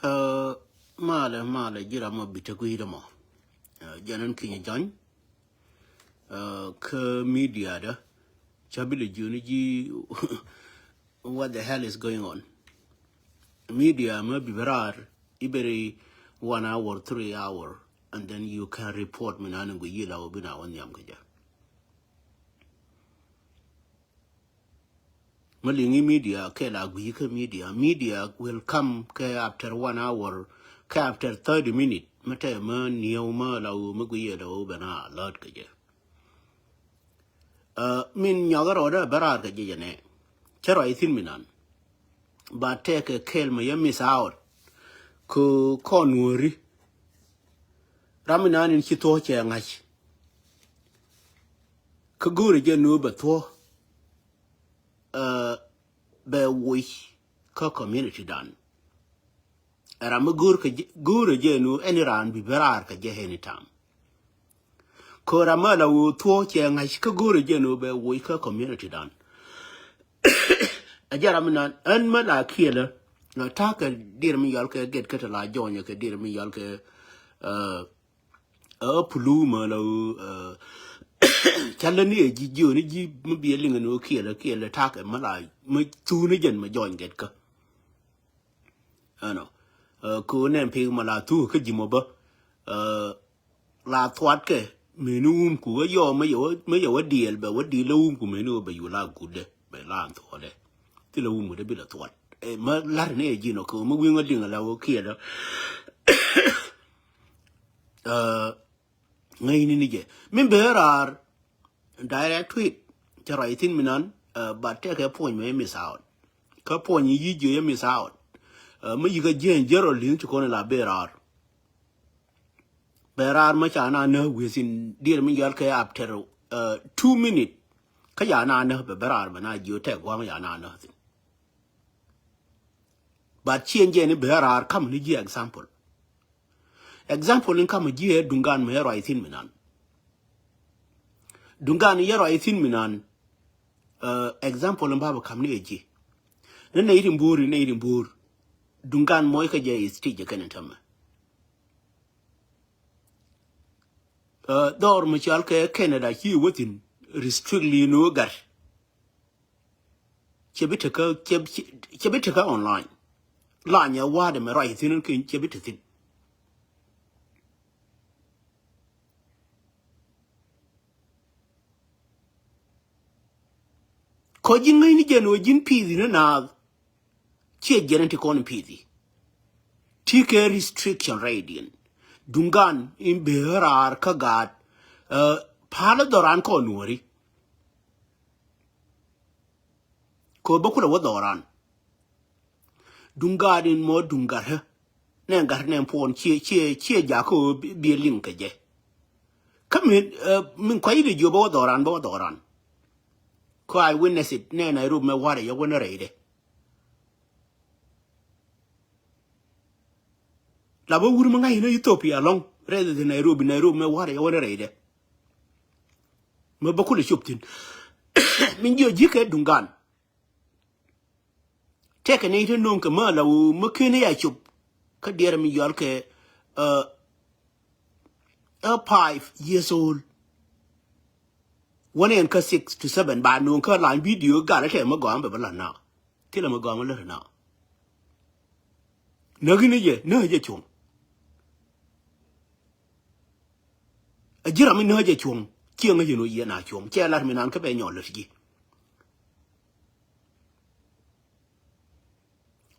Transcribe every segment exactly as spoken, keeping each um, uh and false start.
Ɛ, malɛ, malɛ, ji̱ ram mɔ bi te gui̱i̱r mɔ. Ɛ, jɛn ɛn kinyɛ jɔny. Ɛ, kä media dä. Ca bi lɛ jiöni ji̱, what the hell is going on? Media mɛ bi bɛ raar, iberi one hour, three hour, and then you can report mi nan in gui yi la wä bi na wä nhiam kɛ jɛ. Mä liŋi media kɛ la gui kä media. Media will come kɛ after one hour, kɛ after thirty minute. Mä tɛ mä niɛw mä la wä mä gui yɛ la wä bɛ na alert kɛ jɛ. Ɛ, min nyɔk rɔɔdɛ bɛ raar kɛ jɛ jɛ nɛ. Cɛ rɔy thin mi nan. Ba tɛkɛ kɛl mɛ yɛ miss out. Kɛ kɔn wöri. Ram mi nan in ci thuɔ̱k cɛ ŋa̱c. Kä go̱o̱rɛ jɛ nu bɛ thuɔ̱k, ɛ, bɛ woc kä community dan. Ɛ ram mi go̱o̱r kɛ jɛ, go̱o̱rɛ jɛ nu ɛn raan bi bɛ raar kɛ jɛ anytime. Kɛ ram mi la wä thuɔ̱k cɛ ŋa̱c kä go̱o̱rɛ jɛ nu bɛ woc kä community dan. Ɛ jɛ ram mi nan ɛn mi la kiɛlɛ. Ɛ, ta̱a̱ kɛ dir mi yɔl kɛ get kä te la jɔnyɛ kɛ dir mi yɔl kɛ, ɛ, ɛ pulu mɛ la wä, ɛ, ca lä ni ɛ ji̱ jiöni ji̱ mi biɛ liŋɛ ni wä kiɛlɛ kiɛlɛ ta̱a̱ kɛ mi la mi thuuni jɛn mi jɔny get kä. Ɛnɔ. Ɛ, kɛ ɣöö nɛn pek mɔ la thuk kä ji̱ mɔ bä. Ɛ, la thuatkɛ mëni wumku wä yɔ mä yɛ wä, mä yɛ wä diɛɛl bɛ wä diɛɛl la wumku mëni wä bɛ yu la gutdɛ bɛ la thuɔɔdɛ. Thilɛ wumku dee bi la thuat. Ɛ, mä lar ni ɛ ji̱n ɔ kɛ ɣöö mä wi̱i̱ ŋä liŋ ala wä kiɛt ɔ. Ɛ, ŋäcni ni jɛ min bee raar. Direct tweet cɛ rɔy thin mi nan, ɛ, but tɛkɛ puɔ̱ny mɛ miss out. Kä puɔ̱ny yi jiö yɛ miss out. Ɛ, mi yikä jiɛn jɛrɔ li̱n ci kɔn la bee raar. Bɛ raar mi ca na näk within dier mi yɔl kɛ after, ɛ, two minute. Kä ya na näk bɛ bɛ raar bɛ na jiö tɛk gua̱a̱ŋ ya na näk thin. But ciɛn jɛ ni bɛ raar kam ni ji̱ example. Example in kam ji̱ ɛ Duŋgan mɛ rɔy thin mi nan. Duŋgan yɛ rɔy thin mi nan. Ɛ, example in babä kam ni ɛ ji̱. Ni nɛy rin bo̱o̱r, ni nɛy rin bo̱o̱r. Duŋgan mɔc kä jɛ stage jɛ kɛn in tämɛ. Ɛ, dhɔr mi cɔal kɛ Canada ci wä thin restrict li ni wä gat. Cɛ bi tekä, cɛ, cɛ, cɛ bi tekä online. Lanyɛ wa̱a̱dɛ mɛ ruac thin kɛ cɛ bi te thin. Kɔ ji̱n ŋäcni jɛn wä ji̱n pi̱i̱thi ni naath. Ciɛ jɛn ti kɔn pi̱i̱thi. Ti kɛ restriction rɛydiɛn. Duŋgan in bee raar kä gaat. Ɛ, pa̱a̱l dhɔran kɔn nuɔ̱ri. Kɛ bä kulɛ wä dhɔran. Duŋ gaat in mɔ duŋ gat hä. Nɛ gat nɛ puɔn ciɛ, ciɛ, ciɛ jakä bi, bi liŋ kɛ jɛ. Kä min, ɛ, min kɔc in jiö bä wä dhɔran, bä wä dhɔran. Kɛ I witness it, nɛ Nairobi mɛ warɛ yɛ wä ni rɛydɛ. La bä wur mi ŋa̱c ni Ethiopia lɔŋ, rather than Nairobi, Nairobi mɛ warɛ yɛ wä ni rɛydɛ. Mɛ bä kulɛ cop thin. Min jiö ji̱ kɛ Duŋgan. Tɛkɛ ni ti no̱o̱ŋ kɛ mä la wä mä ken ya cop. Kä diɛɛr mi yɔl kɛ, ɛ, ɛ five years old. Wä ni ɛn kä six to seven ba no̱o̱ŋ kä lany video gal tɛ mä gɔam bɛ bä la na. Thilɛ mä gɔam lät na. Näk ni jɛ, näk jɛ cuɔ̱ŋ. A ji̱ ram mi näk jɛ cuɔ̱ŋ. Ciɛ ŋäc yɛn wä yɛn a cuɔ̱ŋ. Ciɛ lat mi nan kä bɛ nyɔl lät ji̱.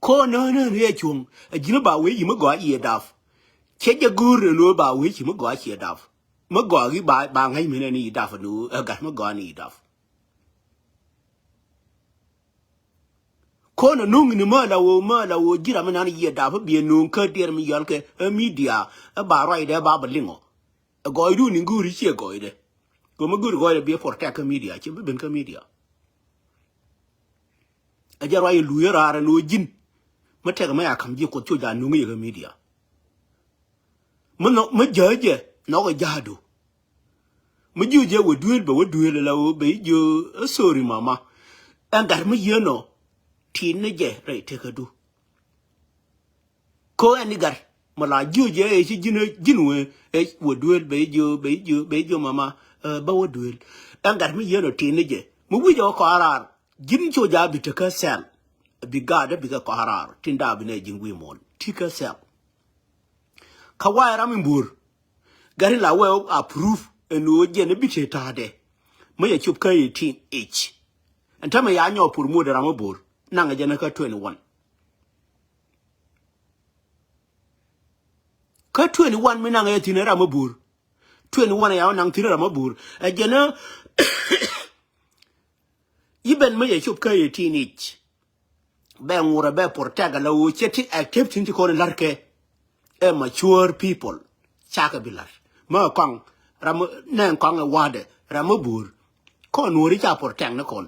Ko nä nä ni ɛ cuɔ̱ŋ. Ɛ ji̱n ba wee yi mi gɔaa yi ɛ dap. Cɛ jɛ go̱o̱r ni lo̱o̱ ba wee yi mi gɔaa ci ɛ dap. Mi gɔaa yi ba, ba ŋäc mi nɛ ni yi dap ni ɛ gat mi gɔaa ni yi dap. Ko nä nuŋ ni mä la woo, mä la woo ji̱ ram mi nan yi ɛ dap bi ɛ nuŋ kä diɛɛr mi yɔl kɛ ɛ media ɛ ba ruacdɛ ba bɛ liŋɔ. Ɛ gɔɔydun in go̱o̱ri ciɛ gɔɔydɛ. Kɛ mi go̱o̱ri gɔɔydɛ bi ɛ protect kä media, ciɛ bi ben kä media. Ɛ jɛ ruac in luui ɛ raar ɛn ɣöö ji̱n. Mi tɛk mɛ a ka̱m ji̱ Kuoth cu ja nuŋ yɛ kä media. Mi nhɔk, mi jäk jɛ nhɔk ɛ ja̱a̱du. Mi ji̱ jɛ wä duëël bɛ wä duëël ɛ la ɣöö bɛ ji̱ jiö ɛ sorry mama. Ɛn gat mi yieen ɔ. Tin ni jɛ rɛy tekädu. Ko ɛn i̱ gat mɛ la jiö jɛ ɛ ci ji̱n ɛ ji̱n wee ɛ wä duëël bɛ jiö bɛ jiö bɛ jiö mama, ɛ, bä wä duëël. Ɛn gat mi yien ɔ tin ni jɛ mi wi̱c ɔ kɔarar. Ji̱n co ja bi tekä cell. Bi gaat ɛ bikɛ kɔarar tin da bi nɛ ji̱n wi̱i̱ muɔ̱ɔ̱n tikä cell. Kä wa̱a̱ ram in buur. Gari la wee approve ɛn ɣöö jɛn i̱ bi te ta̱a̱dɛ. Mä yɛ cop kä eighteen each. Ɛn tämɛ ya nyɔk pur muɔ̱t ram i̱ buur naŋ ɛ jɛn kä twenty one. Kä twenty one mi naŋ ɛ thi̱n ram i̱ buur. Twenty one ɛ ya wä naŋ thi̱n ram i̱ buur ɛ jɛn i̱. I̱ ben mä yɛ cop kä eighteen each. Bɛ ŋurɛ bɛ protect ala ɣöö cɛ ti active tin ti kɔn in la̱rkɛ. Ɛ mature people cakɛ bi la̱r mä kɔaŋ ram nɛ kɔaŋ ɛ wa̱dɛ ram mä buur. Kɔn nuɔ̱ri ca protect ni kɔn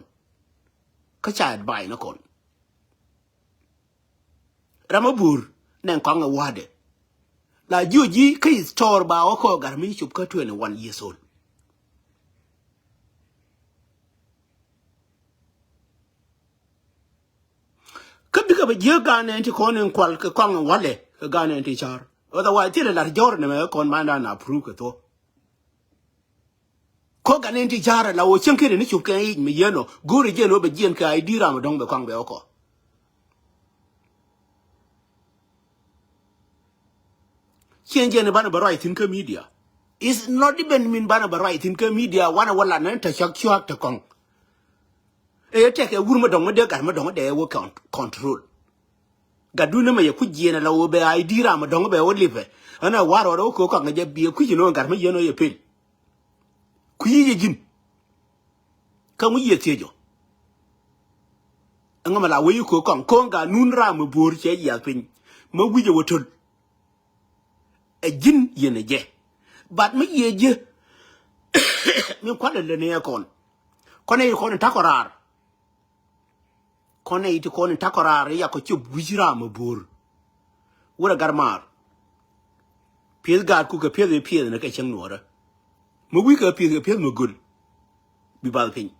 kä ca advise ni kɔn. Ram mä buur nɛ kɔaŋ ɛ wa̱dɛ. La jiö ji̱ kä store ba wä kɔ gat mi cop kä twenty one years old. Kä bikɛ bɛ jiäk gan nɛn ti kɔn in kual kɛ kɔaŋ in walɛ kɛ gan nɛn ti car. Otherwise thilɛ lar jɔr nɛmɛ kɛ kɔn mandan approve kɛ thuɔ. Kɔ gan nɛn ti car la wä cieŋ kɛn in cop kɛ i̱ mi yɛn ɔ go̱o̱rɛ jiɛn wä bɛ jiɛn kɛ I D ram dɔ̱ŋ bɛ kɔaŋ bɛ wä kɔ. Cieŋ jiɛn banɛ bɛ ruac thi̱n kä media. Is not even min banɛ bɛ ruac thi̱n kä media wanɛ wä lat nɛn te cak cuak te kɔaŋ. Ɛ yɛ tɛkɛ wur mä dɔ̱ŋ mä dee gat mä dɔ̱ŋ dee wä con- control. Gatdu ni mɛ yɛ kui̱c jiɛn ala wä bɛ I D ram mä dɔ̱ŋ bɛ wä lipɛ. Ɛn ɛ war wä dee wä köök kɔak ŋä jɛ biɛ kui̱c inɔ gat mä yɛn ɔ yɛ pel. Kui̱c yɛ ji̱n. Kä ŋu yɛ thiec ɔ. Ɛŋä mɛ la wä yi köök kɔaŋ ko̱o̱ŋ gat nun ram mä buɔ̱ɔ̱r cɛ yiath piny. Mä wi̱c ɛ wä töl. Ɛ ji̱n yɛn ɛ jɛ. But mi yiëë ji̱ mi kualɛ lɛ ni ɛ kɔn. Kɔn ɛ yi kɔn in ta̱kɔ raar. Kɔn ɛ yi ti kɔn in ta̱kɔ raar yakɔ cop wi̱c raam ɛ bo̱o̱r. Wurɛ gat maar. Pieth gaat kukɛ pieth ɛ pieth ni kɛ cieŋ nuɔɔrä. Mi wi̱i̱ kɛ pieth kɛ pieth mi göl. Bi bath piny.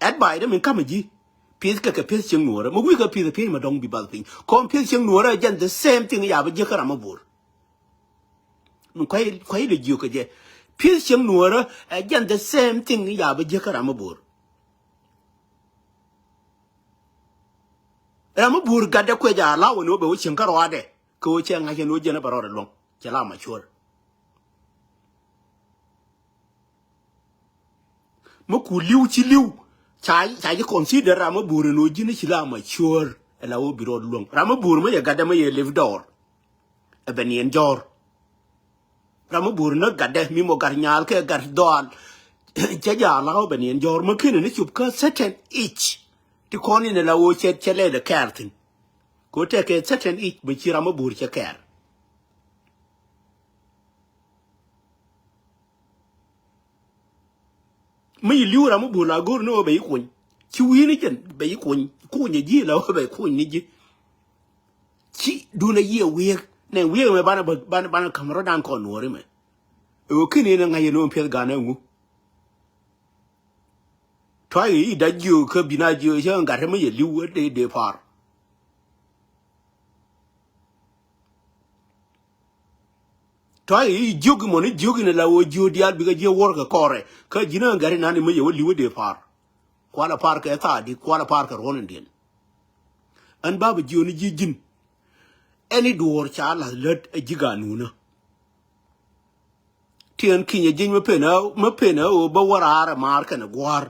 Advice dä min kamä ji̱. Pieth kɛ kɛ pieth cieŋ nuɔɔrä. Mi wi̱i̱ kɛ pieth kɛ pieth mi dɔ̱ŋ bi bath piny. Kɔn pieth cieŋ nuɔɔrä jɛn the same thing ya bi jiäk kä ram mi bo̱o̱r. Min kuay kuay lɛ jiök kɛ jɛ. Pieth cieŋ nuɔɔrä ɛ jɛn the same thing ya bi jiäk kä ram mi bo̱o̱r. Ram mi bo̱o̱r gatdɛ kuec a law ɛn ɣöö bɛ wä cieŋ kä ruaadɛ. Kɛ ɣöö cɛ ŋa̱c ɛn ɣöö jɛn ɛ bɛ rɔɔdɛ luɔ̱ŋ cɛ la mature. Mi ku li̱w ci li̱w ca ca ji̱ consider ram mi bo̱o̱r ɛn ɣöö ji̱n ci la mature. Ɛ la ɣöö bi rɔɔd luäŋ ram mi bo̱o̱r mi yɛ gatdɛ mi yɛ lip dɔɔr. Ɛ bɛ niɛn jɔ̱ɔ̱r. Ram mi bo̱o̱r ni gatdɛ mi mɔ gat nyaal kɛ gat dhɔaal. Cɛ jaal la ɣöö bɛ niɛn jɔ̱ɔ̱r mi kenɛ ni cop kä certain age. Ti kɔn in ɛ la ɣöö cɛ cɛ lɛl ɛ kɛɛr thi̱n. Kɛ ɣöö tɛkɛ certain age bɛ ci ram mi bo̱o̱r cɛ kɛɛr. Mi yi li̱w ram mi bo̱o̱r la go̱o̱r ni ɣöö bɛ yi kuny. Ci wi̱i̱ ni jɛn bɛ yi kuny. Kuny ɛ ji̱ la ɣöö bɛ kuny ni ji̱. Ci duundɛ yiëë wi̱i̱k nɛ wi̱i̱k mɛ banɛ banɛ banɛ ka̱m rɔ̱dan kɔn nuɔ̱ɔ̱ri mɛ. Ɛ ɣöö ken in ɛ ŋa̱c yɛn ɣöö piɛth ga̱n ɛ ŋu. Tɔ̱ i̱ da̱c jiök kä bi na jiök cä gat mi yɛ li̱w ɛ dee dee pa̱a̱r. Tɔ̱ i̱ jiök imɔ ni jiök in ala ɣöö jiök diaal bikɛ jiök wuɔ̱r kɛ kɔrɛ kä ji̱n ɛ gat inan imɔ yɛ wä li̱w ɛ dee pa̱a̱r. Kualɛ pa̱a̱r kɛ thaadi kualɛ pa̱a̱r kɛ ruɔ̱n in diɛn. Ɛn ba bi jiök ni ji̱ ji̱n. Ɛn i̱ duɔ̱ɔ̱r ca la̱th lät ɛ ji̱ ganunä. Ti ɛn kinyɛ ji̱ny mä pen ɛ mä pen ɛ ɣöö bä wä raar ɛ maar kɛnɛ gua̱a̱r.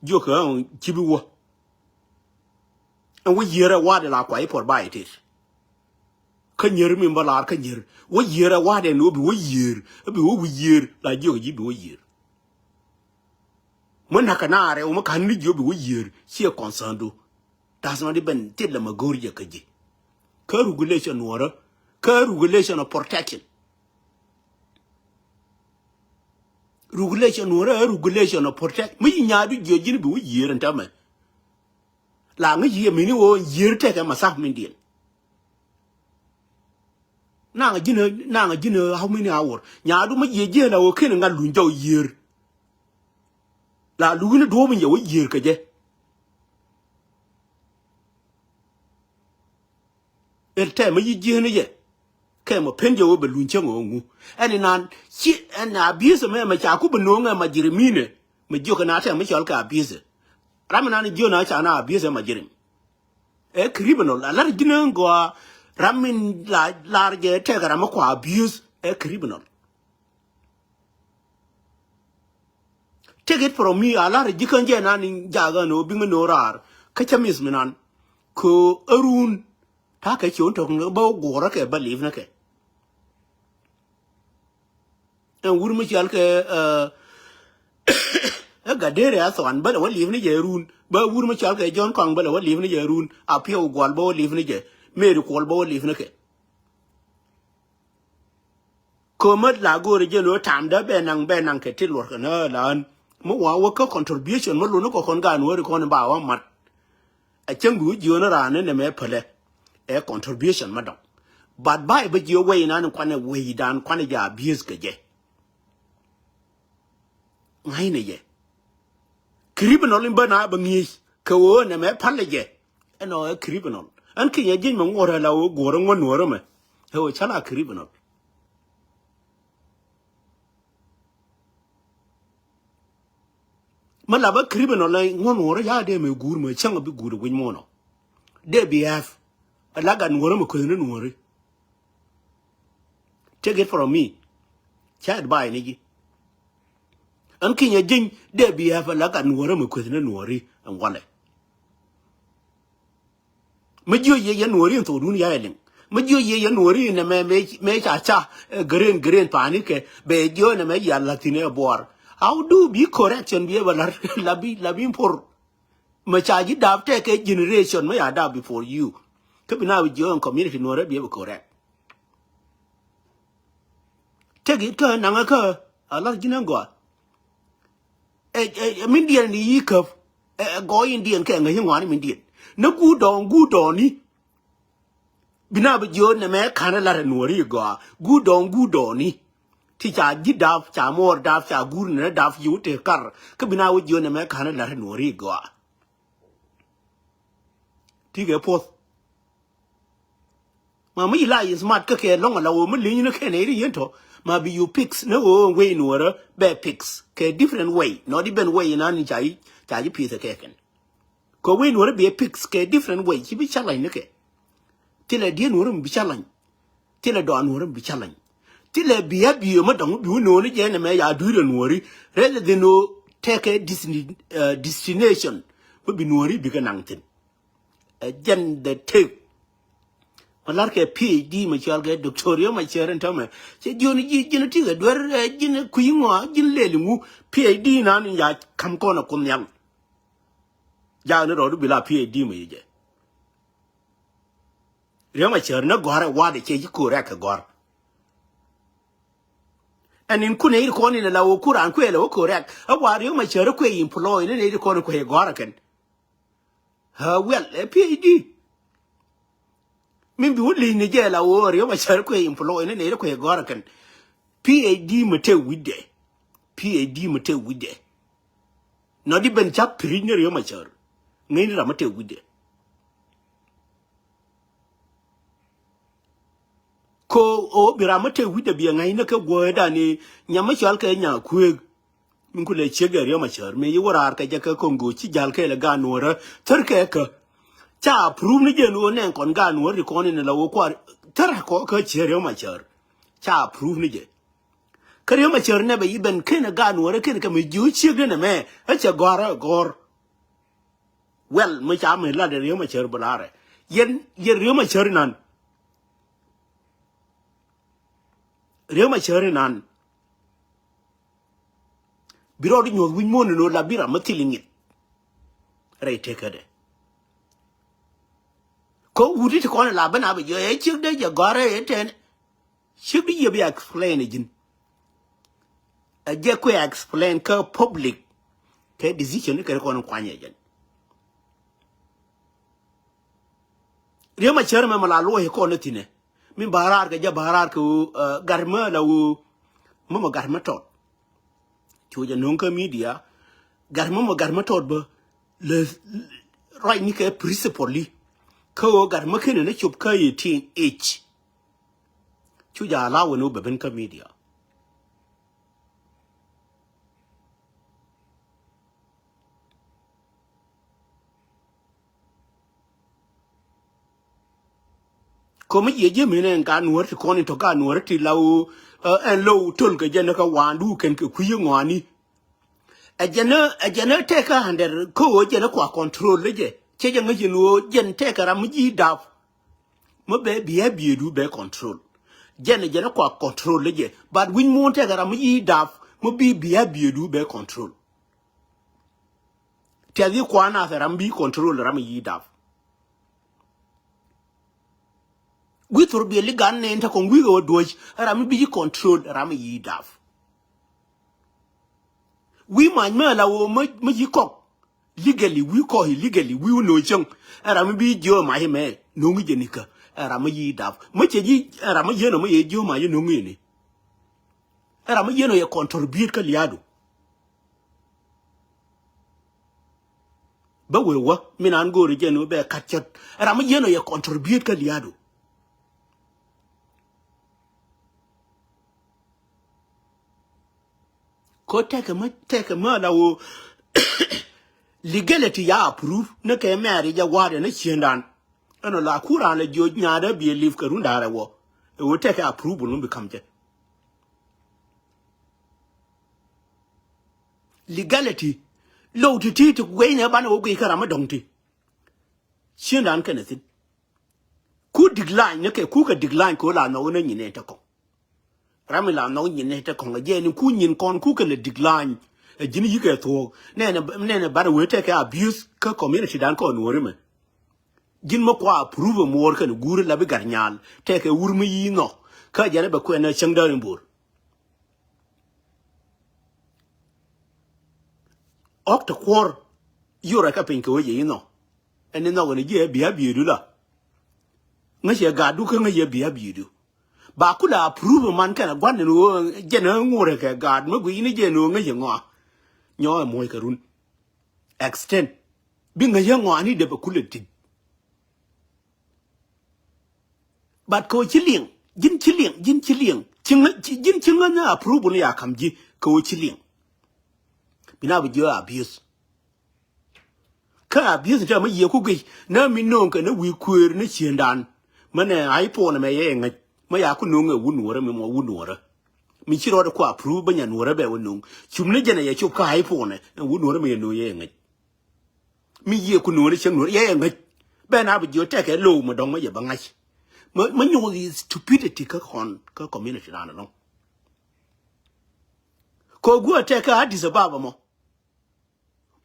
Jiök ɛ ɛn ci bi wä. Ɛn wä yiër ɛ wa̱a̱dɛ la kuay i̱ puɔr ba itet. Kä nyier min bä laar kä nyier wä yiër ɛ wa̱a̱dɛ ni wä bi wä yiër ɛ bi wä wi̱i̱ yiër la jiök ɛ ji̱ bi wä yiër. Mä na̱k kɛ naar ɛ wä mä ka̱n ni jiök bi wä yiër ciɛ concern du. That's not even thil lɛ ma go̱o̱r jɛ kä ji̱. Kä regulation nuɔrä kä regulation of protection. Regulation nuɔrä ɛ regulation of protect mi yi nyaadu jiök ji̱n bi wä yiër ɛn tämɛ. La ŋäc yiëë mini ɣöö yiër tekɛ masak min diɛn. Naŋ ji̱n naŋ ji̱n how many hour nyaadu mi yiëë ji̱n la ɣöö ken ŋa̱t luny jɔw yiër. La luk ni duɔ̱ɔ̱p in yɛ wä yiër kɛ jɛ. Tɛmɛ yi ji̱n yɛ. Kɛ mɔ pen jɛ wä bɛ luny cäŋ ɣöö ŋu. Ɛn inan ci ɛn abuse mɛ mɛ ca ku bɛ no̱o̱ŋ ɛ ma ji̱ ri minɛ. Mɛ jiök ɛn a tɛmɛ cɔl kɛ abuse. Ram inan jiök na ca na abuse ɛ ma ji̱ ri. Ɛ criminal a lar ji̱n ɛn gɔaa. Ram in la lar jɛ tɛk ram ɛ kua abuse ɛ criminal. Take it from me, a lar ji̱ kän jɛ nan in jakä ni wä biŋä ni wä raar. Kä cä miss mi nan. Kö ärun. Ta̱a̱ kɛ ciön tɔ̱k ni bä wä guɔrä kɛ bä li̱i̱p ni kɛ. Ɛn wur mi cɔal kɛ ɛ ɛ gat dee rɛ a thɔan bä lɛ wä li̱i̱p ni jɛ run. Bä wur mi cɔal kɛ Jɔ̱ɔ̱n Kɔaŋ bä lɛ wä li̱i̱p ni jɛ run. A piɛw gual bä wä li̱i̱p ni jɛ. Mary Kuɔl bä wä li̱i̱p ni kɛ. Kömä la go̱o̱rɛ jɛn ɣöö tamdä bɛ naŋ bɛ naŋ kɛ ti luɔr kɛ nä lan. Mi wa wä kä contribution mi luni kɔ kɔn gaat Nuääri kɔn ba wa mat. A cäŋ bi wä jiöönä raan ni nɛmɛ pälɛ. Ɛ contribution mi dɔŋ. But ba ɛ bä jiö wei nan kuanɛ wei dan kuanɛ ja abuse kɛ jɛ. Ŋa̱cnɛ jɛ. Criminal in bä na bä ŋi̱i̱c kɛ ɣöö nɛmɛ pälɛ jɛ. Ɛnɔ ɛ criminal. Ɛn kinyɛ ji̱ny mɛ ŋuɔ̱t ɛ la ɣöö guɔ̱rä ŋuɔ̱t Nuäärä mɛ. Ɛ ɣöö cä la criminal. Mä la bä criminal ɛ ŋuɔ̱t Nuäärä ya dee mɛ guur mɛ cäŋ bi guur wi̱c muɔ̱nɔ. Dee bi ɛf. Ɛ la gat Nuäärä mɛ kueth ni Nuääri. Take it from me. Cä advice ni ji̱. Ɛn kinyɛ ji̱ny dee bi ɛf ɛ la gat Nuäärä mɛ kueth ni Nuääri ɛn walɛ. Mi jiö yɛ yɛ Nuääri in thokdun ya ɛ liŋ. Mi jiö yɛ yɛ Nuääri in ɛmɛ mɛ ca ca ɛ green green pa̱a̱ni kɛ bɛ jiö ɛmɛ ya la̱thi̱n ɛ buɔɔr. How do bi correction bi ɛ bɛ la̱r la bi la bi in por. Mɛ ca ji̱ dap tɛkɛ generation mɛ ya dap before you. Kä bi na bi jiö in community Nuäärä bi ɛ bɛ correct. Tëk i̱ kä naŋä kä a la̱r ji̱n ɛn gɔaa. Ɛ, ɛ, ɛ, min diɛn ni yi käp. Ɛ, ɛ, gɔɔ in diɛn kɛ ŋäc i̱ ŋuani min diɛn. Ni guut dɔɔŋ, guut dɔɔni. Bi na bi jiööt nɛmɛ ka̱n ɛ la̱r ɛ Nuääri i̱ gɔaa. Guut dɔɔŋ, guut dɔɔni. Ti ca ji̱ dap, ca muɔɔr dap, ca guur nɛnɛ dap, yiw tëë kar. Kä bi na wä jiööt nɛmɛ ka̱n ɛ la̱r ɛ Nuääri i̱ gɔaa. Ti kɛ puɔth. Ma mi la yin smart kä kɛ lɔŋ ala wä mi li̱ny ni kɛ nɛ ri yin tɔ. Ma bi yu fix ni wä wei ni wä rä bɛ fix kɛ different way. Not even way in an ca yi ca yi piece kɛ kɛn. Kɛ wei ni wä rä bi fix kɛ different way ci bi challenge ni kɛ. Ti lɛ diɛ ni wä rä mi bi challenge. Ti lɛ dɔan ni wä rä mi bi challenge. Ti lɛ bi a bi yö ma dɔŋ bi wä ni wä ni jɛ ni mɛ ya dui̱ rɛ ni wä ri. Rather than wä tɛkɛ destiny, uh, destination. Bä bi ni wä ri bi kɛ naŋ thin. Ɛ jɛn dee tëk. Ma lar kɛ P H D ma cɔal kɛ Doctor Riek Machar in tɔmɛ. Cɛ jiɔn ji̱ ji̱n ti kɛ duer ɛ ji̱n kui̱ ŋɔa ji̱n lel ŋu P H D nan in ya kam kɔn a kun nhial. Jak ni rɔɔdu bi la P H D ma yi jɛ. Riek Machar ni gɔ̱r ɛ wat ɛ cɛ ji̱ ko̱r ɛ kɛ gɔ̱r. Ɛn in kun ɛ ir kɔn in la wä kur an kuɛ la wä ko̱r ɛ. Ɛ wa Riek Machar kuɛ employ ni ɛ ir kɔn kuɛ gɔ̱r ɛ kɛn. Ɛ wiɛl ɛ P H D. Min bi wä li̱c ni jɛ la wä Riek Machar kuɛ employ ni nɛy ri kuɛ gɔ̱r kɛn. P H D mi te wi̱cdɛ. P H D mi te wi̱cdɛ. Nɔ di ben cak piric ni Riek Machar. Ŋäcni ram mi te wi̱cdɛ. Ko ɣöö bi ram mi te wi̱cdɛ biɛ ŋäcni kɛ guäthdan i̱ nyam mi cɔal kɛ nya kuëëk. Min ku lɛ ciek jɛ Riek Machar mi yi wä raar kɛ jɛ kɛ Congo ci jal kɛ lɛ gaat nuɔ̱ɔ̱rä thär kɛ kä. Ca proof ni jɛ nuɔ̱ɔ̱r nɛn kɔn gaat nuɔ̱ɔ̱r ti kɔn in la wä kuaar thär kɔ kä ciek Riek Machar. Ca proof ni jɛ. Kä Riek Machar nɛ bɛ yi ben ken gaat nuɔ̱ɔ̱rä ken kɛ mi jiö ciek ni nɛ mɛ ɛ cɛ gɔ̱r ɛ gɔ̱r. Well mi ca mi lat Riek Machar bɛ laarɛ. Yɛn yɛn Riek Machar inan. Riek Machar inan. Bi rɔɔd inyuɔth wi̱c muɔ̱ɔ̱n in ɣöö la bi ram mi thil iŋi̱th. Rɛy tekädɛ. Kä wut i̱ ti kɔn ila ben a bi jiɔ ɛ ciek dee jɛ gɔ̱a̱r ɛ tɛn. Ciek di yɛ bi explain ɛ ji̱n. Ɛ jɛ kuɛ explain kä public. Kɛ decision ni kɛ ri kɔn in kuany ɛ jɛn. Riek Machar mɛ mɛ la luɔc kɔn ni thi̱nɛ. Min ba raar kɛ jɛ ba raar kɛ ɣöö gat mɛ la ɣöö mɛ mɛ gat mɛ tɔt. Cu jɛ no̱o̱ŋ kä media gat mɛ mɛ gat mɛ tɔt bä lɛ ruacni kɛ principally. Kä ɣöö gat mä kenɛ ni cop kä eighteen age. Cu jɛ allow ni wä bɛ ben kä media. Komi jiɛ jiɛ mene ɛn ka nuɔr ti kɔn in tɔ ka nuɔr ti la wo, eh, ɛn low tol kɛ jɛ ni ka wandu kɛn kɛ kui̱ ŋɔani. Ɛ jɛn ɛ jɛn ɛ tɛkɛ under kä ɣöö jɛn ɛ kua control lä jɛ. Cɛ jɛ ŋäc in ɣöö jɛn tɛkɛ ram mi ji̱ dap. Mi bɛ behavior du bɛ control. Jɛn ɛ jɛn ɛ kua control lä jɛ. But wi̱ny muɔ̱ɔ̱n tɛkɛ ram mi ji̱ dap mi bi behavior du bɛ control. Tiath i̱ kuan nath ɛ ram bi control ram mi ji̱ dap. Wi̱i̱ thurbiɛli gan nɛn te kɔŋ wi̱i̱ kɛ wä duɔ̱c ɛ ram mi bi ji̱ control ɛ ram mi ji̱ dap. Wi̱i̱ mac mä la wä mä ji̱ kɔk. Legally wi̱i̱ kɔk illegally wi̱i̱ wä no̱o̱c cäŋ. Ɛ ram mi bi ji̱ ɔ mac mɛ no̱ŋ jɛ nikä. Ɛ ram mi ji̱ dap mä cɛ ji̱ ɛ ram mi ji̱ ɛn ɔ mä yɛ ji̱ ɔ mac ɛ no̱ŋ yɛ ni. Ɛ ram mi ji̱ ɛn ɔ yɛ contribute kä lia̱a̱du. Bä wee wä min an go̱o̱ri jɛn wä bɛ kat cät. Ɛ ram mi ji̱ ɛn ɔ yɛ contribute kä lia̱a̱du. Ko tɛkɛ mä tɛkɛ mä la wo. Legality ya approve ni kɛ marriage a wa̱a̱dɛ ni ciëndan. Ɛn ɔ la kuran lɛ jiɔc nyaadä bi live kɛ run da̱rɛ wä. Ɛ wo tɛkɛ approve bul mi bi kam jɛ. Legality low ti ti ti guey nɛ banɛ wä guey kä ram mi dɔ̱ŋ ti. Ciëndan kɛnɛ thin. Ku decline ni kɛ ku kɛ decline ko la nɔk ni nyin nɛ tɛ kɔŋ. Ram mi la nɔk nyin nɛ tɛ kɔŋ a jɛ ni ku nyin kɔn ku kɛ lɛ decline. Ɛ ji̱n yikɛ thuɔk nɛnɛ nɛnɛ banɛ wee tɛkɛ abuse kä community dan kɔn nuɔri mɛ. Ji̱n mä kua approve muɔr kɛn guur la bi gat nyal tɛkɛ wur mi yi nhɔk kä jɛn bɛ kuɛn cäŋ däär in bo̱r. Ɔk te kuɔr yorɛ kä piny kɛ wec yɛ inɔ. Ɛn inɔ kɛn jiɛ bia biëëdu la. Ŋäcɛ gatdu kä ŋäcɛ bia biëëdu. Ba kula approve man kɛn a gua̱n in ɣöö jɛn ɛ ŋurɛ kɛ gaat mä gui̱cni jɛn ɣöö ŋäcɛ ŋɔa. Nyɔ ɛ muɔc kɛ run. Extend bi ŋäcɛ ŋɔa ni dee bɛ kulɛ tit. But kɛ wä ci liŋ ji̱n ci liŋ ji̱n ci liŋ ci ŋä ji̱n ci ŋä ni approve ni ya kam ji̱ kɛ wä ci liŋ. Bi na bi jiö abuse. Kä abuse tɛ mä yiëë ku gec nä mi no̱o̱ŋ kɛ ni wi̱i̱ kuëër ni ciëndan. Mä nɛ iPhone mɛ yɛ ŋäc mä ya ku no̱o̱ŋ ɛ wun wärä mi mɔ wun wärä. Mi ci rɔɔdɛ ku approve bä nyan wärä bɛ wä no̱o̱ŋ cum ni jɛn ɛ yɛ cop kä iPhone ɛ wun wärä mi yɛ no̱o̱ŋ yɛ ŋäc. Mi yiëë ku no̱o̱ŋ ni cäŋ no̱o̱ŋ yɛ ŋäc. Bɛ na bi jiö tɛkɛ low mɛ dɔ̱ŋ mä yɛ bä ŋa̱c. Mä nyuɔth yi stupidity kä kɔn kä community dan ɛlɔ̱ŋ. Kɛ guɔ tɛkɛ Addis Ababa mɔ.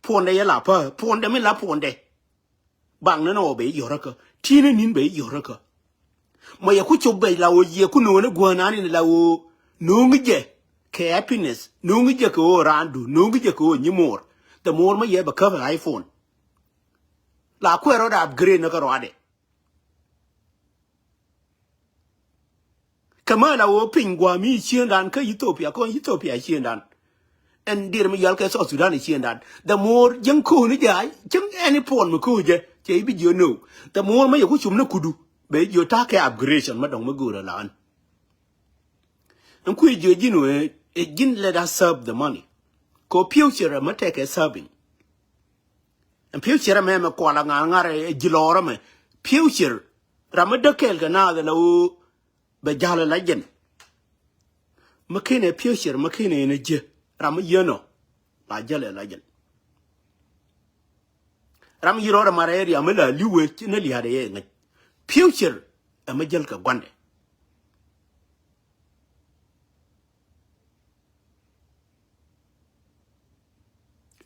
Puɔndɛ yɛ la pä puɔndɛ mi la puɔndɛ. Baŋ ni nɔ bɛ yɔrä kä ti̱n ni nin bɛ yɔrä kä. Mɔ yɛ ku cop bɛ la wä yɛ ku no̱o̱ŋ ni guɔ nani ni la wä no̱o̱ŋ jɛ kɛ happiness no̱o̱ŋ jɛ kɛ wä randu no̱o̱ŋ jɛ kɛ wä nyimor. The more mä yɛ bɛ käp iPhone. La kuɛ rɔɔdɛ upgrade ni kä rɔadɛ. Kɛ mä la wä piny gua̱a̱ mi ciëndan kä Ethiopia kɔn Ethiopia ciëndan. Ɛn dier mi yual kɛ South Sudan ciëndan. The more jäŋ ko̱o̱ni jɛ a cäŋ ɛn iPhone mi ko̱o̱ jɛ cɛ i̱ bi jiö no̱o̱ŋ. The more mä yɛ ku cum ni kudu bɛ jiö ta̱a̱ kɛ upgradation mä dɔ̱ŋ mä go̱o̱rä la ɣän. Ɛn kui̱ jiö ji̱n wee ɛ ji̱n let us serve the money. Kɛ future ɛ mä tɛkɛ serving. Ɛn future ɛ mɛ mɛ kual a ŋa̱r ŋa̱r ɛ ji̱ lɔɔr ɛ mɛ future. Ram mi däk kɛɛl kɛ naath ɛ la ɣöö bɛ ja̱l ɛ la jɛn. Mi ken ɛ future mi ken ɛ ni jiɛ ram mi yieen ɔ la jäl ɛ la jɛn. Ram mi yi rɔɔdɛ mar ɛ riam mi la li̱w ɛ ni lia̱a̱dɛ yɛ ŋäc. Future ɛ mi jäl kɛ gua̱ndɛ.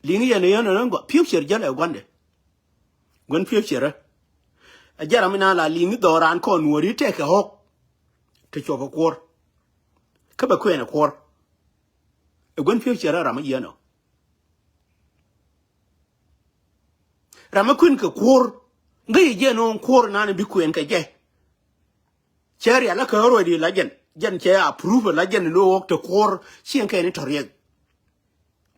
Liŋ yɛn yɛn ɛn gɔaa future jälɛ gua̱ndɛ. Gua̱n future ɛ jɛ ram mi na la liŋ dhɔran kɔn nuɔri tɛkɛ ɣɔk. Te cuɔpɛ kuɔr kä bɛ kuɛn ɛ kuɔr. Ɛ gua̱n future ɛ ram mi yɛn ɔ. Ram mi kuɛn kɛ kuɔr ŋäc yɛ jɛ no̱o̱ŋ kuɔr nan bi kuɛn kɛ jɛ. Cɛ rial kä already la jɛn jɛn cɛ approve la jɛn ni ɣɔk te kuɔr. Ciɛŋ kɛn ni tɔ riɛk.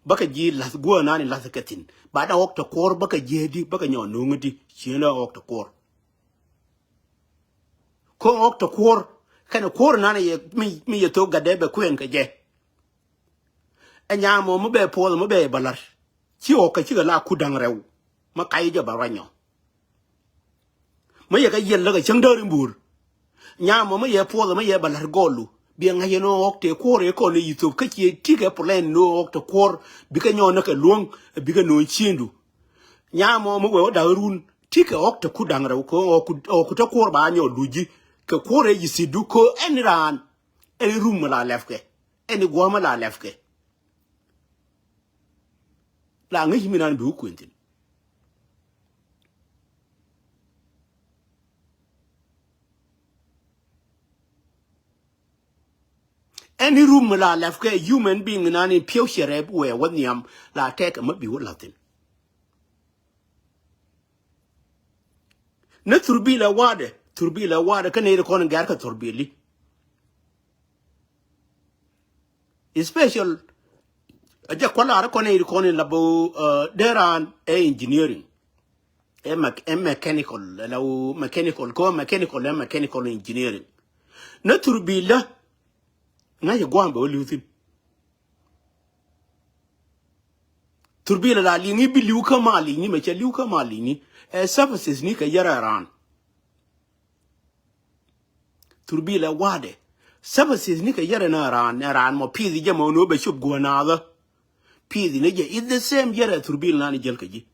Bäkɛ ji̱ la̱th guäär nani la̱th kɛ thi̱n ba da ɣɔk te kuɔr bäkɛ ji̱ di bäkɛ nyɔ no̱o̱ŋ di ciɛŋ da ɣɔk te kuɔr. Kä ɣɔk te kuɔr kɛnɛ kuɔr nan yɛ mi, mi yɛ thok gatdɛ bɛ kuɛn kɛ jɛ. Ɛ nyam mɔ mi bɛ puɔth mi bɛ bä la̱r. Ci ɣɔk kɛ cikɛ la kut da̱ŋ rɛw. Mi kac jɛ bä ruanyɔ. Mi yɛ kɛ yiɛl lä kɛ cäŋ däär in buur. Nyam mɔ mi yɛ puɔth mi yɛ bä la̱r gɔlu. Biɛ ŋa̱c yɛn ɣɔk tëë kuɔr ëë kɔn i̱ yithop kä ciɛ tikɛ plan ni ɣɔk te kuɔr. Bikɛ nyɔɔn ni kɛ luäŋ bikɛ no̱o̱ŋ ciëŋdu. Nyam mɔ mi wee wä da̱k run tikɛ ɣɔk te kut da̱ŋ rɛw kɛ ɣɔk kut, ɣɔk kut te kuɔr ba nyɔɔn luji. Kɛ kuɔr ëë yithitdu kɛ ɛn raan. Ɛn rum mi la lɛpkɛ. Ɛn guɔ̱m mi la lɛpkɛ. La ŋäc mi nan bi wä kuën thin. Any room la left kɛ human being nan in piɛw cɛ rɛp wɛ wä nhiam la tɛk mɛ bi wä la̱thin. Ni thurbil ɛ wa̱dɛ, thurbil ɛ wa̱dɛ kä nɛy ri kɔn in gɛr kɛ thurbili. Special a jɛ kua̱l ar kɔn in ri kɔn in la bo dee raan ɛ engineering. Ɛ mechanical la wo mechanical kɔ mechanical ɛ mechanical engineering. Ni thurbil la ŋa̱c ɛ gua̱a̱m bɛ wä li̱w thi̱n. Thurbil la liŋi bi li̱w kä ma liŋi mɛ cɛ li̱w kä ma liŋi. Ɛ services ni kɛ yɛrɛ raan. Thurbil ɛ wa̱dɛ services ni kɛ yɛrɛ na raan ɛ raan mɔ pi̱i̱th jɛ mɔ ni wä bɛ cop guɔ naathä. Pi̱i̱th ni jɛ is the same yɛrɛ thurbil nan jäl kɛ ji̱.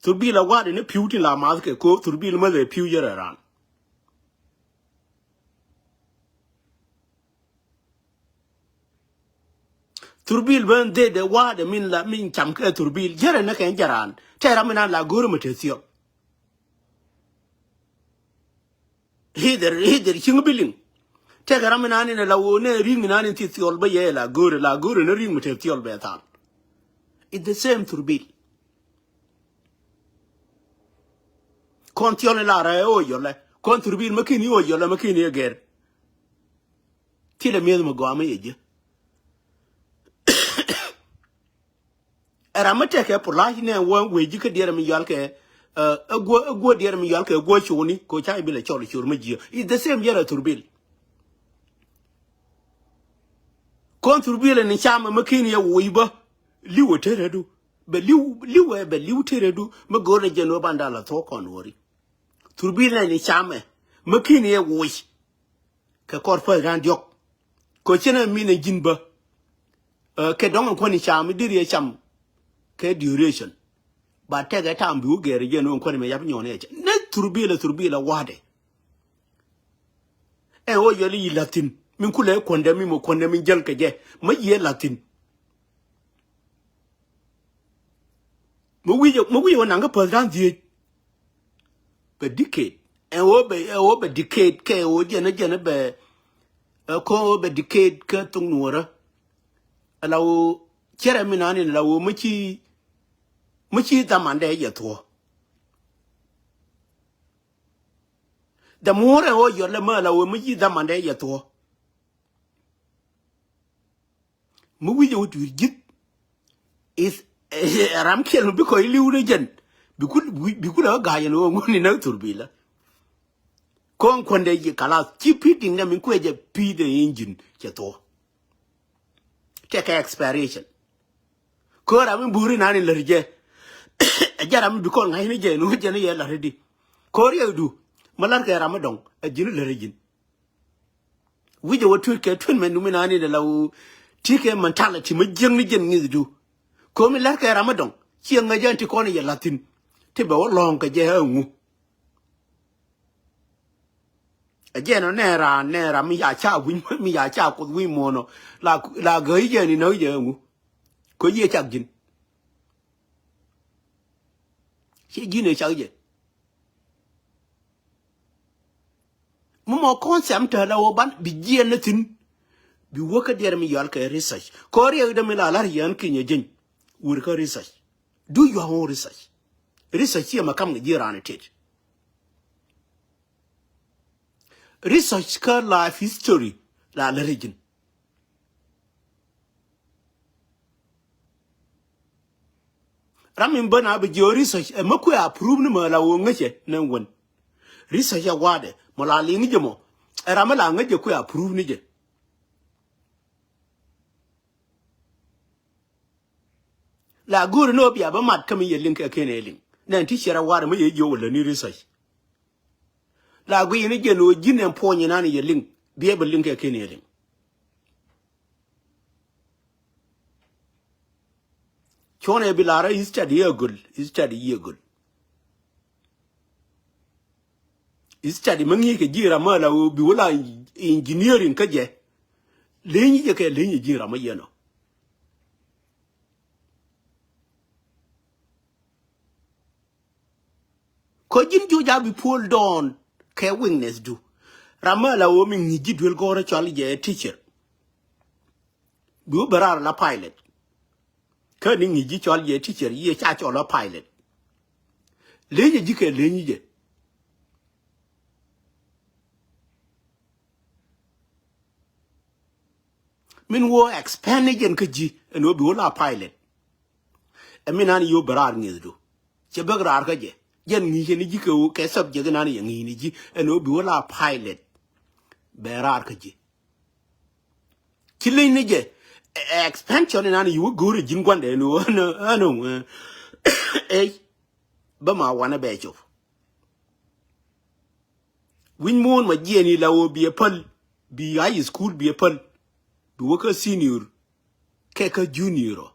Thurbil ɛ wa̱dɛ ni pi̱w tin la math kɛ ko thurbil mäthɛ pi̱w yɛrɛ raan. Thurbil ben dhedɛ wa̱a̱dɛ min la min cam kɛ thurbil jɛrɛ ni kɛn jɛ raan tɛ ram inan la go̱o̱r mi te thiɔp. Hither hither ciŋ biliŋ tɛkɛ ram inan in la wo̱o̱ ne ri̱ŋ inan in thi thiɔl bä yɛ la go̱o̱rɛ la go̱o̱rɛ ni ri̱ŋ mi te thiɔl bɛ than. It's the same thurbil. Kɔn thiɔl in la rɛ ɛ ɣöö yɔlɛ kɔn thurbil mi kin i̱ ɣöö yɔlɛ mi kin i̱ ɛ gɛr. Thilɛ mi̱eth mi gɔaa mi yɛ ji̱. Ɛ ram mi tɛkɛ pulac nɛ wä wee ji̱ kä diɛɛr mi yual kɛ ɛ guɔ ɛ guɔ diɛɛr mi yual kɛ guɔ cuni ko ca i̱ bi lɛ cɔl cur mi ji̱. It's the same yɛrɛ thurbil. Kɔn thurbil ni cam mi kin yɛ wuc bä li̱w ɛ terɛ du bɛ li̱w li̱w ɛ bɛ li̱w terɛ du mi go̱o̱r ni jɛn wä ban dal a thuɔk kɔn wä ri. Thurbil nɛ ni cam ɛ mi kin yɛ wuc. Kɛ kɔr päth raan diɔ̱k. Kɛ cin ɛ min ɛ ji̱n bä. Kɛ dɔ̱ŋ in kuäni cam mi diri ɛ cam. Kɛ duration. Ba tɛk ɛ tam bi wä gɛɛr ɛ jɛn wä in kuäni mɛ yap nyɔɔn ɛ cɛ nɛ thurbil ɛ thurbil ɛ wa̱dɛ. Ɛn ɣöö yɔl i̱ yi la̱thi̱n min kulɛ kuändɛ mi mɛ kuändɛ min jäl kɛ jɛ mɛ yiëë la̱thi̱n. Mi wi̱c mi wi̱c wä naŋ kä päth da̱ŋ dhieec. Bɛ diked ɛn ɣöö bɛ ɛn ɣöö bɛ diked kɛ ɣöö jɛn jɛn bɛ ɛ ko̱ ɣöö bɛ diked kä thok nuɔ̱ɔ̱rä. Ala ɣöö cärɛ mi nani ala ɣöö mi ci mi ci dhamandɛ yɛ thuɔ̱. Dhamurɛ ɣöö yɔl ɛmɛ ala ɣöö mi ci dhamandɛ yɛ thuɔ̱. Mi wi̱cɛ wä tui̱r ji̱th. Is ram kiɛl mi bi kɔc li̱w ni jɛn bi kul bi kul ɛ ga̱a̱c ɛn ɣöö ŋuɔ̱tni näk thurbilä. Kɔn kuändɛ yi kalath ci pi̱i̱t diŋdɛ min kuɛ jɛ pi̱i̱t ɛ injin cɛ thuɔ̱. Tɛkɛ expiration. Köör ram mi buuri nani lär jɛ. Ɛ jɛ ram mi bi kɔn ŋa̱cni jɛ ni wä jɛ ni yɛ lär di. Köör yɛ du ma lär kɛ ram mi dɔŋ ɛ ji̱n lär ji̱n. Wi̱cɛ wä tui̱t kɛ tui̱t mɛ numi nani dɛ la wä ti kɛ mentality mɛ jiäŋni jɛn ŋi̱thdu. Komi lär kɛ ram mi dɔŋ ciɛ ŋäc jɛn ti kɔn yɛ la̱thi̱n. Ti bɛ wä lɔ̱ŋ kɛ jɛ ɛ ŋu. Ɛ jɛn ɔ nɛ raan nɛ ram mi ya ca wi̱ny mi ya ca kuoth wi̱ny muɔ̱ɔ̱n ɔ la la gäi jɛn inä jɛ ɛ ŋu. Kä yiëë cak ji̱n. Ciɛ ji̱n ɛ cak jɛ. Mi mɔ kɔn thiam te la wä ban bi jiɛn ni thi̱n. Bi wä kä diɛɛr mi yɔal kɛ research kɔ riɛk dämi la lar yɛn kinyɛ ji̱ny. Wur kä research. Do your own research. Research ciɛ ma kam kɛ ji̱ raan itet. Research kä life history la lär ji̱n. Ram in bä na bi jiɛ research ɛ mä kuɛ approve ni mä la wä ŋäcɛ nɛ wän. Research ɛ wa̱dɛ mɔ la liŋ jɛ mɔ. Ɛ ram mi la ŋäc jɛ kuɛ approve ni jɛ. La go̱o̱ri ni ɣöö bia bä mat kä mi yɛ liŋ kɛ ken ɛ liŋ. Nɛn ti ciɛrɛ warɛ mi yɛ jiök wä lätni research. La guiy ni jɛn ɣöö ji̱n ɛn puɔ̱ny inan yɛ liŋ, biɛ bä liŋ kɛ ken yɛ liŋ. Cuɔ̱n ɛ bi lar ɛ study yɛ göl, study yɛ göl. Study mi ŋi̱i̱c kɛ ji̱ ram mi la ɣöö bi wä la engineering kä jɛ. Leny jɛ kɛ leny ji̱ ram mi yɛn ɔ. Kä ji̱n joc a bi puɔl dɔɔn kɛ weakness du. Ram mi la ɣöö mi ŋi̱i̱c ji̱ duel gɔ̱rä cɔal jɛ teacher. Bi wä bɛ raar la pilot. Kä ni ŋi̱i̱c ji̱ cɔal jɛ teacher yiëë ca cɔl la pilot. Lenyɛ ji̱ kɛ leny jɛ. Min wä expand ni jɛn kä ji̱ ɛn wä bi wä la pilot. Ɛ min an yio̱w bɛ raar ŋi̱i̱cdu. Cɛ bek raar kä jɛ. Jɛn ŋi̱i̱cɛ ni ji̱ kɛ wä kɛ subject in an yɛ ŋi̱i̱c ni ji̱ ɛn wä bi wä la pilot. Bɛ raar kä ji̱. Ci leny ni jɛ ɛ, ɛ expansion in an yio̱w go̱o̱rɛ ji̱n gua̱ndɛ ɛn wä ɛn wä ɛn wä. Ey. Bä ma wanɛ bɛ cop. Wi̱ny muɔ̱ɔ̱n ma jiɛɛni la wä biɛ päl. Bi high school biɛ päl. Bi wä kä senior. Kɛ kä junior ɔ.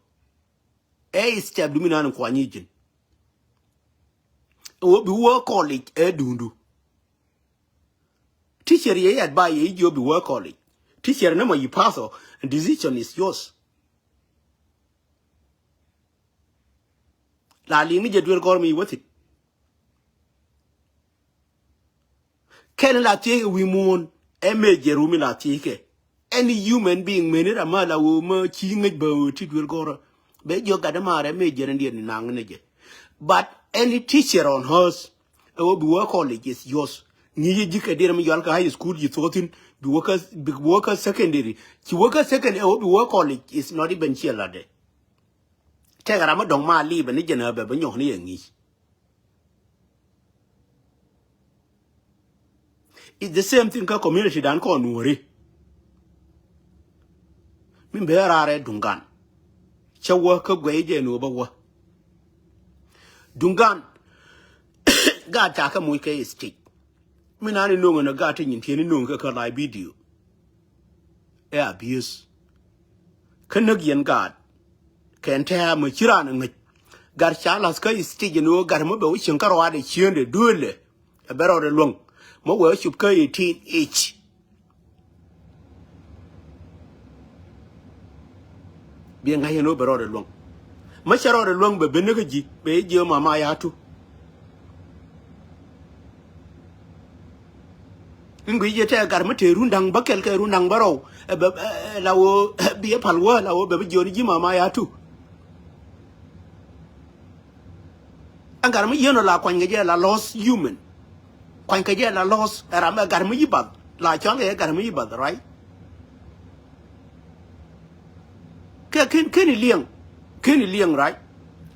Ɛ step du mi nan kuany i̱ ji̱n. Ɛ wä bi wä college ɛ duundu. Teacher yɛ yat ba yɛ i̱ jiɔ bi wä college. Teacher ni ma yi pass ɔ, decision is yours. La liŋ ni jɛ duel gɔr mi wä thit. Kɛn la thiec kɛ wi̱i̱ muɔ̱ɔ̱n ɛ mec jɛ rumi la thiec kɛ. Any human being meni ram ma la wä ma ci ŋäc bä wä ti duel gɔr. Bɛ jiɔ gat ma rɛ mec jɛ rɛ ndiɛn ni naŋ ni jɛ. But any teacher on earth ɛ wä bi wä college is yours. Ŋi̱i̱c ji̱ kɛ dier mi yual kɛ high school ji̱ thuɔthin bi wä kä bi wä kä secondary. Ci wä kä secondary ɛ wä bi wä college is not even ciɛ latdɛ. Tɛk ram mi dɔ̱ŋ ma li̱i̱ bɛ ni jɛn ɛ bɛ bɛ nyɔk ni yɛ ŋi̱i̱c. It's the same thing kä community dan kɔn nuɔri. Min bɛ raar ɛ Duŋgan. Cä wä kä guɛy jɛ nuɔ bä wä. Duŋgan. Gaat ca kä muc kɛ stage. Min an inoŋ ɛn ɛ gaat ti nyin tiɛn inoŋ kɛ kä live video. Ɛ abuse. Kä näk yɛn gaat. Kɛn tɛ̈ɛ̈ mi ci raan ɛ ŋäc. Gat ca la̱th kä stage ni ɣöö gat mi bɛ wä cieŋ kä ruaadɛ ciëëndɛ duëëlɛ. Ɛ bɛ rɔɔdɛ luäŋ. Mi wee wä cop kä eighteen age. Biɛ ŋa̱c yɛn ɣöö bɛ rɔɔdɛ luäŋ. Mi cɛ rɔɔdɛ luäŋ bɛ ben ni kä ji̱ bɛ ji̱ jiö mama ya̱a̱tu. In guic yɛ tɛ gat mi te run da̱ŋ bä kɛl kɛ run da̱ŋ bä rɔw. Ɛ bɛ, ɛ, ɛ, la wä, ɛ, bi ɛ pal wä, la wä bɛ bi jiɔni ji̱ mama ya̱a̱tu. Ɛn gat mi yieen ɔ la kuany kɛ jɛ la lost human. Kuany kɛ jɛ la lost, ɛ ram ɛ gat mi yi bath. La cual kɛ jɛ gat mi yi bath, right? Kɛ ken, ken i liɛŋ. Ken i liɛŋ, right?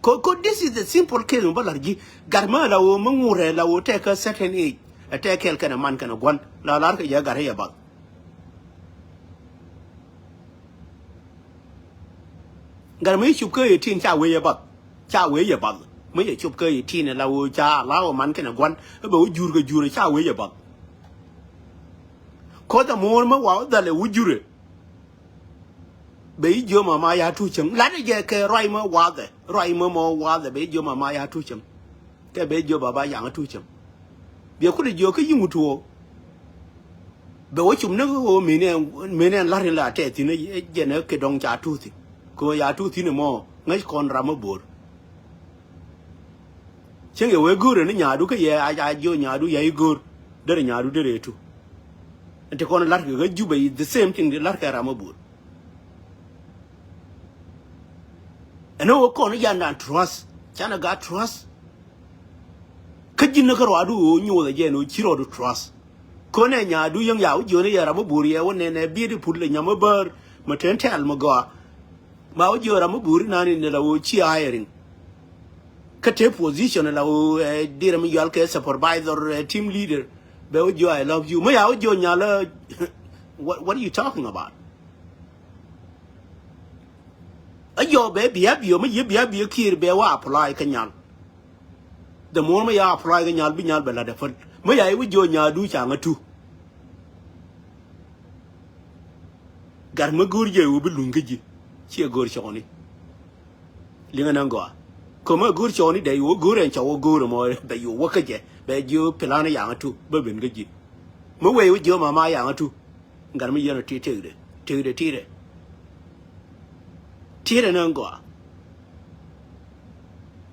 Ko, ko, this is the simple case mi bä la̱r ji̱. Gat mi la wä mi ŋurɛ la wä tɛk kä certain age. Ɛ tɛk kɛl kɛnɛ man kɛnɛ gua̱n. La la̱r kɛ jɛ gat yɛ bath. Gat mi cop kä eighteen ca wee yɛ bath. Ca wee yɛ bath. Mi yɛ cop kä eighteen la wä ca la wä man kɛnɛ gua̱n. Ɛ bɛ wä jur kɛ jur ca wee yɛ bath. Ko the more mi wa wä dhal ɛ wä jurɛ. Bɛ i̱ jiö mama ya̱a̱tu cäŋ. Lat i̱ jɛ kɛ ruac mɔ wathɛ. Ruac mɔ mɔ wathɛ bɛ i̱ jiö mama ya̱a̱tu cäŋ. Kɛ bɛ i̱ jiö baba ya̱a̱ŋ atu cäŋ. Biɛ kulɛ jiö kä yi̱ŋ wut tuɔɔ. Bɛ wä cum ni ɣöö mënɛ, mënɛ la̱r in la tɛth thi̱n jɛn ɛ kɛ dɔ̱ŋ ca tuthi. Kɛ ɣöö ya tuthi ni mɔ ŋäc kɔn ram mi bo̱o̱r. Cäŋ yɛ wee go̱o̱rɛ ni nyaadu kä yɛ a, a jiö nyaadu yɛ i̱ go̱o̱r. Derɛ nyaadu derɛ tu. Ɛn ti kɔn la̱r kɛ ɣä Jubɛ i̱ the same thing di la̱r kɛ ram mi bo̱o̱r. Ɛn ɣöö kɔn i̱ jandan trust. Canɛ gat trust. Kä ji̱n ni kä ruaadu ɣöö nyothɛ jɛ ɛn ɣöö ci rɔɔdu trust. Könɛ nyaadu yäŋ ya wä jiöni yɛ ram mi bo̱o̱r yɛ wä nɛnɛ bi̱i̱di put lɛ nyam mi bäär mi ten tɛl mi gɔaa. Ma wä jiö ram mi bo̱o̱r inani ni la ɣöö ci hiring. Kä te position la ɣöö ɛ dirɛ mi yual kɛ supervisor, ɛ team leader. Bɛ wä jiɔ I love you. Mi ya wä jiɔ nyal ɛ, what, what are you talking about? Ɛ jiɔ bɛ bia biɔ, mi yɛ bia biɔ kiɛr bɛ wä apply kä nyal. The more mi ya apply kä nyal, bi nyal bɛ lat ɛ päl. Mi ya wä jiɔ nyal du ca ŋä tu. Gat mi go̱o̱r jɛ wä bi luŋ kä ji̱. Ciɛ go̱o̱r cɔɔni. Liŋɛ nä gɔaa. Kä mi go̱o̱r cɔɔni dɛ yo̱ go̱o̱r ɛn cɔw wä go̱o̱r mɔ bɛ yo̱ wä kä jɛ. Bɛ jiö plan yaŋ tu bä ben kä ji̱. Mi wee wä jiö mama yaŋ tu. Gat mi yɛn ɔ ti tekdɛ. Tekdɛ ti dɛ. Ti dɛ nä gɔaa.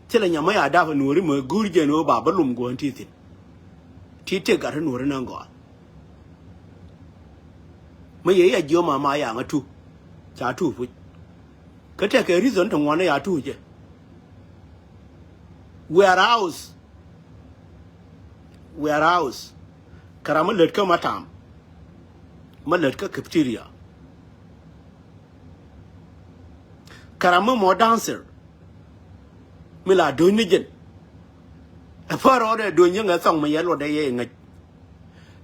Thilɛ nyam mi ya dap nuɔ̱ri mi go̱o̱r jɛ ni wä ba bä lum guɔ̱n ti thi̱n. Ti tek gat nuɔ̱ri nä gɔaa. Mi yɛ ya jiö mama yaŋ tu. Ca tu puc. Kä tekɛ reason ti ŋuan ya tu jɛ. Warehouse. Warehouse. Kɛ ram mi lät kä matam. Mi lät kä cafeteria. Kɛ ram mi mɔ dancer. Mi la do̱ny ni jɛn. Ɛ pär rɔɔdɛ do̱ny yäŋɛ thɔŋ mi yɛ luɔtdɛ yɛ ŋäc.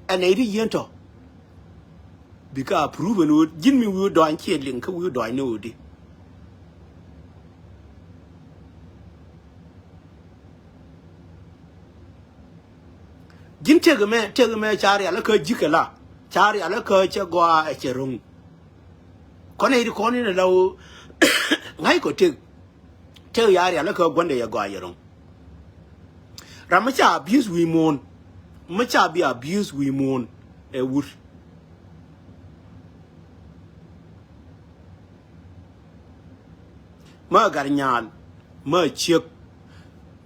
Ɛ nɛy ti yien tɔ. Bikɛ approve ni ɣöö ji̱n mi wi̱i̱ dɔany ciɛ liŋ kä wi̱i̱ dɔany ni ɣöö di. Ji̱n tëk mɛ, tëk mɛ ca rial kä ji̱ kɛ la. Ca rial kä cɛ gɔaa ɛ cɛ ro̱ŋ. Kɔn ɛ ri kɔn in la ɣöö ŋa̱c kɔ tëk. Tëk ya rial kä gua̱ndɛ yɛ gɔaa yɛ ro̱ŋ. Ram mi ca abuse wi̱i̱ muɔ̱ɔ̱n. Mi ca bi abuse wi̱i̱ muɔ̱ɔ̱n ɛ wur. Ma gat nyal, ma ciek.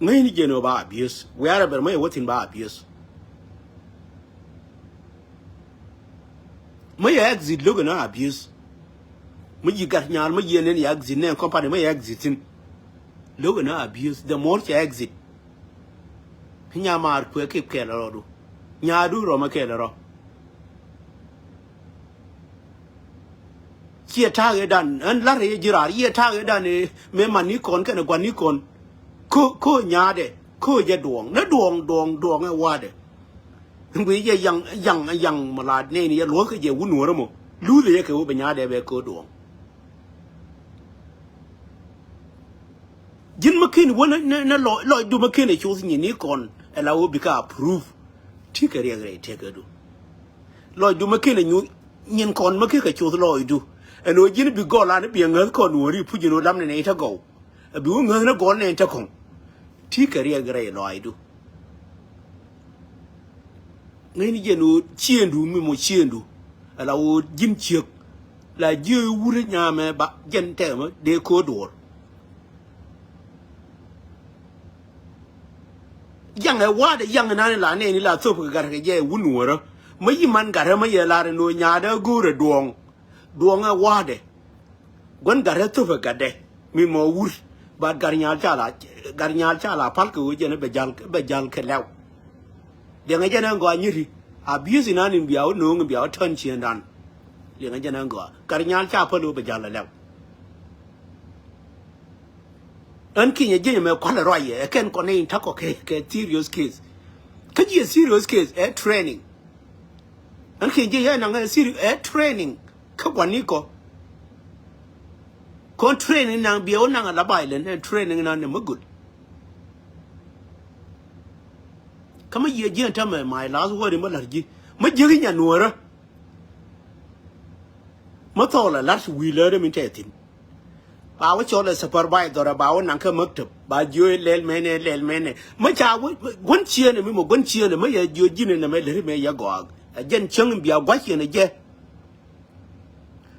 Ŋäcni jɛn ɔ ba abuse. Wiarɛ bɛr ma yɛ wä thi̱n ba abuse. Ma yɛ exit lo̱k ɛn a abuse. Ma yi gat nyal, ma yɛ nɛn yɛ exit nɛn company ma yɛ exit thi̱n. Lo̱k ɛn a abuse. The more cɛ exit. Nya maar kuɛ kip kɛɛl rɔ du. Nyaadu rɔ ma kɛɛl rɔ. Ciɛ ta̱a̱ ëëdan, ɣän la̱r ëë ji̱ raar, ciɛ ta̱a̱ ëëdan ëë mëë man ni kɔn kɛnɛ gua̱n ni kɔn. Ko, ko nyaadɛ, ko jɛ duɔ̱ɔ̱ŋ, ni duɔ̱ɔ̱ŋ, duɔ̱ɔ̱ŋ, duɔ̱ɔ̱ŋ ɛ wa̱a̱dɛ. Ŋui̱ jɛ yaŋ, yaŋ, yaŋ mɛ la nɛɛni yɛ luɔ̱thkɛ jɛ wun nuɔ̱ɔ̱rä mɔ. Luuthɛ jɛ kɛ wä bɛ nyaadɛ bɛ ko duɔ̱ɔ̱ŋ. Ji̱n mä ken wä nä, nä, nä lɔ, lɔcdu mä ken ɛ cuth nyin ni kɔn ɛ la wä bikɛ approve. Ti kɛ riɛk rɛy tëkädu. Lɔcdu mä ken ɛ nyu, nyin kɔn mä kekɛ cuth lɔcdu. Ɛn ɣöö ji̱n bi gɔl an bi ɛ ŋäth kɔn wä ri puc ɛn ɣöö lam nɛ nɛy tä gɔw. Ɛ bi wä ŋäth nä gɔl nɛn tä kɔŋ. Ti kɛ riɛk rɛy lɔcdu. Ŋäcni jɛn ɣöö ciëëndu mi mɔ ciëëndu. Ala ɣöö ji̱n ciek. La jiö i̱ wurä nyamɛ ba jɛn tɛmɛ dee ko̱o̱r duɔ̱ɔ̱r. Yaŋɛ wa̱a̱dɛ yaŋɛ nani la nɛɛni la thop kɛ gat kɛ jɛ wun nuɔ̱ɔ̱rä. Mä yi man gat ɛ mä yɛ lar ɛn ɣöö nyaadä go̱o̱rɛ duɔ̱ɔ̱ŋ. Duɔ̱ɔ̱ŋɛ wa̱a̱dɛ. Gua̱n gat ɛ thop ɛ gatdɛ. Mi mɔ wur. Ba gat nyal ca la, gat nyal ca la pal kɛ ɣöö jɛn bɛ jal, bɛ jal kɛ lɛw. Liɛŋɛ jɛn ɛn gɔaa nyiri. Abuse inan in bia wä no̱o̱ŋ in bia wä tän ciëndan. Liɛŋɛ jɛn ɛn gɔaa. Gat nyal ca päl wä bɛ jal ɛ lɛw. Ɣän kinyɛ ji̱n ɛmɛ kualɛ ruacɛ ɛ kɛn kɔn in ta̱kɔ kɛ, kɛ serious case. Kä ji̱ ɛ serious case ɛ training. Ɣän kinyɛ ji̱ yɛ naŋ ɛ serious ɛ training. Kä gua̱n ni kɔ. Kɔn training naŋ biɛ wä naŋ a la ba̱a̱c lɛn ɛ training naŋ ni mi good. Kä mi yiëë ji̱n tämɛ my last word in bä la̱r ji̱. Mi jiäk i̱ nya nuɔ̱ɔ̱rä. Mi thɔɔl ɛ la̱r wi̱i̱ läärä min tɛɛ thi̱n. Ba wä cɔl ɛ supervisor ɛ ba wä naŋ kä maktab ba jiö lɛl mɛnɛ lɛl mɛnɛ. Mi ca wä guän ciënɛ mi mɔ guän ciënɛ mi yɛ jiö ji̱n ɛnɛ mɛ läri mɛ yɛ gɔaa. Ɛ jɛn cäŋ in bia gua̱c yɛn ɛ jɛ.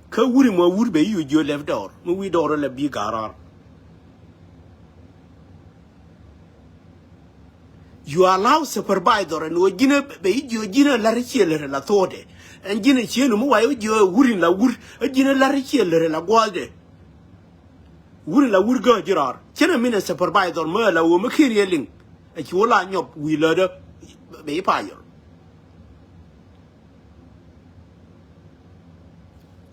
Kä wuri mɔ wur bɛ i̱ yu jiö lɛp dɔɔr mi wi̱i̱ dɔɔr lɛ bi ga̱raar. You allow supervisor ɛn ɣöö ji̱n ɛ bɛ i̱ jiö ji̱n ɛ la̱r i̱ ciɛ lär ɛ la tho̱o̱dɛ. Ɛn ji̱n ɛ cieen mi wac i̱ jiö ɛ wur in la wur ɛ ji̱n ɛ la̱r i̱ ciɛ lär ɛ la gua̱a̱thdɛ. Wur in la wur gääc ji̱ raar cien ɛ min ɛ supervisor mi ɛ la ɣöö mi ki̱n yɛ liŋ. Ɛ ci wä la nyɔp wi̱i̱ lätdä bɛ i̱ payɔr.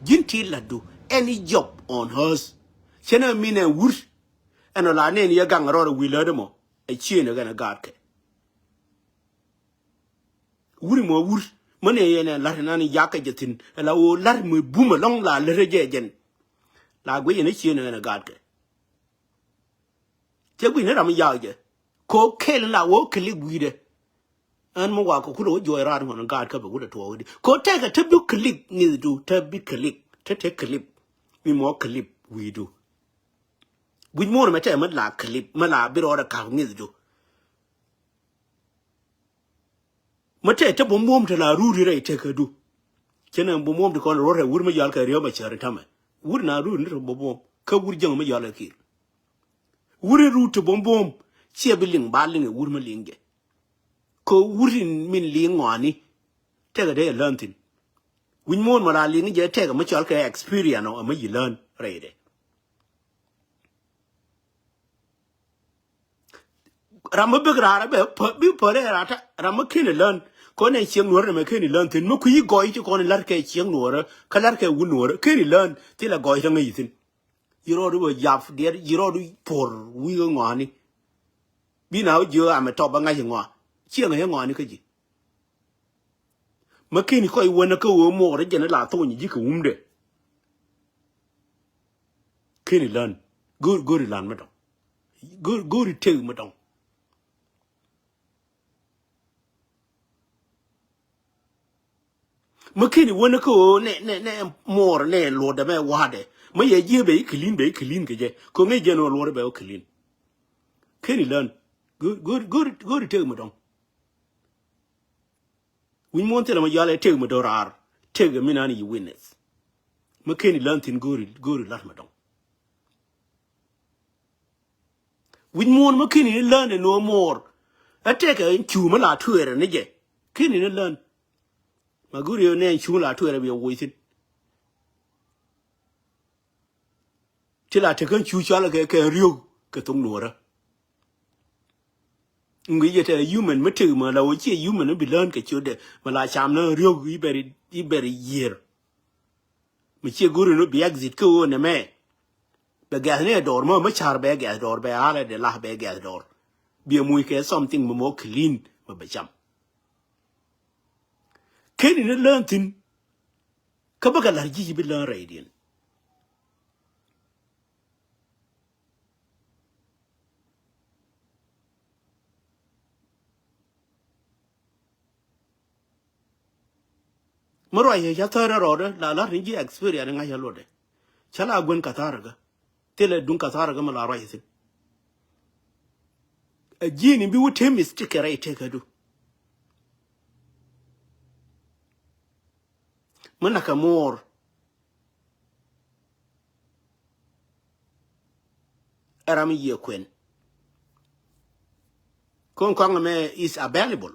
Ji̱n ti la̱tdu any job on earth. Cien ɛ min ɛ wur. Ɛn ɔ la nɛn yɛ gaŋ rɔɔdɛ wi̱i̱ lätdä mɔ ɛ cieen ɛ ɣän ɛ gaatkɛ. Wur mɔ wur. Mä nɛ yɛn ɛ la̱r nan yakä jɛ thi̱n. Ɛ la ɣöö la̱r mi bum ɛlɔ̱ŋ la lät ɛ jɛ jɛn. La guic yɛn ɛ cie nɛ ɣän ɛ gaatkɛ. Cɛ guic ni ram mi yakä jɛ. Ko kɛl in la ɣöö click wi̱i̱dɛ. Ɛn mi wakɔ kulɛ wä juɔc raar ŋuɔ̱n gaat kä bɛ wut ɛ tuɔɔk di. Ko tɛkɛ te bi click ŋi̱thdu, te bi click, te te clip. Mi mɔ clip wi̱i̱du. Wi̱c muɔ̱ɔ̱n mɛ tɛkɛ mi la clip, mi la bi rɔɔdɛ ka̱p ŋi̱thdu. Mi tɛkɛ te buɔ̱m buɔ̱m te la ruuri rɛy tekädu. Cɛ nɛ buɔ̱m buɔ̱m ti kɔn ruɔ̱t rɛy wur mi yɔal kɛ riäm ɛ cäri tamɛ. Wur na ruuri ni te buɔ̱m buɔ̱m. Kä wur jäŋ mi yɔal kɛ ki̱i̱r. Wuri rut ti buɔ̱m buɔ̱m. Ciɛ bi liŋ ba liŋ ɛ wur mi liŋ jɛ. Kɛ wur in min liŋ ŋɔaani. Tɛkɛ dee ɛ lään thi̱n. Wi̱c muɔ̱ɔ̱n mɔ la liŋ jɛ tɛkɛ mi cɔal kɛ experience ɔ mi yi lään rɛydɛ. Ram mi bek raar bɛ pä-, bi pärɛ raar ta, ram mi ken lään. Kɔn ɛ cieŋ nuɔ̱ɔ̱rä mɛ ken lään thi̱n. Mi kui̱ gɔy ti kɔn la̱r kɛ cieŋ nuɔ̱ɔ̱rä, kä la̱r kɛ wun nuɔ̱ɔ̱rä. Ken lään, thilɛ gɔy tä ŋäc thi̱n. Yi rɔɔdu bɛ jap diɛt, yi rɔɔdu puɔr wi̱i̱ kä ŋɔaani. Bi na wä jiö amɛ tɔp bä ŋa̱c ŋɔa. Cieŋ ɛ ŋɔaani kä ji̱. Mä keni kɔc wänä kä ɣöö muɔɔr jɛn la thony ji̱ kɛ wumdɛ. Keni län. Go̱o̱ri, go̱o̱ri län mä dɔ̱ŋ. Go̱o̱ri, go̱o̱ri tëk mä dɔ̱ŋ. Mä keni wänä kä ɣöö nɛ, nɛ, nɛ muɔɔr nɛ luɔtdɛ mɛ wa̱a̱dɛ. Mä yɛ ji̱ bɛ i̱ clean, bɛ i̱ clean kɛ jɛ. Kɛ ŋäc jɛn ɣöö luɔtdɛ bɛ wä clean. Keni län. Go̱o̱ri, go̱o̱ri, go̱o̱ri, go̱o̱ri tëk mä dɔ̱ŋ. Wi̱ny muɔ̱ɔ̱n thilɛ mɛ yɔal ɛ tëk mi do̱raar. Tëk mi nan yi witness. Mi keni län thi̱n go̱o̱ri, go̱o̱ri la̱t mɛ dɔ̱ŋ. Wi̱ny muɔ̱ɔ̱n mi keni ni län ɛ nuɔ̱ɔ̱ muɔɔr. Ɛ tëk ɛ cu mi la tueerɛ ni jɛ. Keni ni län. Ma go̱o̱ri ɛ nɛn cu mi la tueerɛ bi ɛ woc thi̱n. Ti la tekä cu cɔal kɛ, kɛ riok kɛ thok nuɔrä. Ŋuic jɛ tɛ human mi tek mɛ la wä ciɛ human mi bi lään kɛ ciötdɛ mɛ la cam ni riok i̱ bɛr, i̱ bɛr yiër. Mɛ ciɛ go̱ri ni bi exit kä ɣöö nɛ mɛ. Bɛ gɛth ni ɛ dɔɔr mɛ, mɛ car bɛ gɛth dɔɔr bɛ alɛ dɛ la bɛ gɛth dɔɔr. Biɛ muc kɛ something mɛ mɔ clean mɛ bɛ cam. Keni ni lään thi̱n. Kä bä kɛ la̱r ji̱ ci bi lään rɛydiɛn. Mi ruac yɛ ca thäärä rɔɔdä la la̱r ni ji̱ experience ŋa̱c a luɔtdɛ. Cä la guän kathäärä kä. Thilɛ duŋ kathäärä kä mi la ruac thi̱n. Ɛ ji̱ ni bi wä te mistake kɛ rɛy tekädu. Mi nakɛ muɔɔr. Ɛ ram yiëë kuɛn. Kɔn kɔaŋ ɛmɛ is available.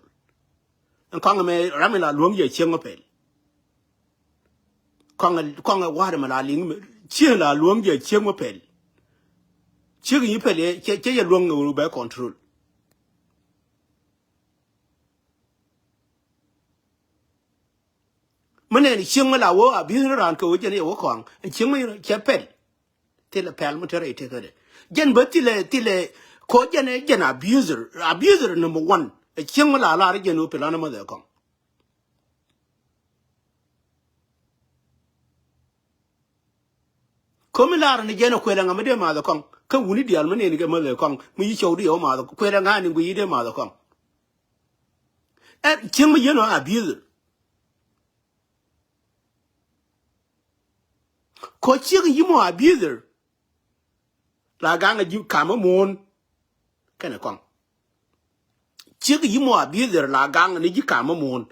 Ɛn kɔaŋ ɛmɛ ram in la luäŋ jɛ cieŋ ɔ pɛl. Kɔaŋ, kɔaŋ ɛ wa̱a̱t ɛmɛ la liŋ mɛ cieŋ la luäŋ jɛ cieŋ ɔ pɛl. Cieŋ nyi pɛl yɛ cɛ, cɛ yɛ luäŋ ɛ wä bɛ control. Mi nɛn cieŋ mi la wä abuse ni raan kɛ wä jɛn yɛ wä kɔaŋ. Cieŋ mi cɛ pɛl. Thilɛ pɛl mi te rɛy tekädɛ. Jɛn bä thilɛ, thilɛ ko jɛn ɛ jɛn abuser. Abuser number one. Ɛ cieŋ mi la lar jɛn wä pilan mi dhɛ kɔaŋ. Komi lar ni jɛn ɛ kuɛlɛ ŋa mi dee math ɛ kɔaŋ. Kä wuni diaal mi nɛn kɛ math ɛ kɔaŋ. Mi yi cɔw di yɛ wä math ɛ kuɛlɛ ŋa ni gui yi dee math ɛ kɔaŋ. Ɛ cieŋ mi yien ɔ abuser. Kɔ ciek yi mɔ abuser. La gaŋ a ji̱ kamä muɔ̱ɔ̱n. Kɛnɛ kɔaŋ. Ciek yi mɔ abuser la gaŋ ni ji̱ kamä muɔ̱ɔ̱n.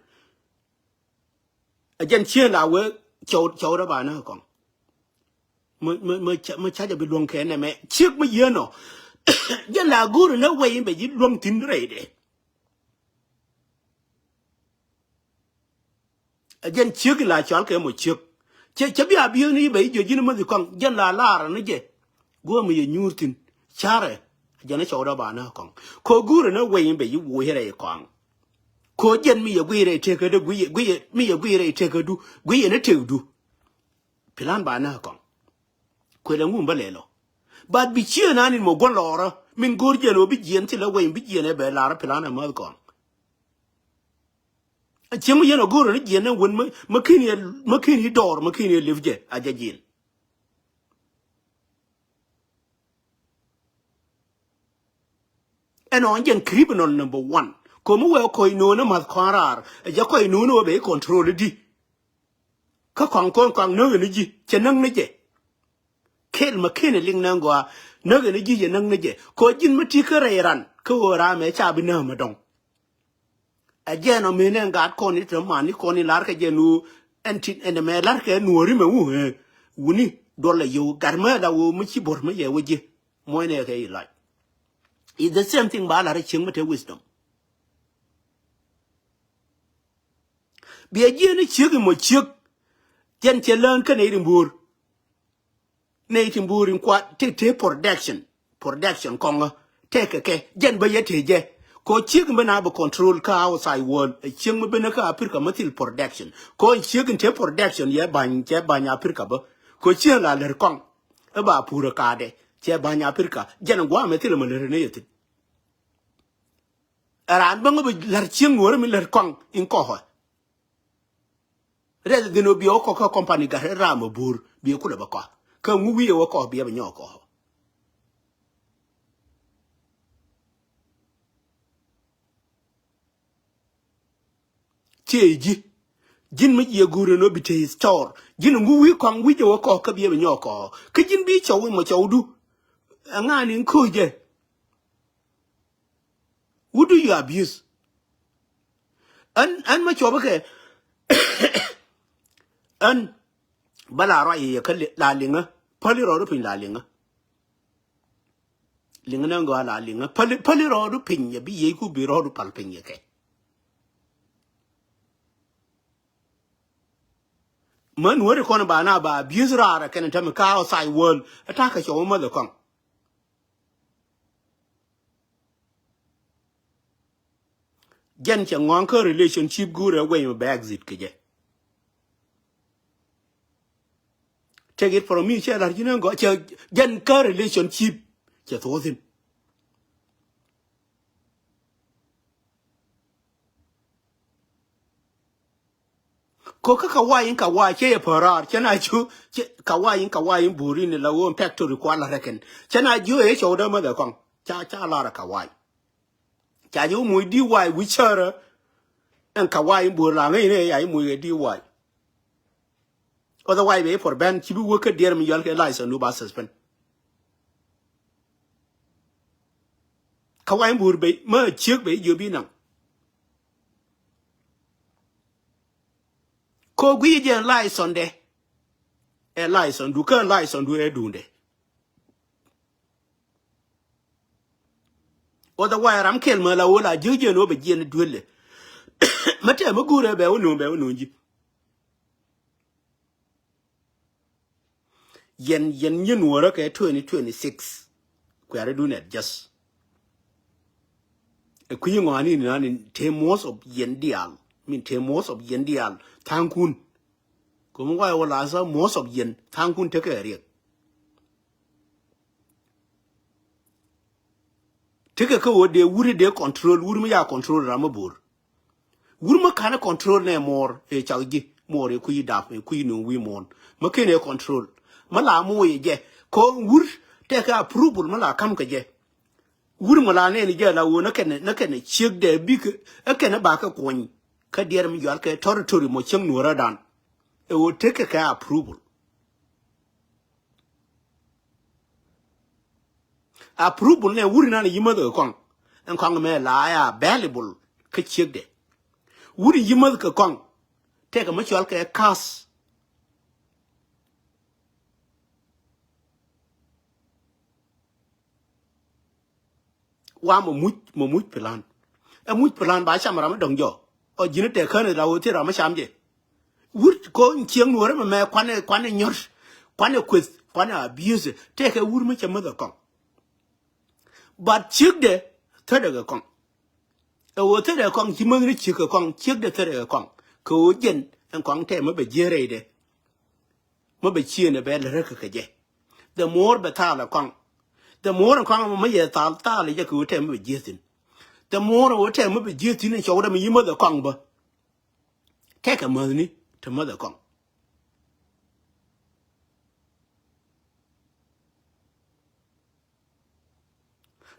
A jɛn cieŋ la wee cɔw, cɔw rɛ ba ni kɔaŋ. Mä, mä, mä ca, mä ca jɛ bi luɔ̱ŋ kɛ nɛmɛ. Ciek mä yieen ɔ. Jɛn la go̱o̱ri ni wei in bɛ ji̱ luɔ̱ŋ thi̱n rɛydɛ. A jɛn ciek in la cɔal kɛ mɔ ciek. Cɛ, cɛ bi a bi̱i̱th ni bɛ ji̱ ji̱ ni mäthi kɔaŋ. Jɛn la lar ni jɛ. Guɔ mi yɛ nyuur thi̱n. Carɛ. A jɛn a cɔwdä ba ni kɔaŋ. Ko guurɛ ni wei in bɛ ji̱ wuɔ̱c rɛy kɔaŋ. Ko jɛn mi yɛ guiy rɛy tekädä guiy, guiy, mi yɛ guiy rɛy tekädu. Guiy yɛ ni tekdu. Pilan ba ni kɔaŋ. Kuël ɛŋu bä lɛl ɔ. But bi cieen an in mɔ guɔ̱n lɔɔrä min go̱o̱r jiɛn ɣöö bi jiɛn thilɛ weny bi jiɛn ɛ bɛ lar pilan ɛ mäth kɔaŋ. Cieŋ mi yɛn a go̱o̱r ni jiɛn ni wen mi, mi kin yɛ, mi kin yɛ dɔɔr, mi kin yɛ li̱p jɛ a jɛ jiɛn. Ɛn ɣän jɛn criminal number one. Ko̱mi wee kɔc no̱o̱ŋ ni math kɔn raar. Ɛ jɛ kɔc no̱o̱ŋ ni wee ben control di. Kä kɔaŋ kɔn kɔaŋ näk ni ji̱, cɛ näk ni jɛ. Kel ma ken liŋ ni gɔaa, näk ni ji̱ cɛ näk ni jɛ. Kɛ ɣöö ji̱n mi ti kä rɛy ran, kä ɣöö ram ɛ ca bi näk mi dɔ̱ŋ. Ɛ jɛn ɔ mëë nɛn gaat kɔn i̱ te man ni kɔn i̱ lar kɛ jɛ nu, ɛn tin ɛn mɛ lar kɛ nuɔri mɛ wu, ɛ, wuni duɔl la yio̱w gat mɛ la wu mi ci bo̱r mi yɛ wä ji̱. Muɔ̱cnɛ kɛ i̱ lac. It's the same thing ba lar i̱ cieŋ mi te wisdom. Biɛ jiɛn i̱ ciek i̱ mɔ ciek. Jɛn cɛ lään kä nɛy ri mbuur. Nɛy ti mbuur in kuat ti te production. Production kɔŋä. Tëëkɛ kɛ jɛn bä yɛ te jɛ. Kɔ ciek in bä na bä control kä outside world. Ɛ ciek mi ben kä Africa mi thil production. Kɔ ciek in te production yɛ ba̱ny, cɛ ba̱ny Africa bä. Kɔ ciek la lär kɔŋ. Ɛ ba pur ɛ kaadɛ cɛ ba̱ny Africa. Jɛn in guamɛ thil mɛ lär ni yɛ thin. Ɛ raan bäŋ bi lär cieŋ nuɔ̱ɔ̱rä mi lär kɔaŋ in kɔkɔ. Rɛth dhin ɔ bi ɔ kɔk kä company gat ram ɔ bo̱o̱r bi ɛ kulɛ bä kɔk. Kä ŋu wi̱i̱ ɛ wä kɔk bi ɛ bɛ nyɔk kɔk. Ciɛ ji̱. Ji̱n mi jiɛ guur ɛn ɔ bi te store. Ji̱n ŋu wi̱i̱ kɔaŋ wi̱c ɛ wä kɔk kä bi ɛ bɛ nyɔk kɔk. Kä ji̱n bi cɔw in mɔ cɔwdu. Ɛ ŋa̱a̱n in ko̱o̱c jɛ. Who do you abuse? Ɛn, ɛn ma cuɔpä kɛ. Ɛn bä la ruac yɛ kä la liŋä. Päli rɔɔdu piny la liŋä. Liŋä nɛ gɔaa la liŋä. Päli, päli rɔɔdu piny yɛ bi yey ku bi rɔɔdu pal piny yɛ kɛ. Män weri kɔn ba na ba abuse raar ɛ kɛn tɛm ka outside world. Ɛ ta̱a̱ kɛ cɔw mäth ɛ kɔŋ. Jɛn cɛ ŋɔ̱ɔ̱ŋ kä relationship guurɛ weny mi bɛ exit kɛ jɛ. Take it from me, cɛ la̱r ji̱n ɛn gɔaa, cɛ jɛn kä relationship cɛ thuɔ̱thin. Ko kä ka wa̱a̱ in ka wa̱a̱ cɛ yɛ päraar cɛ na cu cɛ ka wa̱a̱ in ka wa̱a̱ in buur in la ɣöö in factory kual la rɛkɛn cɛ na jiö ëë cɔw dämäth ɛ kɔŋ ca ca lar ɛ ka wa̱a̱. Ca ji̱ wä muc di wa̱a̱ wi̱c cärä ɛn ka wa̱a̱ in buur la ŋäc in ëë ya in muc ɛ di wa̱a̱. Otherwise bɛ i̱ puɔr ben ci bi wä kä diɛɛr mi yual kɛ license du ba suspend. Ka wa̱a̱ in buur bɛ mä ciek bɛ i̱ jiö bi naŋ. Ko guiy jɛ license dɛ. Ɛ license du kä license du ɛ duundɛ. Otherwise ram kɛl mä la wä la jiäk jiɛn wä bɛ jiɛn duël lɛ. Mä tɛm mä guur ɛ bɛ wä nuŋ bɛ wä nuŋ ji̱. Yɛn, yɛn nyin wä rä kɛ twenty twenty-six. Kuɛ̈ri dun adjust. Ɛ kui̱ ŋɔaani ni nani te most of yɛn diaal. Min te most of yɛn diaal tha̱a̱ŋkun. Kä mi wa̱a̱ wä la sa most of yɛn tha̱a̱ŋkun tekɛ riɛk. Tekɛ kä wä dee wuri dee control wuri mi ya control ram mi bo̱o̱r. Wur mä ka̱n control nɛ muɔɔr ëë cak ji̱ muɔɔr ëë kui̱ dap ëë kui̱ nuŋ wi̱i̱ muɔ̱ɔ̱n mä ken ëë control. Mä la muɔɔy ɛ jɛ kɔn wur tɛkɛ approval mä la ka̱m kɛ jɛ. Wur mä la nɛɛni jɛ la ɣöö nä kɛnɛ nä kɛnɛ ciek dɛ bikɛ ɛ kɛnɛ bakɛ kuɔny. Kä diɛɛr mi jual kɛ territory mɔ cieŋ nuɔ̱ɔ̱rädan ɛ ɣöö tekɛ kɛ approval. Approval nɛ wuri nan yimäth kɛ kɔŋ. Ɛn kɔŋ mɛ la ya available kä ciekdɛ. Wuri yimäth kɛ kɔŋ. Tɛkɛ mä cual kɛ kas. Wa mɔ muc mɔ muc plan. Ɛ muc plan ba cam ram mi dɔ̱ŋ jɔ. Ɔ ji̱n tɛ kän ɛ la wä thil ram mi cam jɛ. Wur ko cieŋ nuɔrɛ mɛ mɛ kuanɛ kuanɛ nyɔr kuanɛ kueth kuanɛ abuse tɛkɛ wur mi cɛ mäth ɛ kɔŋ. But ciekdɛ thädɛ kɛ kɔŋ. Ɛ ɣöö thädɛ kɔŋ ci mäth ni ciek kɛ kɔŋ ciekdɛ thädɛ kɛ kɔŋ. Kɛ ɣöö jɛn ɛn kɔŋ tɛ mɛ bɛ jiee rɛydɛ. Mä bɛ cieen ɛ bɛ lät räkä kɛ jɛ. The more bɛ thaal ɛ kɔaŋ. The more ɛ kɔaŋ mä yɛ thaal thaal ɛ jɛ kɛ ɣöö tɛm mä bɛ jieth thi̱n. The more ɛ ɣöö tɛm mä bɛ jieth thi̱n ɛ cɔwdɛ mi yimäth ɛ kɔaŋ bä. Tɛkɛ mäthni te mäthɛ kɔŋ.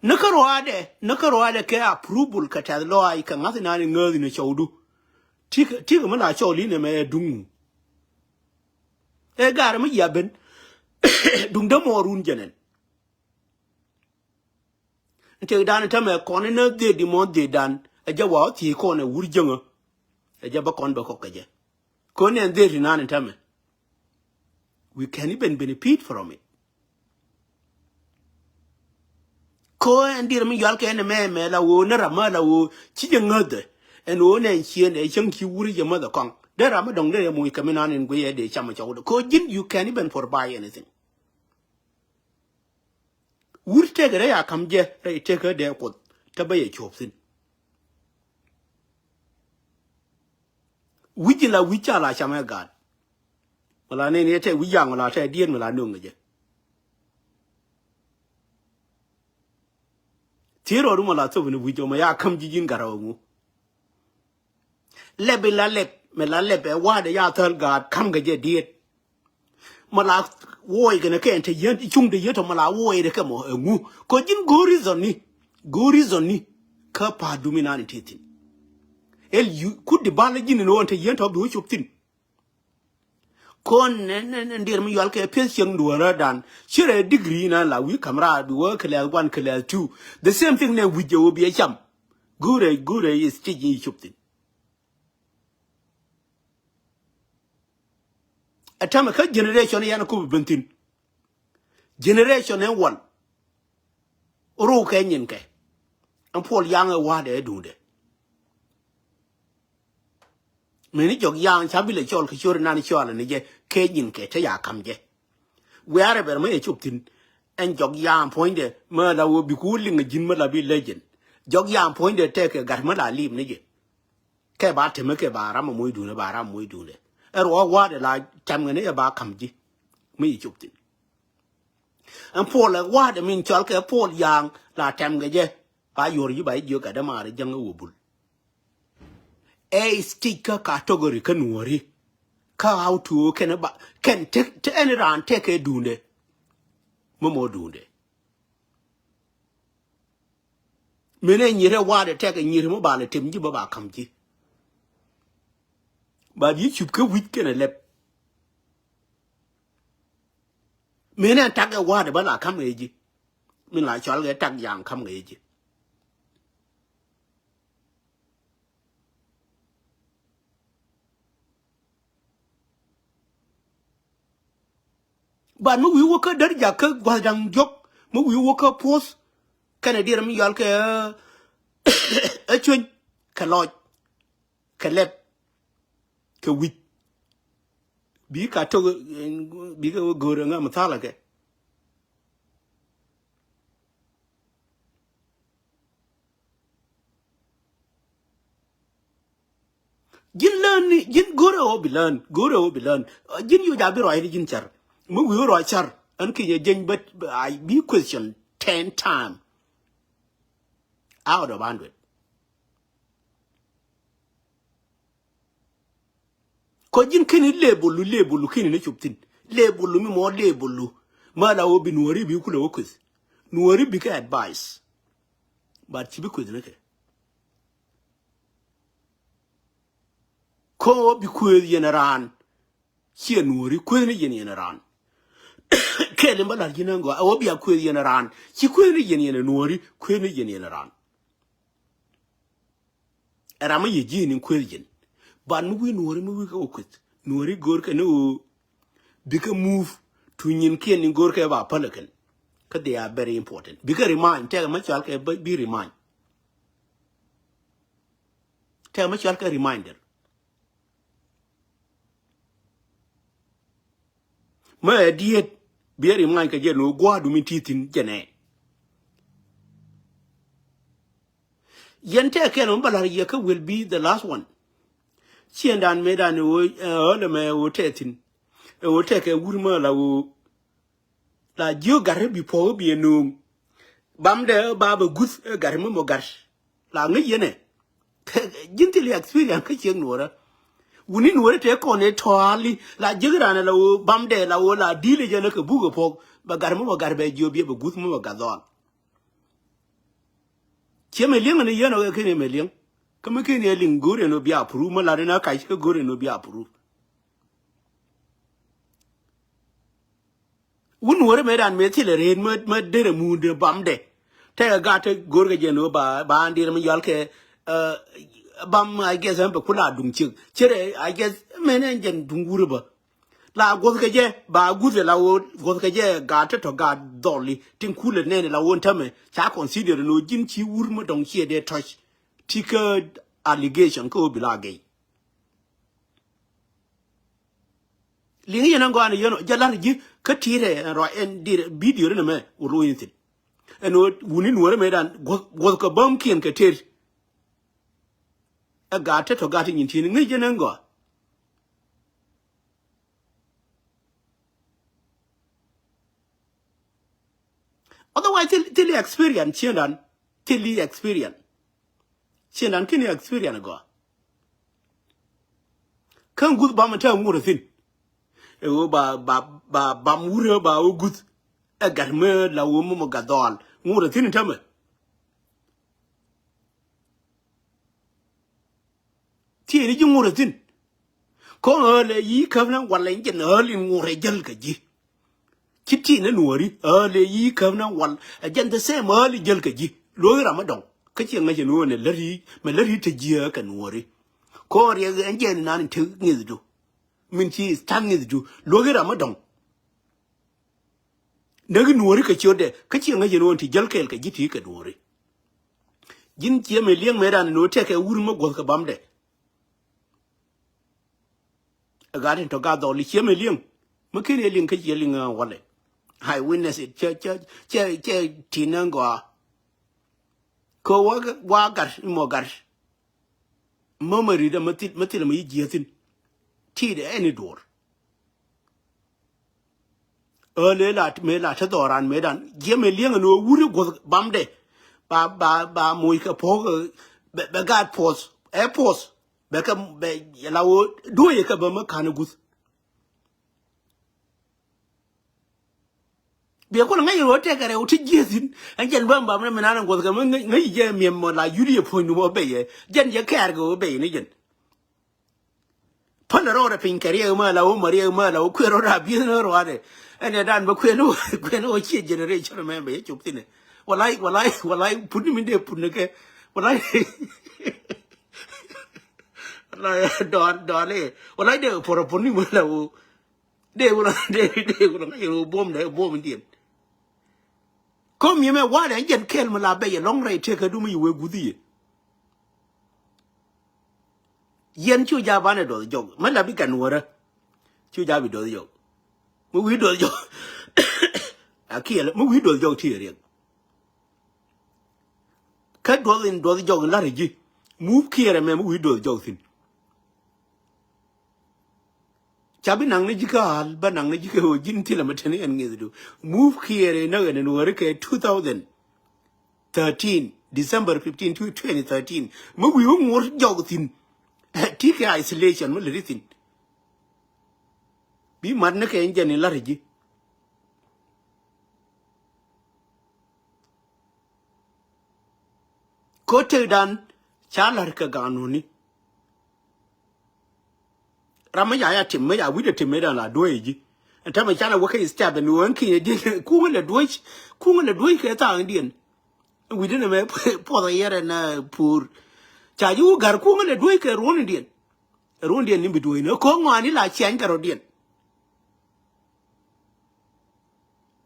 Ni kä ruaadɛ, ni kä ruaadɛ kɛ approval kɛ tɛth lɔaac kɛ ŋa̱th inan in ŋääth in cɔwdu. Tikɛ, tikɛ mi la cɔl in ɛmɛ ɛ duŋ. Ɛ gaar mi yia ben. Duŋ dämɔɔrun jɛnɛn. Tëkdan tämɛ kɔn inä dheti mɔ dhetdan. Ɛ jɛ wa ɔ thiec kɔn ɛ wur jäŋä. Ɛ jɛ bä kɔn bä kɔk kɛ jɛ. Kɔn ɛn dheti nan in tämɛ. We can even benefit from it. Ko ɛn dir mi yual kɛ ɛn mɛ mɛ la wo ni ram ma la wo ci jɛ ŋäthɛ. Ɛn wo nɛ ɛn cieen ɛ cäŋ ci wuri jɛ mäthɛ kɔŋ. Dee ram mi dɔŋ dee yɛ muc kɛ mi nan in guiyɛ dee cam cɔwdɛ. Ko ji̱n you can even for buy anything. Wur tëkɛ rɛy a ka̱m jɛ rɛy tëkɛ dee kuoth te bä yɛ cuɔp thi̱n. Wi̱c in la wi̱c ca la cam ɛ gaat. Mɛ la nɛn yɛ tɛ wi̱c yaŋ mɛ la tɛ diet mɛ la no̱ŋ jɛ. Thier rɔɔdu mɛ la thop ni wi̱c jɔ mɛ ya ka̱m ji̱ ji̱n gat rɔɔŋu. Lɛp in la lɛp mɛ la lɛp ɛ wa̱a̱dɛ ya thäl gaat ka̱m kɛ jɛ diet. Mɛ la wuɔc kɛn ɛ kɛn te yien cuŋ te yien tɔ mɛ la wuɔc rɛ kɛ mɔ ɛ ŋu. Kɔ ji̱n go̱o̱ri dhɔni go̱o̱ri dhɔni. Kä pa̱a̱t dumi nan in te thi̱n. Ɛl yu kut di bal ji̱n in ɣɔn te yien tɔ bi wä cop thi̱n. Kɔn nɛ nɛ nɛ ndiɛr mi yual kɛ pieth cieŋ duɔ̱ɔ̱rä dan cirɛ degree na la wi̱i̱ ka̱m raar bi wä kɛ lɛth one kɛ lɛth two. The same thing nɛ wi̱c jɛ wä bi ɛ cam. Go̱o̱rɛ go̱o̱rɛ is tic in cop thi̱n. Ɛ tämɛ kä generation yɛn kop ben thi̱n. Generation ɛ wal. Ruk kɛ nyin kɛ ɛn puɔl yaŋ ɛ wa̱a̱dɛ ɛ duundɛ. Mëni jɔk yaŋ ca bi lɛ cɔl kɛ ciöt inan cɔal ni jɛ kɛ nyin kɛ te ya ka̱m jɛ. Wiarɛ bɛr mä yɛ cop thi̱n. Ɛn jɔk yaŋ puɔ̱nydɛ mä la wä bi ku liŋ ji̱n mä la bi legend. Jɔk yaŋ puɔ̱nydɛ tɛkɛ gat mä la lim ni jɛ. Kɛ ba temɛ kɛ ba ram a moc duundɛ ba ram a moc duundɛ. Ɛ ruɔk wa̱a̱dɛ la tɛm kɛ ni ɛ ba ka̱m ji̱. Mä yɛ cop thi̱n. Ɛn puɔl ɛ wa̱a̱dɛ min cɔal kɛ puɔl yaŋ la tɛm kɛ jɛ. Ba yuɔr ji̱ ba jiök ɛ dämaari jäŋ ɛ wä bul. Ɛ stage kä category kä nuɔ̱ri. Kä how to kɛn ba kɛn te te ɛn raan tekɛ duundɛ. Mä mɔ duundɛ. Mënɛ nyirɛ wa̱a̱dɛ tekɛ nyirɛ mä ba lɛ tem ji̱ bä ba ka̱m ji̱. Ba ji̱ cup kä wi̱c kɛn ɛ lɛp. Mënɛ tak ɛ wa̱a̱dɛ bä la ka̱m ɛ ji̱. Min la cɔal kɛ tak yaŋ ka̱m ɛ ji̱. But mi wi̱i̱ wä kä där jak kä gua̱th da̱ŋ diɔ̱k mi wi̱i̱ wä kä puɔ̱th. Kɛnɛ diɛɛr mi yɔal kɛ ɛ cuny kɛ lɔc kɛ lɛp kɛ wi̱c. Bi ka tok bi kɛ wä go̱o̱r ɛ ŋa mi thalɛ kɛ. Ji̱n lään ni ji̱n go̱rɛ ɣöö bi lään go̱rɛ ɣöö bi lään. Ji̱n yoc a bi ruac ni ji̱n cär mi wi̱i̱ ruac cär. Ɛn kinyɛ jeny bä a bi question ten time out of hundred. Kɔ ji̱n keni lebolu lebolu keni ni cop thi̱n. Lebolu mi mɔ lebolu ma la wä bi nuɔri bi kulɛ wä kueth. Nuɔri bi kɛ advice. But ci bi kueth ni kɛ kɔ wä bi kueth yɛn raan. Ciɛ nuɔri kueth ni yɛn yɛn raan. Kɛɛl in bä la̱r ji̱n ɛn gɔaa a wä bia kueth yɛn raan ci kueth ni yɛn yɛn nuɔri kueth ni yɛn yɛn raan. Ɛ ram mi yɛ ji̱ ni kueth ji̱n. Ban mi wi̱i̱ nuɔ̱ɔ̱ri mi wi̱i̱ kä wä kueth nuɔ̱ɔ̱ri go̱o̱r kɛ ni ɣöö bikɛ move to nyin kiɛn ni go̱o̱r kɛ ba päl kɛn. Kä they are very important bikɛ remind tɛkɛ ma cɔal kɛ bi remind. Tɛkɛ ma cɔal kɛ reminder. Mä ɛ diet biɛ remind kɛ jɛ ni ɣöö gua̱a̱du min ti thi̱n jɛ nɛ. Yɛn tɛɛkɛn ɔ mi bä la̱r yɛ kä will be the last one. Ciɛŋdan mëëdan ɛ ɣöö ɛ ɣöö lɛ mɛ ɛ ɣöö tɛɛ thi̱n. Ɛ ɣöö tɛɛkɛ wur mɛ la ɣöö la jiök gat ɛ bi puɔ̱k ɛ bi ɛ nööŋ. Bamdɛ ɛ ba bɛ guth ɛ gat ɛ mi mɔ gat. La ŋäc yɛn ɛ ji̱n thil experience kä ciek nuɔɔrä. Wuni nuɔri tëë kɔn ëë tɔ̱a̱li la ji̱k raan la ɣöö bamdɛ la ɣöö la di̱i̱l ɛ jɛn ɛ kɛ buk ɛ puɔ̱k. Bɛ gat mi wä gat bɛ jiöp yɛ bɛ guth mi wä gat dhɔl. Ciɛ mɛ li̱eŋ ni yɛn ɔ kɛ ken yɛ mɛ li̱eŋ. Kä mi ken yɛ liŋ go̱o̱r yɛn ɔ bia approve mi lat in a kac kä go̱o̱r yɛn ɔ bia approve. Wun wärä mëë dan mëë thilɛ rëët mä mä derɛ muundɛ bamdɛ. Tɛkɛ gat te go̱rkɛ jɛ ni wä ba ba an dirɛ mi yɔal kɛ bam, I guess, ɛn bɛ kula duŋ ciek cierɛ, I guess, mɛn ɛn jɛn duŋ wurä bä. La guɔthkɛ jɛ ba guthɛ la wä guɔthkɛ jɛ gat te tɔ gat dhɔli tin kulɛ nɛn la wä tämɛ ca consider ni wä ji̱n ci wur mi dɔŋ ciɛ dee tɔc. Ti kä allegation kä wä bi la gɛy. Liŋ yɛn ɛn gɔaa ni yɛn ɔ jɛ lar ji̱ kä ti̱i̱t rɛ ɛn rɔ ɛn dir bidio ri nɛ mɛ wä lo̱c ni thi̱n. Ɛn ɣöö wuni nuɔ̱ɔ̱rä mëë dan guɔth guɔth kɛ bäm kiɛn kɛ tëër. Ɛ gaat te tɔ gaat ti nyin ti̱i̱n ŋäc yɛn ɛn gɔaa. Otherwise thil thil experience ciëndan thil experience. Ciëndan kini experience gɔaa. Kä guth bam tä ŋurɛ thi̱n. Ɛ ɣöö ba ba ba bam wurɛ ba ɣöö guth. Ɛ gat mi la ɣöö mi mɔ gat dhɔal ŋurɛ thi̱n tämɛ. Tiɛni ji̱ ŋurɛ thi̱n. Kɔn ɣäl ɛ yi käp na wal ɛn jɛn ɣäl in ŋurɛ jäl kä ji̱. Ci ti ni nuɔri ɣäl ɛ yi käp na wal ɛ jɛn the same ɣäl in jäl kä ji̱. Luɔ̱k in ram mi dɔŋ kä ciɛ ŋäc ɛn ɣöö nɛ lät yi mɛ lät yi te ji̱ ɛ kɛ nuɔri. Kɔn riɛk ɛn jɛn in nan in te ŋi̱thdu. Min ci tha̱a̱ŋ ŋi̱thdu luɔ̱k in ram mi dɔŋ. Näk in nuɔri kɛ ciötdɛ kä ciɛ ŋäc ɛn ɣöö in ti jäl kɛɛl kɛ ji̱ ti kɛ nuɔri. Ji̱n ciɛ mɛ liɛŋ mɛ ran in ɣöö tɛkɛ wur mi guɔ̱th kɛ bamdɛ. Ɛ gat in tɔ gat dhɔli ciɛ mɛ liɛŋ. Mi ken yɛ liŋ kä ciɛ liŋ ɛ walɛ. I witness it cɛ cɛ cɛ cɛ tin ɛ gɔaa. Kɛ wa wa gat in mɔ gat. Mä mɛ rit ɛ mä thil mä thil ɛ mä yi jiɛ thin. Ti dɛ ɛn i duɔr. Ɣäl ëë la mëë la te dhɔran mëë dan jiɛ mɛ liɛŋ ɛn ɣöö wuri guɔth bamdɛ. Ba ba ba moc kɛ puɔ̱k bɛ bɛ gaat puɔth ɛ puɔth. Bɛ kɛ bɛ la ɣöö duɔ̱cɛ kɛ bä mä ka̱n ɛ guth. Biɛ kulɛ ŋäc röö tɛkɛ rɛw ti jiɛ thi̱n ɛn jɛn bäm bam ni mi nan ɛ guɔth kɛ mä ŋäc jɛ miɛm mɔ la yut yɛ puɔ̱ny nu mɔ bɛyɛ jɛn jɛ kɛɛr kɛ ɣöö bɛy ni jɛn. Päl rɔɔdɛ piny kɛ riɛk mɛ la wä mɛ riɛk mɛ la wä kuël rɔɔdɛ a bieth ni rɔɔdɛ. Ɛn ɛ dan bä kuël wä kuël wä ciɛ generation mɛ bɛ yɛ cop thinɛ. Walay walay walay put ni min dee put ni kɛ walay. Walay dɔɔn dɔɔn ɛ walay dee pɔrɔ put ni mɛ la wä. Dee wä la dee dee wä la ŋa̱c rɔ buɔm dee buɔm in diɛn. Kä miemɛ walɛ ɛn jɛn kɛl mi la bɛc ɛlɔ̱ŋ rɛy tëëkä du mi ci wee guthi yɛ. Yɛn cu ja̱ banɛ duɔth jɔk mi la bi kɛn wärä. Cu ja̱ bi duɔth jɔk mi wi̱i̱ duɔth jɔk. A kiɛl mi wi̱i̱ duɔth jɔk ti riɛk. Kä duɔth in duɔth jɔk in la̱r ji̱ mup kiɛɛr ɛmɛ mi wi̱i̱ duɔth jɔk thi̱n. Ca bi naŋ ni ji̱ kä ɣa̱l bä naŋ ni ji̱ kä ɣöö ji̱n thilɛ mi teni ɛn ŋi̱thdu. Mup kiɛɛr in näk ɛn in wääri kɛ two thousand thirteen December fifteen to twenty thirteen mi wi̱i̱ wä ŋuɔ̱t jɔk thi̱n. Ti kɛ isolation mi lät ithin. Bi mat ni kɛ in jɛn in la̱r ji̱. Ko tekdan ca la̱r kɛ ganuni. Ram mi ca ya tim mi ca wi̱cdɛ tim mi dan la duɔ̱c ji̱. Ɛn täämɛ canɛ wä kä step ɛn ɣöö ɛn kinyɛ di̱ kuŋä lɛ duɔ̱c kuŋä lɛ duɔ̱c kɛ thaŋdiɛn. Wi̱cdɛ nɛ mɛ puɔth ɛ yɛr ɛn puur. Ca ji̱ wä ga̱r kuŋä lɛ duɔ̱c kɛ ruɔ̱ndiɛn. Ruɔ̱ndiɛn ni bi duɔ̱c ni ɛ ko̱ ŋɔaani la ciany kɛ rɔ̱diɛn.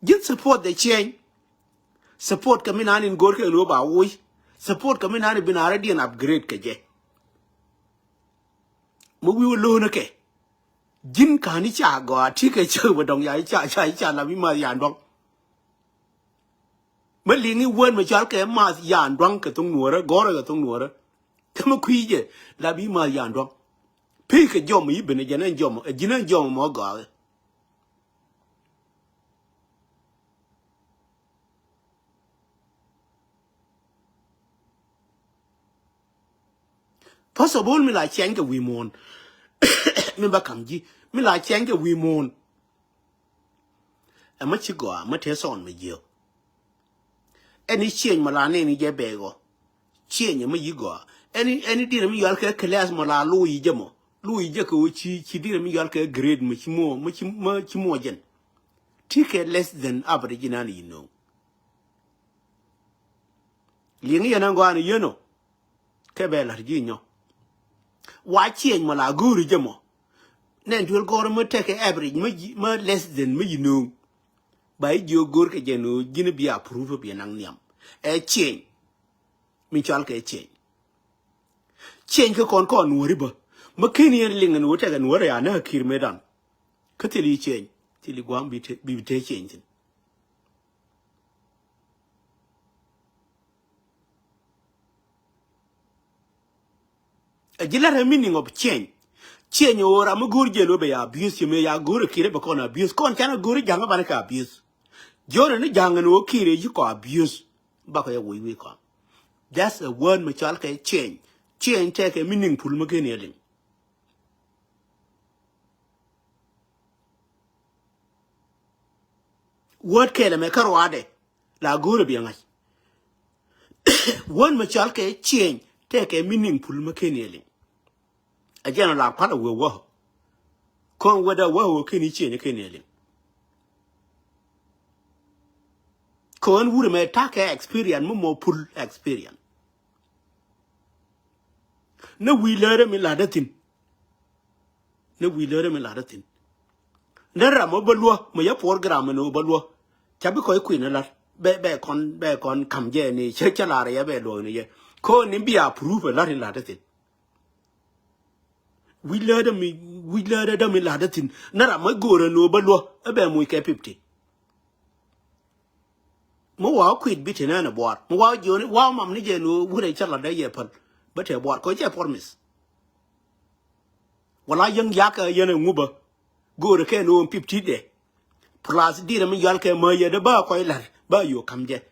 Ji̱n support the change. Support kɛ mi nani in go̱o̱r kɛ lo̱o̱ ba woc. Support kɛ mi nani bi na rɛdiɛn upgrade kɛ jɛ. Mi wi̱i̱ wä lo̱o̱n kɛ ji̱n ka̱n i̱ ca gɔaa ti kɛ cä wä dɔŋ ya i̱ ca ca i̱ ca lam i̱ math yan duaŋ. Mi liŋ i̱ wään mi cɔal kɛ math yan duaŋ kɛ thoŋ nuɔ̱ɔ̱rä gɔ̱rä kɛ thoŋ nuɔ̱ɔ̱rä. Kä mi kui̱ jɛ lam i̱ math yan duaŋ. Pek kɛ jɔm i̱ ben ɛ jɛn ɛn jɔm ɛ ji̱n ɛn jɔm mɔ gɔaa. First of all mi la ciany kɛ wi̱i̱ muɔ̱ɔ̱n. Mi ba kam ji̱ mi la ciɛny kɛ wi̱i̱ muun. Ɛmɛ ci gɔaa mɛ te thɔn mɛ jiök. Ɛn i̱ cieny mɛ la nɛn i̱ jɛ bɛɛk ɔ. Cieny ɛmɛ yi gɔaa. Ɛn i̱, ɛn i̱ dirɛ mi yual kɛ class mɛ la lo̱o̱ yi jɛ mɔ. Lo̱o̱ yi jɛ kɛ ɣöö ci, ci dirɛ mi yual kɛ grade mɛ ci muɔ, mɛ ci, mɛ ci muɔ jɛn. Ti kɛ less than average inan yi no̱o̱ŋ. Liŋ yɛn ɛn gɔaa ni yɛn ɔ. Kɛ bɛ la̱t ji̱ nyɔ. Wa cieny mɔ la go̱o̱ri jɛ mɔ. Nɛn duel gɔr mɛ tekɛ average mɛ ji̱, mɛ less than mɛ yi no̱o̱ŋ. Ba i̱ jiök go̱o̱r kɛ jɛ no̱o̱ŋ ji̱n bi a proof bi naŋ nhiam. Ɛ cieny. Min cɔal kɛ cieny. Cieny kɛ kɔn kɔn nuɔ̱ri bä. Mɛ ken yɛn liŋ ni wä tekɛ nuɔ̱ri a näk ki̱r mëë dan. Kä thil yi cieny. Thil yi gua̱a̱m bi te, bi te cieny thin. A ji̱ la̱t ɛ meaning of change. Change ɣöö ram mi go̱o̱r jɛ lo̱ bɛ ya abuse, ci mëë ya go̱o̱r ɛ ki̱r ɛ bɛ kɔn abuse. Kɔn can ɛ go̱o̱r ɛ ja̱ŋ ɛ banɛ kɛ abuse. Jiɔn ɛ ni ja̱ŋ ɛn ɣöö ki̱r ɛ ji̱ kɔ abuse. Bakɔ yɛ wec wec kɔn. That's a word mi cɔal kɛ change. Change tɛkɛ meaningful mi ken yɛ liŋ. Word kɛl ɛmɛ kä ruaadɛ la go̱o̱rɛ biɛ ŋa̱c. Word mɛ cɔal kɛ change tɛkɛ meaningful mɛ ken yɛ liŋ. A jɛn la kual a wee wä. Kɔn wet a wä wä ken i̱ change ken yɛ liŋ. Kɔn wurɛ mɛ ta̱kɛ experience mɛ mɔ full experience. Ni wi̱i̱ lärä mi la̱tdä thi̱n. Ni wi̱i̱ lärä mi la̱tdä thi̱n. Ni ram ɔ bä luɔ mɛ yɛ program ni ɔ bä luɔ. Ca bi kɔc kui̱n ni la̱t bɛ, bɛ kɔn, bɛ kɔn ka̱m jɛ ni cä, cä la̱r yɛ bɛ luɔk ni yɛ. Ko̱n ni bi a proof ɛ la̱t in la̱tdä thi̱n. Wi̱i̱ lärä mi, wi̱i̱ lärä dämi la̱tdä thi̱n. Ni ram ɔ go̱o̱rä ni ɔ bä luɔ ɛ bɛ muc kɛ fifty. Mi wa̱a̱ kui̱t bi te nɛn ɛ buaar. Mi wa̱a̱ jiɔni, wa̱a̱ mam ni jɛ ni wurɛ cä lat dee yɛ päl. Bä te buaar kɔ cɛ promise. Wala yäŋ yakä yɛn ɛ ŋupä. Go̱o̱rɛ kɛ ni wä pip ti̱t dɛ. Plus dirɛ mi yual kɛ mä yɛ dee bä kɔc la̱r bä yo̱o̱ ka̱m jɛ.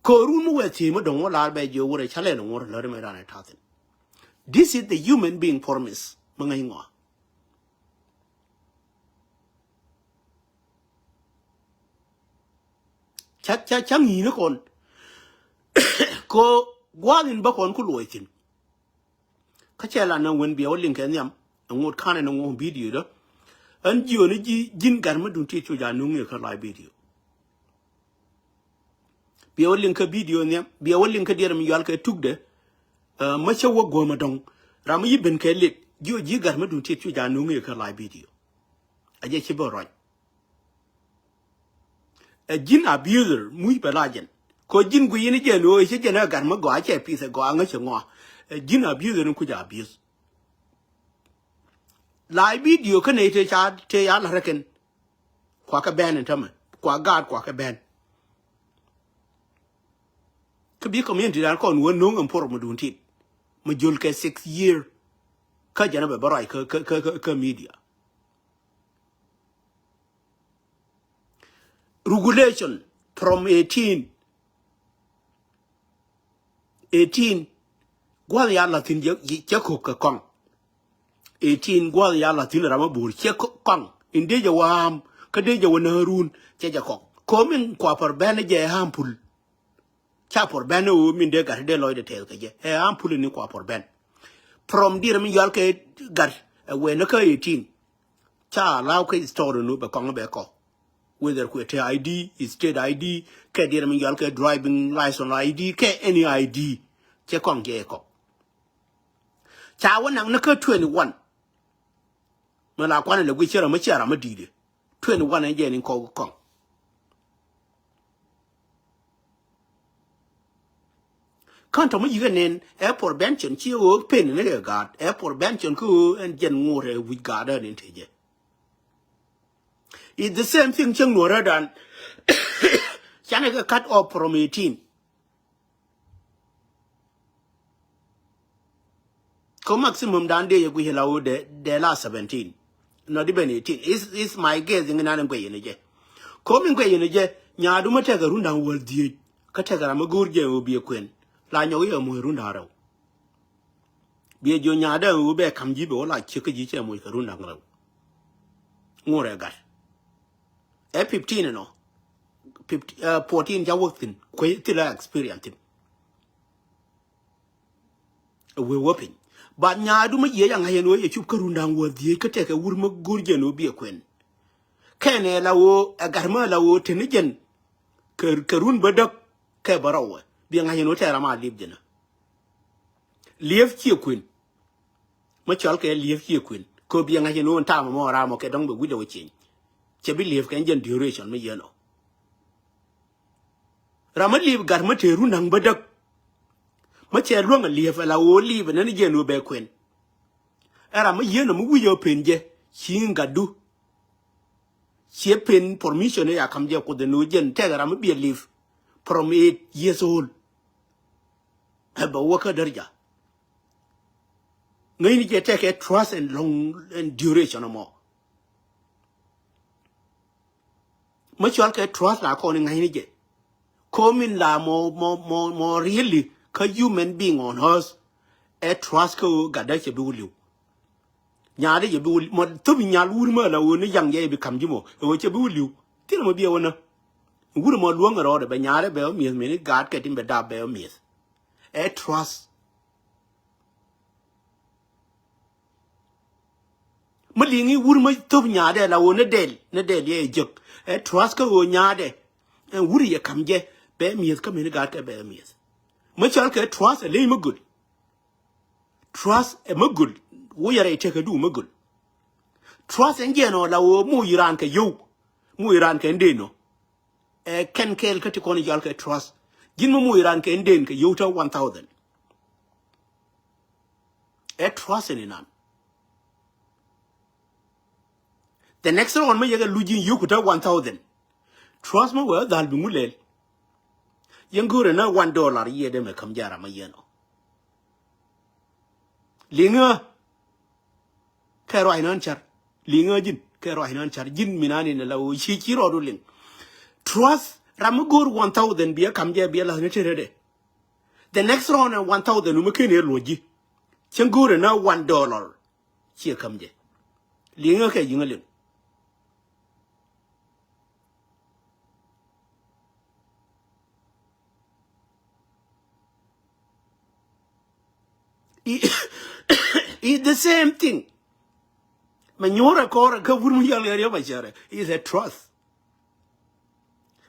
Ko̱o̱run mi wɛ thiec mi dɔ̱ŋ wä la̱r bɛ jiɔ wurɛ cä lɛl ŋuɔ̱r lär mɛ dan ɛ ta̱thin. This is the human being promise. Mi ŋäc ŋɔa. Ca, ca, ca ŋi̱i̱ni kɔn. Ko gua̱a̱th in bä kɔn ku luɔc thi̱n. Kä cɛ la nɛ wen biɛ wä liŋ kɛ nhiam. Ɛ ŋot ka̱n ɛn ɛ ŋot video dä. Ɛn jiöni ji̱ ji̱n gat mi duŋ ti cu ja nuŋ ni kä live video. Biɛ wä liŋ kä video nhiam. Biɛ wä liŋ kä diɛɛr mi yual kɛ tukdɛ. Ɛ, mä cä wä guäm ɛ dɔ̱ŋ. Ram mi yi ben kɛ lit. Jiö ji̱ gat mi duŋ ti cu ja nuŋ ni kä live video. A jɛ ci bä ruac. Ɛ ji̱n abuser muc bɛ la jɛn. Kɔ ji̱n guiy in jɛn ɣöö cä jɛn ɛ gat mi gɔaa cɛ pith ɛ gɔaa ŋäc cɛ ŋɔa. Ɛ ji̱n abuser in kuc abuse. Live video kä nɛy te ca te ya la̱t rɛ kɛn. Kua kɛ bɛn in tämɛ kua gaat kua kɛ bɛn. Kä bi community dan kɔn wä no̱ŋ ɛn por mi duun tit mi jol kɛ six year. Kä jɛn ɛ bɛ bä ruac kä, kä, kä, kä, kä media. Regulation from eighteen. Eighteen. Gua̱th ya la̱thi̱n cɛ, cɛ ko̱k kɛ kɔŋ. Eighteen gua̱th ya la̱thi̱n ram a bo̱o̱r cɛ ko̱k kɔŋ. In dee jɛ wä am kä dee jɛ wä näärun cɛ jɛ kɔk. Ko̱ min kua pär bɛn jɛ am pul. Ca por bɛn ɣöö min dee gat dee lɔcdɛ tɛth kɛ jɛ ɛ am pul ni kua por bɛn. From dier mi yual kɛ gat ɛ wee ni kä eighteen. Ca allow kɛ story nu bɛ kɔŋ bɛ kɔ. Whether kuɛ te I D, state I D, kɛ dier mi yual kɛ driving license I D, kɛ any I D. Cɛ kɔŋ jɛ kɔ. Ca wä naŋ ni kä twenty one. Mi la kuan lɛ guic cɛ ram mi cɛ ram mi di̱i̱dɛ. Twenty one ɛn jɛ ni kɔk kɔŋ. Kän tɔ̱ mi yi̱k ɛn nɛn ɛ prevention ci ɣöö pen ni kɛ gaat ɛ prevention kä ɣöö ɛn jɛn ŋot ɛ wi̱c gaat ɛ ni te jɛ. It's the same thing cieŋ nuɔ̱ɔ̱rä dan. Canɛ kɛ cut off from eighteen. Ko maximum dan dee yɛ guic la wä dee, dee la seventeen. Not even eighteen. Is, is my guess in nan guic in jɛ. Ko min guic in jɛ, nyaadu ma tɛk a run dan wäl dhieec. Kä tɛk a ram a go̱o̱r jɛ wä bi a kuɛn. La nyɔk yɛ muɔ̱c run dan rɛw. Biɛ jiɔ nyaadä ɣöö bɛ ka̱m ji̱ bɛ wä la ciek kä ji̱ cɛ moc kɛ run da̱ŋ rɛw. Ŋorɛ gat. Ɛ fifteen ɛnɔ. Fifteen, ɛ, fourteen ca wäk thi̱n. Kuec thilɛ experience thi̱n. Ɛ wee wä piny. But nyaadu mi yiëë ca ŋa̱c ɛn ɣöö yɛ cup kä run da̱ŋ wä dhieec kä tɛkɛ wur mi go̱r jɛ ɛn ɣöö biɛ kuɛn. Kɛn ɛ la ɣöö ɛ gat mi ɛ la ɣöö te ni jɛn kɛ, kɛ run bädäk kɛ bä rɔw ɛ. Biɛ ŋa̱c ɛn ɣöö tɛɛr ama liep jɛn ɛ. Liep ciɛ kuën. Mi cɔal kɛ liep ciɛ kuën. Kɛ biɛ ŋa̱c ɛn ɣöö ɛn ta̱a̱m ɛmɔ ram ɔ kɛ dɔ̱ŋ bɛ wi̱cdɛ wä cieny. Cɛ bi liep kɛ ɛn jɛn duration mi yɛn ɔ. Ram mi liep gat mi te run da̱ŋ bädäk. Mi cɛ luäŋ ɛ liep ɛ la ɣöö liep ɛ nɛn jɛ ɛn ɣöö bɛ kuën. Ɛ ram mi yieen ɔ mi wi̱c ɛ pen jɛ ci gatdu. Ciɛ pen permission ɛ ya ka̱m jɛ Kuoth ɛn ɣöö jɛn tɛk ɛ ram mi biɛ liep from eight years old. Ɛ bɛ wä kä därja. Ŋäcni jɛ tɛkɛ trust and long and duration ɛmɔ. Mi cɔal kɛ trust la kɔn i̱ ŋa̱cni jɛ. Komin la mɔ, mɔ, mɔ, mɔ really kä human being on earth. Ɛ trust kä ɣöö gatdä cɛ bi wä li̱w. Nyaadä cɛ bi wä li̱w. Mɔ thop nyal wur mä la ɣöö ni yaŋ jɛ bi ka̱m ji̱ mɔ. Ɛ ɣöö cɛ bi wä li̱w. Thilɛ mɔ biɛ wä nä. Wur mɔ luäŋ rɔɔdɛ bɛ nyaadä bɛ wä mi̱eth mini gaat kɛ tin bɛ dap bɛ wä mi̱eth. Ɛ trust. Mi liŋi wur mi thop nyaadɛ la ɣöö ni dɛl, ni dɛl yɛ jek. Ɛ trust kä ɣöö nyaadɛ. Ɛn wur yɛ ka̱m jɛ, bɛ mi̱eth kä mini gaat kɛ bɛ mi̱eth. Mi cɔal kɛ trust ɛ ley mi göl. Trust ɛ mi göl. Wä yɛ rɛy tëkädu mi göl. Trust ɛn jɛn ɔ la ɣöö moc raan kɛ yio̱w. Moc raan kɛ ɛn den ɔ. Ɛ kɛn kɛɛl kä ti kɔn i̱ cɔal kɛ trust. Ji̱n mi moc raan kɛ ɛn den kɛ yio̱w tä one thousand. Ɛ trust ɛn inan. The next round mi yɛ kɛ luc ji̱n yio̱w ku tä one thousand. Trust mi wee dhal bi ŋu lɛl. Yɛn go̱o̱rɛ na one dollar yiëë dee mɛ ka̱m jara ma yɛn ɔ. Liŋä. Kɛ ruac nɔn car. Liŋä ji̱n. Kɛ ruac nɔn car. Ji̱n mi nani ni la ɣöö ci ci rɔɔdu liŋ. Trust ram mi go̱o̱r one thousand biɛ ka̱m jɛ biɛ la̱th ni te rɛdɛ. The next round ɛ one thousand mi ken yɛ luɔc ji̱. Cäŋ go̱o̱rɛ na one dollar. Ciɛ ka̱m jɛ. Liŋä kɛ yiŋä liŋ. I, i the same thing. Mɛ nyuɔrɛ kɔrɛ kä wur mi yal area ma cɛrɛ is a trust.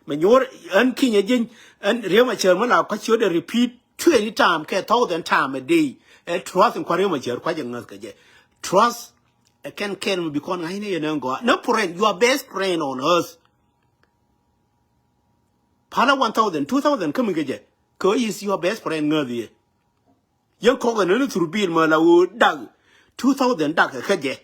Mɛ nyuɔr ɛn kinyɛ jeny ɛn Riek Machar mi la kɔc ciötdɛ repeat twenty time kɛ thousand time a day. Ɛ trust in kua̱r Riek Machar kua̱c ɛ ŋäth kɛ jɛ. Trust ɛ kɛn kɛn mi bi kɔn ŋa̱cni yɛn ɛn gɔaa. Ni friend, your best friend on earth. Palä one thousand, two thousand kä mi kɛ jɛ. Kɛ is your best friend ŋäth yɛ. Yɛn kɔk ɛn ni thurbil mɔ la ɣöö dak two thousand dak kä jɛ.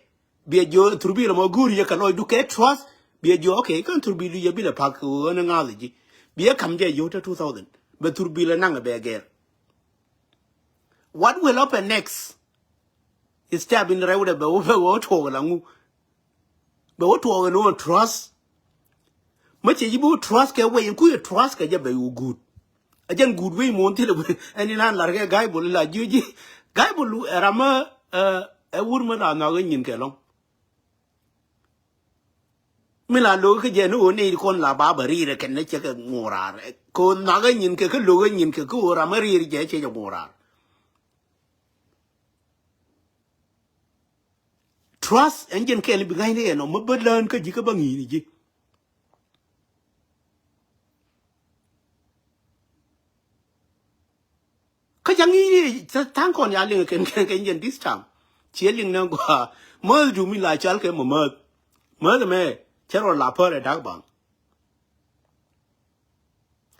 Biɛ jiɔ thurbil mɔ go̱o̱ri yɛ kɛ lɔcdu kɛ trust. Biɛ jiɔ, okay, kɛn thurbil yɛ bilɛ pak ɣöö ni ŋa̱th ji̱. Biɛ ka̱m jɛ yio̱w te two thousand. Bɛ thurbil ɛ naŋ ɛ bɛ gɛr. What will happen next? Step in rɛwdɛ bɛ wä, bɛ wä tuɔɔk la ŋu. Bɛ wä tuɔɔk in wä trust. Mä cɛ ji̱ bi wä trust kɛ wec in ku yɛ trust kɛ jɛ bɛ wä guut. A jɛn guut wec muɔ̱ɔ̱n thilɛ wec ɛn in an lar kɛ gaibol la jiö ji̱. Gaibol ɛ ram mä ɛ wur mä la nhɔak ɛ nyin kɛ lɔ̱ŋ. Mi la lo̱k kä jɛ ni ɣöö nɛy ti kɔn la ba bä ri̱i̱r ɛ kɛn ni cɛ kɛ ŋuɔ̱ɔ̱r raar. Kɛ ɣöö nhɔak ɛ nyin kɛ kä lo̱k ɛ nyin kɛ kä ɣöö ram mä ri̱i̱r jɛ cɛ jɛ ŋuɔ̱ɔ̱r raar. Trust ɛn jɛn kɛɛl bi ŋa̱cni ɛn ɔ mi bä lään kä ji̱ kä bä ŋi̱i̱ni ji̱. Kä ca ŋi̱i̱ni tha̱a̱ŋ kɔn ya liŋ kɛn kɛn kɛn jɛn this time. Ciɛ liŋ nɛ gɔaa mäth du mi la cal kɛ mɔ mäth. Mäth mɛ cɛ rɔ la pär ɛ da̱k baŋ.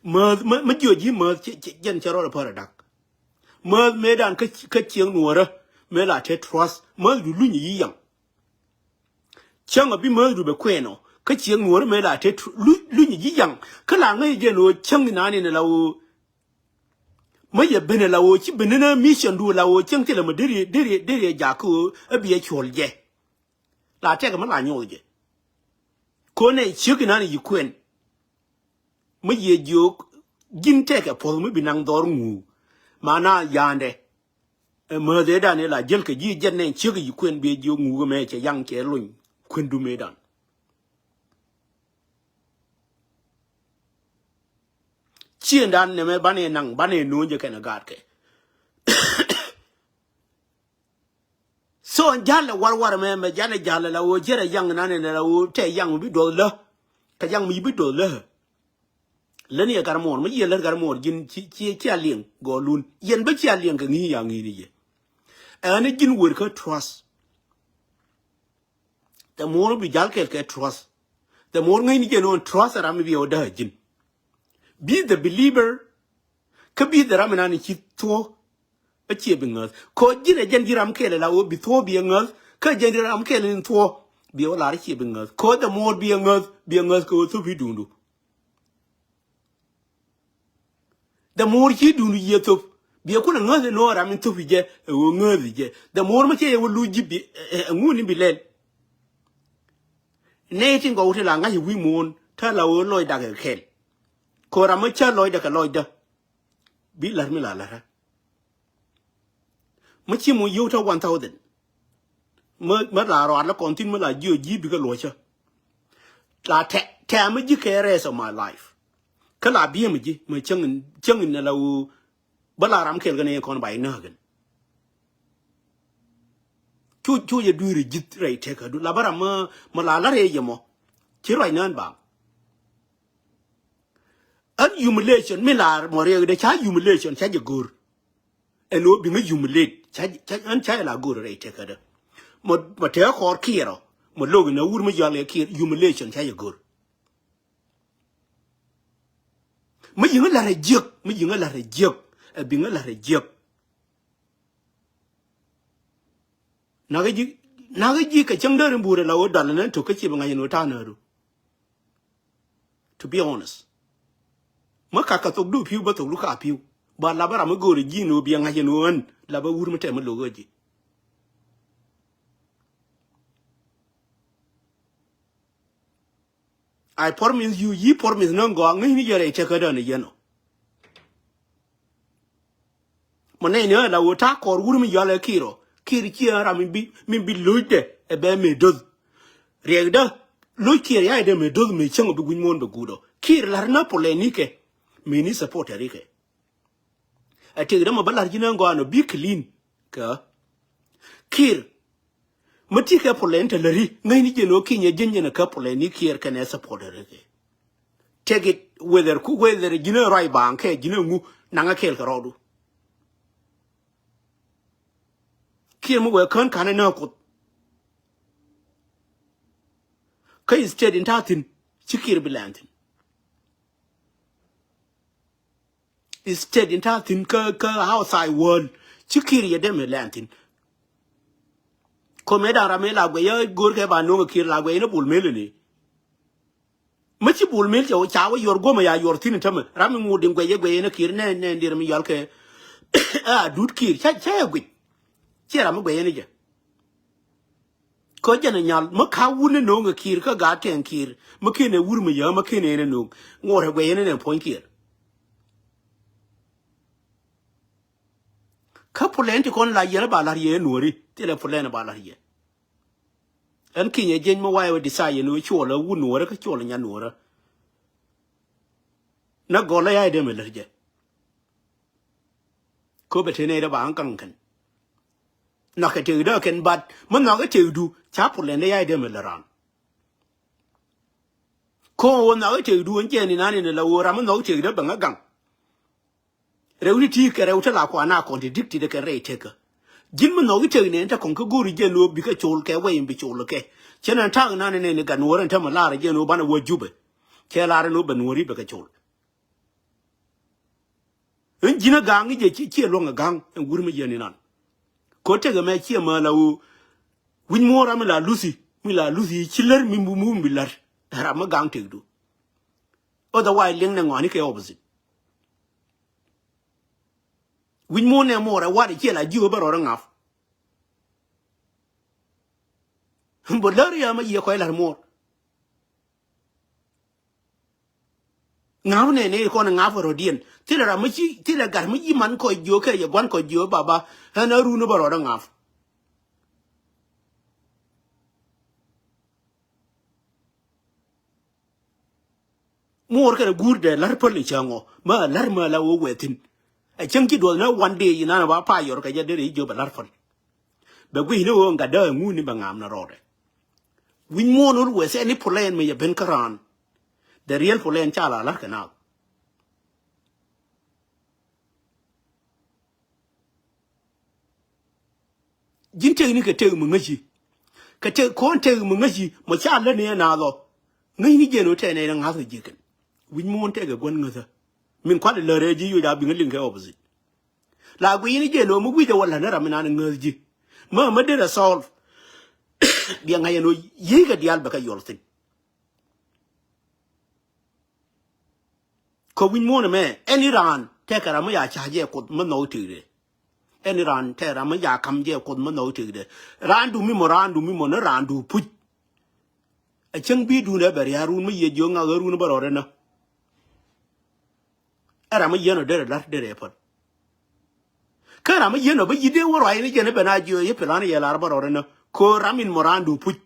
Mäth mä jiɔ ji̱ mäth jɛn cɛ rɔɔdɛ pär ɛ dak. Mäth mëëdan kä cieŋ nuɔ̱ɔ̱rä mëë la te trust mäth du luny yi yaŋ. Cäŋ a bi mäth du bɛ kuɛɛn ɔ kä cieŋ nuɔ̱ɔ̱rä mëë la te luny yi yaŋ. Kä la ŋäc jɛn ɣöö cäŋ inan in la ɣöö mä yɛ ben la ɣöö ci ben ni mission du la ɣöö cäŋ thilɛ mä deri deri deri jak kä ɣöö a bi ɛ cuɔl jɛ. La tɛk mä la nyuɔth jɛ. Konɛ ciek inan yi kuɛn. Mi yiëë jiök ji̱n tɛkɛ puɔ̱th mi bi naŋ dhɔr ŋuuk. Mana ya̱a̱ndɛ. Ɛ määth ëëdan ëë la jiël kɛ ji̱ jɛn nɛn ciek yi kuën biɛ jiök ŋuk ɛmɛ cɛ yaŋ cɛ lony kuëndu mëëdan. Ciëëndan nɛmɛ banɛ naŋ banɛ no̱o̱ny jɛ kɛn ɛ gaatkɛ. So ɛn ja̱l ɛ warwar ɛmɛ mɛ janɛ ja̱l ɛ la ɣöö jiɛt ɛ yaŋ nan ɛn ɛ la ɣöö tɛ yaŋ mi bi duɔth lä. Kɛ yaŋ mi bi duɔth lä. Lä ni ɛ gat muɔɔr mi yiëë lät gat muɔɔr ji̱n ci ci a liɛŋ gɔɔlun yɛn bä ci a liɛŋ kɛ ŋi̱i̱c ya ŋi̱i̱c ni yɛ. Ɛn ji̱n wër kä trust. The more bi jal kɛl kɛ trust, the more ŋäcni jɛ no̱o̱n trust ram mi bi ɛ wä däk ɛ ji̱n. Be the believer. Kä bi the ram inan ci thuɔ̱k. A ciɛ bi ŋäth kɔ ji̱n ɛ jɛn ji̱ ram kɛl ɛ la wä bi thuɔ̱k bi ɛ ŋäth. Kä jɛn ji̱ ram kɛl in thuɔ̱k bi ɛ wä lar ciɛ bi ŋäth kɔ the more bi ɛ ŋäth bi ɛ ŋäth kɛ wä thup i̱ duundu. The more ci duundu yiëë thop biɛ kun a ŋäth ɛ no̱o̱ŋ ram in thop i̱ jɛ ɛ ɣöö ŋäth i̱ jɛ. The more mi cɛ yɛ wä luc ji̱ bi ɛ ŋun in bi lɛl. Nɛy tin gɔw ti la ŋa̱c i̱ wi̱i̱ muɔ̱ɔ̱n te la ɣöö lɔc dak ɛ kɛl. Kɔ ram mi cä lɔcdä kɛ lɔcdä. Bi la̱r mi la la̱rä. Mi ci muɔ̱ɔ̱n yio̱w te one thousand. Mi mi la rɔaat la kɔn thin mi la jiö ji̱ bikɛ luɔ̱cä. La tɛ tɛm mi ji̱ kɛ rest of my life. Kä la biɛ mi ji̱ mi cäŋ in cäŋ in la ɣöö bä la ram kɛl kɛ ni kɔn ba inääk in. Cu cu yɛ dui̱r ji̱th rɛy tekädu la bä ram mi mi la la̱r yɛ yɛ mɔ. Ci ruac nään ba. Ɛn humiliation mi la mɔ riɛk de ca humiliation ca jɛ go̱r. Ɛn ɣöö biŋä humiliate ca ca ɛn ca jɛ la go̱r rɛy tekädä. Mɔ mɔ tɛɛ kɔɔr kiɛrɔ mɔ lo̱k in a wur mi yɔal kɛ kiɛr humiliation ca jɛ go̱r. Mi yiŋä la̱r ɛ jiäk mi yiŋä la̱r ɛ jiäk. Ɛ biŋä la̱r ɛ jiäk. Nakä ji̱ nakä ji̱ kɛ cäŋ däär in buurɛ la ɣöö dal ɛn tok kä ciɛ bi ŋa̱c ɛn ɣöö ta̱a̱ nääru. To be honest. Mä kak kɛ thokdu pi̱w bä thokdu ka pi̱w ba la bä ram mi go̱o̱ri ji̱ ɛn ɣöö biɛ ŋa̱c ɛn ɣöö ɣän la bä wur mi tɛm mi lo̱k ɣä ji̱. I promise you, yi promise ni gɔaa ŋäcni jɛ rɛy tekädä ni yɛn ɔ. Mɔ nɛy ni ɣän la ɣöö ta̱a̱ kɔɔr wur mi yɔal ɛ kiɛr ɔ kiɛr ciɛ ram mi bi mi bi lo̱cdɛ ɛ bɛ mëë do̱th. Riɛkdä lo̱c kiɛr ya̱cdɛ mëë do̱th mëë cäŋ ɔ bi gui̱ny muɔ̱ɔ̱n bɛ guut ɔ kiɛr la̱r ni pɔlɛni kɛ mëë ni supporteri kɛ. Ɛ tëkdä mɔ bä la̱r ji̱n ɣän gɔaa nɔ bi clean kɛ kiɛr. Mi ti kɛ pulɛn te läri ŋäcni jɛn ɣöö kinyɛ ji̱n jɛn kä pulɛn ni kiɛɛr kɛnɛ supporter kɛ. Take it whether ku whether ji̱n ɛ ruac baaŋ kɛ ji̱n ɛ ŋu naŋ ɛ kɛɛl kɛ rɔɔdu. Kiɛɛr mi wee kään ka̱n ɛ nääk kuoth. Kä state in ta̱a̱ thi̱n ci kiɛɛr bi lɛn thi̱n. State in ta̱a̱ thi̱n kä kä outside world ci kiɛɛr yɛ dee mi lɛn thi̱n. Kome da̱ŋ ram mi la guɛy yä go̱o̱r kɛ ba no̱o̱ŋ kiɛɛr la guɛy ni bul mel ni. Mi ci bul mel cɛ ca wä yuɔr guɔ̱mɛ ya yuɔr thi̱n tämɛ ram mi ŋut in guɛy yɛ guɛy yɛ ni kiɛɛr nɛ nɛ dier mi yual kɛ. A dut kiɛɛr ca ca yɛ guic. Ciɛ ram mi guɛy yɛ ni jɛ. Kä jɛn ɛ nyal mi ka wun ni no̱o̱ŋ ɛ kiɛɛr kä gaat kɛn kiɛɛr mi ken ɛ wur mi yä mi ken ɛ ni no̱o̱ŋ. Ŋuɔ̱t ɛ guɛy yɛ ni nɛ puɔ̱ny kiɛɛr. Kä pulɛn ti kɔn la yɛl ba la̱r yɛ nuɔ̱ri thilɛ pulɛn ba la̱r yɛ. Ɛn kinyɛ jieny mi wayɛ wä decide yɛn wä cuɔl ɛ wun nuɔ̱rä kä cuɔl ɛ nyan nuɔ̱rä. Nä gɔl ɛ ya̱c dee mi lät jɛ. Köpɛ te nɛy dee ba ɣän kaŋ kɛn. Nhɔakɛ tëkdä kɛn bat mi nhɔakɛ tëkdu ca pulɛn dee ya̱c dee mi lät raan. Ko̱o̱ŋ wä nhɔakɛ tëkdu ɛn jiɛn inan in la wä ram mi nhɔakɛ tëkdä bɛ ŋä gaŋ. Rɛw ni ti kɛ rɛw te la kuan a contradicted kɛ rɛy tekä. Ji̱n mi nhɔk i̱ tek nɛn te kɔŋ kä go̱o̱ri jɛn ɣöö bikɛ col kɛ wɛy in bi col kɛ. Cɛ nɛn ta̱a̱ŋ nan nɛn i̱ gat nuɔ̱ɔ̱r ɛn te mi laarɛ jɛn ɣöö banɛ wä Jubɛ. Cɛ laarɛ ni ɣöö bɛ nuɔ̱ɔ̱ri bɛ kɛ col. Ɛn ji̱n ɛ ga̱a̱ŋ i̱ jɛ ciɛ luäŋ ɛ ga̱a̱ŋ ɛn wur mi yɛn inan. Ko̱ tek ɛmɛ ciɛ määl a ɣöö wi̱c muɔ̱ɔ̱r ram mi la luthi mi la luthi ci lär mi mi mi bi lär. Ram mi ga̱a̱ŋ tekdu. Otherwise liŋ nɛ ŋɔ̱a̱ni kɛ opposite. Wi̱c muɔ̱ɔ̱n nɛ muɔɔr ɛ wa̱r ɛ ciɛ la ji̱ ɣöö bä rɔɔr ɛ ŋa̱p. Bä lär yɛ ma yiëë kɔc la̱r muɔɔr. Ŋa̱p nɛ nɛ kɔn ŋa̱p rɔ̱diɛn. Thilɛ ram mi ci, thilɛ gat mi ci man kɔc jiök kɛ yɛ gua̱n kɔc jiök baba. Ɣän a run bä rɔɔdä ŋa̱p. Muɔɔr kɛnɛ guur dee la̱r päl in cäŋ ɔ. Mä la̱r mä la wä wɛthin. A cäŋ ci duɔth nä one day inan a ba pa yɔr kɛ jɛ derɛ i̱ jiöp a la̱r päl. Bɛ gui̱c ni ɣöö ŋa̱t dee ŋuni bɛ ŋa̱a̱m ni rɔɔdɛ. Wi̱ny muɔ̱ɔ̱n wä wɛth ɛn i̱ plan mi yɛ ben kä raan. The real plan ca la la̱r kɛ naath. Ji̱n tëkni kɛ tëk mi ŋäci. Kɛ tëk kɔn tëk mi ŋäci mɔ ca lät ni ɛ naath ɔ. Ŋäcni jiɛn ɔ tɛn ɛ ŋa̱th kɛ ji̱ kɛn. Wi̱c muɔ̱ɔ̱n tëk ɛ gua̱n ŋäthä. Min kual ilärɛ ji̱ yoc a biŋ liŋ kɛ opposite. La gui̱cni jiɛn ɔ mi wi̱c ɛ wä la̱t ni ram mi nan ŋäth ji̱. Mä mä derɛ solve. Biɛ ŋa̱c ɛn ɔ yiey kɛ diaal bɛ kɛ yɔl thi̱n. Kä wi̱ny muɔ̱ɔ̱n ɛmɛ ɛn i̱ raan tɛkɛ ram mi ya ca̱c jɛ kuoth mi nhɔk i̱ tëkdɛ. Ɛn i̱ raan tɛkɛ ram mi ya ka̱m jɛ kuoth mi nhɔk i̱ tëkdɛ. Raandu mi mɔ, raandu mi mɔ ni raandu puc. Ɛ cäŋ bi̱i̱dun ɛ bɛ ria̱a̱r run mi yiëë jiök ŋak ɣä run bä rɔɔdɛ nä. Ɛ ram mi yieen ɔ derɛ la̱r derɛ päl. Kä ram mi yieen ɔ bä yi̱t dee wä ruac ni jɛn ɛ ben a jiök i̱ plan yɛ la̱r bä rɔɔdɛ nä. Kä ram in mɔ raandu puc.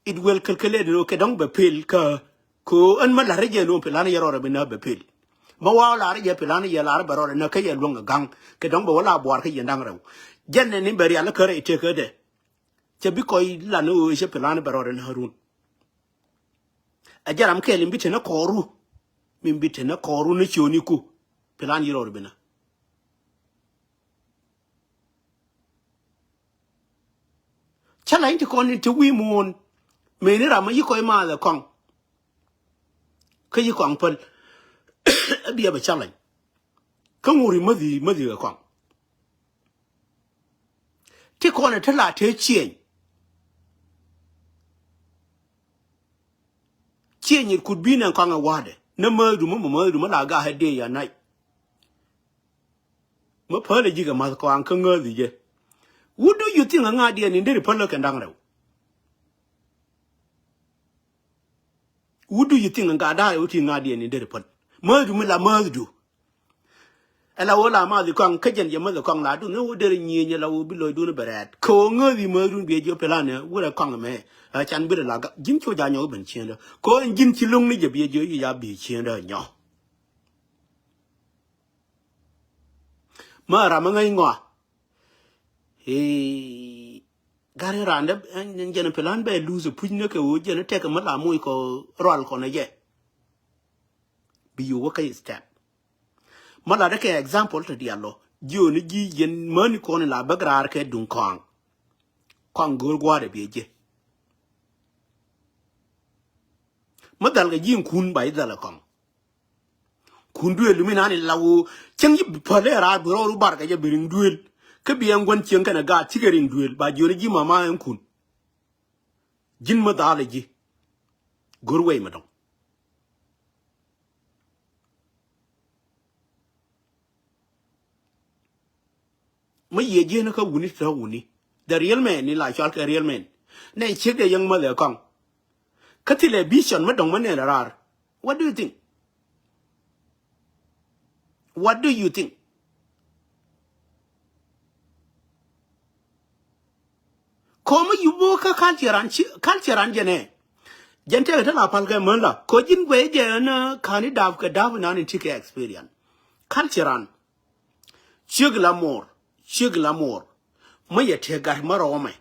It will calculate ni kɛ dɔ̱ŋ bɛ pel kä kɛ ɣöö ɛn mä la̱r jɛ ni ɣöö plan yɛ rɔɔdɛ bi nä bɛ pel. Mä wa̱a̱ la̱r jɛ plan yɛ la̱r bɛ rɔɔdɛ nä kä yɛ luäŋ ɛ ga̱ŋ kɛ dɔ̱ŋ bɛ wä la buaar kä yɛn da̱ŋ rɛw. Jɛn nɛ ni bɛ rial kä rɛy tëk kä dɛ. Cɛ bi kɔc la ni ɣöö cɛ plan bɛ rɔɔdɛ nä run. Ɛ jɛ ram kɛɛl in bi te nä kɔɔru. Min bi te nä kɔɔru ni ciööniku. Plan yɛ rɔɔdɛ bi nä. Challenge ti kɔn in ti wi̱i̱ muɔ̱ɔ̱n. Mëë ni ram mi yi kɔc maath ɛ kɔŋ. Kä yi kɔŋ päl. Ɛ biɛ bɛ challenge. Kä ŋuri mäthi mäthi ɛ kɔŋ. Ti kɔn in ti la te change. Change it could be nɛ kɔŋ ɛ wa̱a̱dɛ. Nɛ mäthdu mä mɔ mäthdu mä la ga̱a̱ ɛ dee ya nac. Mä päl ɛ ji̱ kɛ ma̱th kɔaŋ kä ŋääthi jɛ. What do you think ɛ ŋa̱diɛn in deri päl ɛ kɛn da̱ŋ rɛw? What do you think ɛ ŋa̱da̱a̱ ɛ wä ti ŋa̱diɛn in deri päl? Mäthdu mi la mäthdu. Ɛ la wä la ma̱th kɔaŋ kä jɛn jɛ mäth kɔaŋ la dun ɛ wä deri nyieny ɛ la wä bi lɔcdun bɛ rɛɛt. Kɛ wä ŋääthi mäthdun biɛ jiɔ plan ɛ wurɛ kɔaŋ mɛ. Ɛ can bi rɛ la ji̱n cu ja nyɔk ben cieŋdä. Kɛ wä ɛn ji̱n ci lo̱ŋni jɛ biɛ jiɔ yi ja bi cieŋdä nyɔ. Mä ram ŋäc ŋɔa. Ee, gari randɛ ɛn jɛn plan bɛ lose puc ni kɛ ɣöö jɛn tɛk mä la moc kɔ rual kɔn jɛ. Bi yo̱o̱ wä kä step. Mä la dɛ kɛ example tɔ dial lɔ jiö ni ji̱ yɛn mäni kɔn la bäk raar kɛ duŋ kɔaŋ. Kɔaŋ go̱o̱r gua̱a̱r ɛ biɛ ji̱. Mä dhal kɛ ji̱ kun ba ji̱ dhal kɛ kɔaŋ. Kun duël mi nani la woo cäŋ ji̱ päl ɛ raar bi rɔɔdu bar kɛ jɛ bi riŋ duël. Kä bi ɛn gua̱n cieŋ kɛnɛ gaat cikɛ riŋ duël ba jiöni ji̱ mama ɛn kun. Ji̱n mä dhal ɛ ji̱. Go̱r wei mɛ dɔ̱ŋ. Mä yiëë ji̱n kä wuni tɛ wuni. The real man ni la cual kɛ real man. Nɛ ciek de yäŋ mä dhɛ kɔŋ. Kä thilɛ vision mä dɔ̱ŋ mä nɛn raar. What do you think? What do you think? Kɔmä yup wä kä culture an ci, culture an jɛnɛ. Jɛn tɛkɛ te la pal kɛ män la kɔ ji̱n guɛy jɛ ɛn kani dap kɛ dap nan in ti kɛ experience. Culture an ciek la mor, ciek la mor. Mä yɛ tëë gat mä rɔmɛ.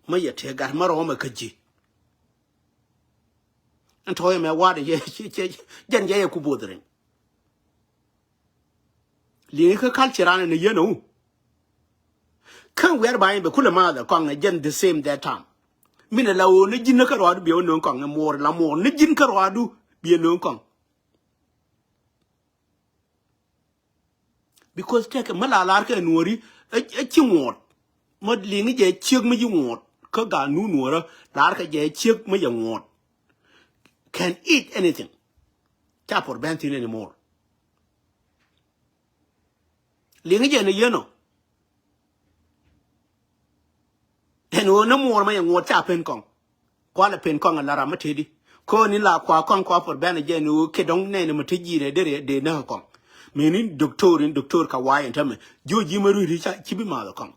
Mä yɛ tëë gat mä rɔmɛ kä ji̱. Ɛn tɔ̱ yɛ mɛ wa̱a̱dɛ yɛ jɛn jɛ yɛ ku both rin. Liŋi kä culture an ni yɛn wu. Kä wɛr ba in bɛ kulɛ ma the kɔŋ jɛn the same that time. Min la wo ni ji̱n kä rɔadu biɛ wo nöŋ kɔŋ mor la mor ni ji̱n kä rɔadu biɛ nöŋ kɔŋ. Because tɛkɛ mä la lar kɛ nuɔri ɛ ci ŋuɔt. Mä liŋi jɛ ciek mi ji ŋuɔt kä ga nu nuɔrä lar kɛ jɛ ciek mi jɛ ŋuɔt. Can eat anything. Ca por bɛn thin anymore. Liŋi jɛ ni yeno. Ɛn ɣöö ni muɔɔr ma yɛ ŋuɔt ca pen kɔŋ. Kualɛ pen kɔŋ ɛ la ram ma tëëdi. Kɔn in la kua kɔn kua por bɛn jɛ ni wä kɛ dɔŋ nɛn mɛ te ji̱ rɛ derɛ dee näk kɔŋ. Mɛ ni doctor in doctor ka wa̱a̱ in tämɛ ji̱ wä ji̱ mɛ rui̱ ri ca ci bi math kɔŋ.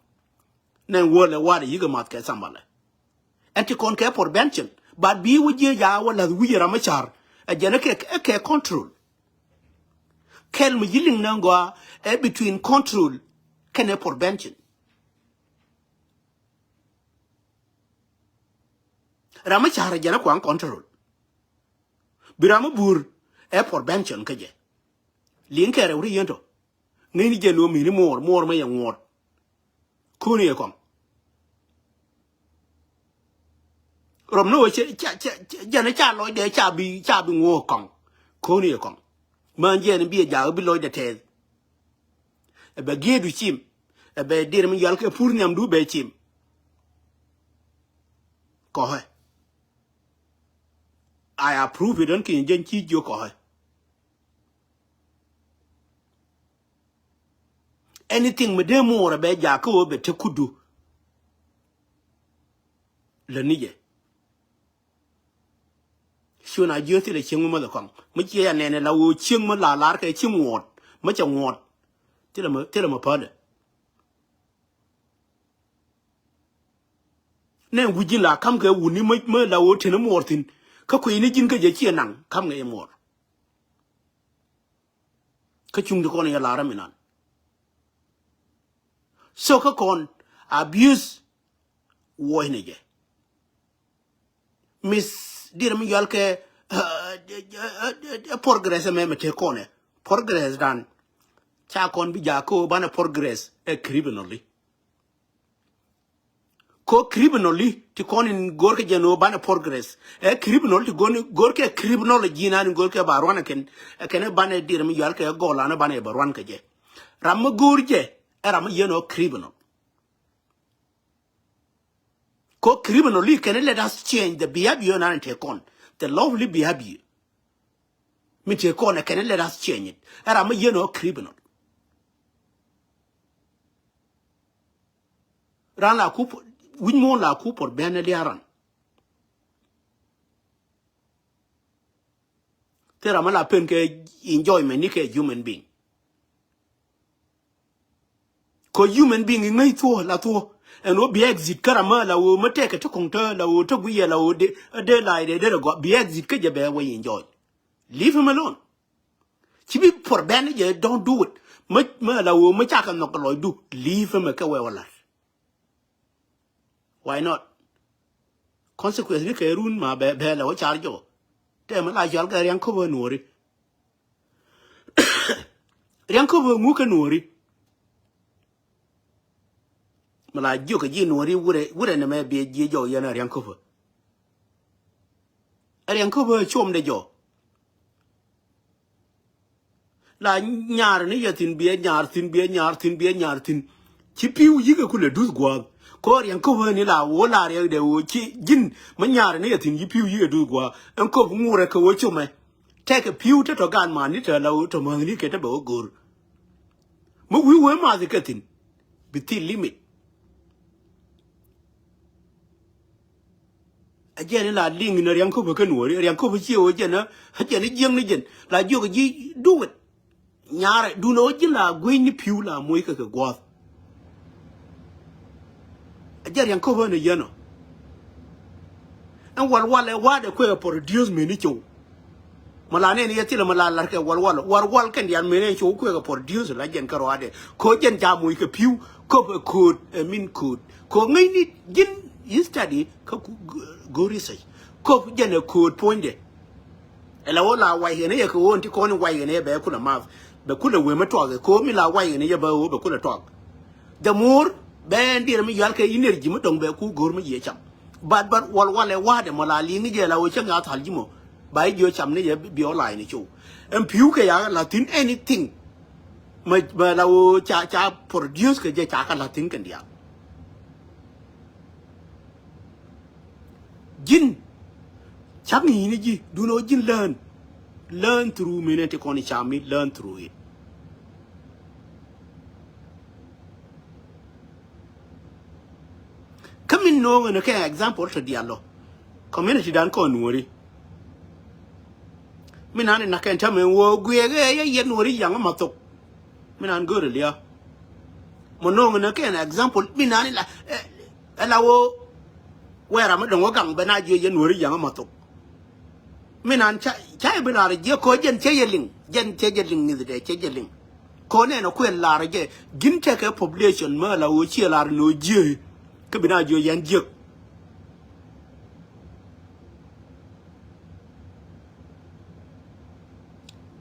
Nɛn wä lɛ wa̱a̱ de yikɛ math kɛ sambalɛ. Ɛn ti kɔn kɛ por bɛn cin but bi wä jiɛ ja wä lath wi̱i̱ ram mɛ car. Ɛ jɛn ɛ kɛ ɛ kɛ control. Kɛl mi ji̱ liŋ nɛ gɔaa ɛ between control kɛnɛ por bɛn cin. Ram mi ca̱r jɛn a kuaŋ control. Bi ram mi buur ɛ por bɛn cɔn kä jɛ. Liŋ kɛ rɛw ri yɛn tɔ. Ŋäcni jɛ nuɔ̱m mi̱ni muɔɔr muɔɔr mi yɛ ŋuɔ̱t. Ko̱ni yɛ kɔŋ. Rɔm ni wä cɛ jɛn ca lɔcdɛ ca bi ca bi ŋuɔ̱k kɔŋ. Ko̱ni yɛ kɔŋ. Män jɛn bi ɛ jaak bi lɔcdɛ tɛth. Ɛ bɛ gi̱eedu cim. Ɛ bɛ dir mi yɔal kɛ pur nhiamdu bɛ cim. Kɔ̱hɛ. I approve it ɔn ki̱n jɛn ci jiök kɔ̱hɛ. Anything mi dee muɔɔr ɛ bɛ jaak kä ɣöö bɛ te kudu. Lä ni jɛ. Ciö na jiö thilɛ cieŋ mi mäth ɛ kɔŋ mi ciɛ ya nɛn ɛ la ɣöö cieŋ mi la lar kɛ cieŋ ŋuɔ̱t mi cɛ ŋuɔ̱t. Thilɛ mi thilɛ mi päl ɛ. Nɛ wi̱c ji̱n la ka̱m kɛ wuni mä la ɣöö teni muɔɔr thi̱n kä kui̱ni ji̱n kä jɛ ciɛ naŋ ka̱m kɛ muɔɔr. Kä cuŋ ti kɔn yɛ la̱rä mi nan. So kä kɔn abuse wuɔcnɛ jɛ. Miss dir mi yɔal kɛ progress ɛmɛ mi te kɔnɛ progress dan. Ca kɔn bi jakä banɛ progress ɛ criminally. Ko criminally ti kɔn in go̱rkɛ jɛ ni wä banɛ progress ɛ criminal ti go̱rkɛ criminal ji̱ nan in go̱rkɛ ba ruan ɛ kɛn ɛ kɛn ɛ banɛ dir mi yɔal kɛ gɔl an ɛ banɛ ba ruan kɛ jɛ. Ram mi go̱r jɛ ɛ ram mi yɛn ɔ criminal. Ko criminal li kɛn let us change the behavior nan te kɔn the lovely behavior. Mi te kɔn kɛn let us change it. Ɛ ram mi yɛn ɔ criminal. Ran la ku wi̱c muɔ̱ɔ̱n la ku por bɛn ɛ liaran. Thil ram mi la pen kɛ enjoyment ni kɛ human being. Kɔ human being iŋäc thuɔ la thuɔ. Ɛn wä bi exit kä ram mi la wä mi tɛkɛ ti kɔŋ tɔ la wä tɔ guiyɛ la wä de de la de de gɔ bi exit kä jɛ bɛ wä enjoy. Leave him alone. Ci bi por bɛn jɛ don't do it. Mi mi la wä mi cakɛ nhɔk lɔcdu leave him kɛ wɛ wä lat. Why not? Consequence ni kɛ run ma bɛ bɛ lɛ wä car jɔ. Tɛ mi la jɔal kɛ riaŋ köp ɛ nuɔri. Riaŋ köp ɛ ŋuk kɛ nuɔri. Mi la jiök kɛ ji̱ nuɔri wurɛ wurɛ ni mɛ biɛ jiɛ jɔ yɛn ɛ riaŋ köp ɛ. Ɛ riaŋ köp ɛ com dɛ jɔ. La nyaar ni yɛ thi̱n biɛ nyaar thi̱n biɛ nyaar thi̱n biɛ nyaar thi̱n. Ci pi̱w yikɛ kulɛ duth gua̱a̱th. Kɔ riɛŋ köp ni la woo la riɛk dee woo ci ji̱n mi nyaar ni yɛ thi̱n ci pi̱w yikɛ duth gua̱a̱th. Ɛn köp ŋurɛ kɛ woo comɛ. Tɛkɛ pi̱w te tɔ gaan man ni te la woo tɔ mäthni kɛ te bɛ woo go̱r. Mi wi̱i̱ wee math kɛ thi̱n. Bi thil limit. A jɛn in la liŋ in a riaŋ köpä kä nuɔri a riaŋ köpä ciɛ wä jɛn a jɛn a jiäŋ ni jɛn la jiök a ji̱ duwet. Nyarɛ dun a wä ji̱n la gui̱ny ni pi̱w la moc kɛ kɛ gua̱th. A jɛn riaŋ köpä ni yɛn ɔ. Ɛn wal wal ɛ wa̱a̱dɛ kuɛ produce meni cow. Mɛ la nɛn yɛ thilɛ mɛ la lar kɛ wal wal wal wal kɛn diaal mɛ nɛn cɛ wä kuɛ kɛ produce la jɛn kɛ ruaadɛ. Ko jɛn ca moc kɛ pi̱w köp ɛ kööt ɛ min kööt ko ŋäcni ji̱n yi study kä go research. Köp jɛn ɛ kööt puɔ̱nydɛ. Ɛ la wä la wac kɛn yɛ kɛ ɣöö ɛn ti kɔn in wac kɛn yɛ bɛ kulɛ math bɛ kulɛ wee mɛ tuak ɛ ko mi la wac kɛn yɛ bɛ ɣöö bɛ kulɛ tuak. The more bɛ ɛn diɛɛr mi yual kɛ energy mi dɔ̱ŋ bɛ ku go̱o̱r mi yiëë cam. But but wal wal ɛ wa̱a̱dɛ mɔ la liŋ jɛ la wee cäŋ a thal ji̱ mɔ. Ba i̱ jiö cam ni yɛ bi ɔ la̱a̱c ni cow. Ɛn pi̱w kɛ ya la thi̱n anything. Mɛ mɛ la wee ca ca produce kɛ jɛ ca kɛ la thi̱n kɛn diaal. Ji̱n. Cak ŋi̱i̱ni ji̱ dun ɔ ji̱n learn. Learn through mi ni ti kɔn i̱ cam mi learn through it. Kä min no̱o̱ŋ ɛn kɛ example tɔ diaal lɔ. Community dan kɔn nuɔ̱ri. Mi nan in na̱k kɛn täämɛ wä guiɛ ɛ yɛ yɛn wä ri yaŋ ma thok. Mi nan go̱o̱ri lia̱a̱. Mɔ no̱o̱ŋ in kɛn example mi nan in la ɛ la wä wɛɛra mi dɔ̱ŋ wä gaŋ bɛ na jiɛ yɛn wä ri yaŋ ma thok. Mi nan ca ca i̱ bi lar jiɛ kɔ jɛn cɛ yɛ liŋ jɛn cɛ jɛ liŋ ni dɛ cɛ jɛ liŋ. Kɔ nɛn ɔ kuɛl lar jɛ ji̱n tekɛ population mi la wä ciɛ lar ni wä jiɛ. Kä bi na jiɛ yɛn jiɛk.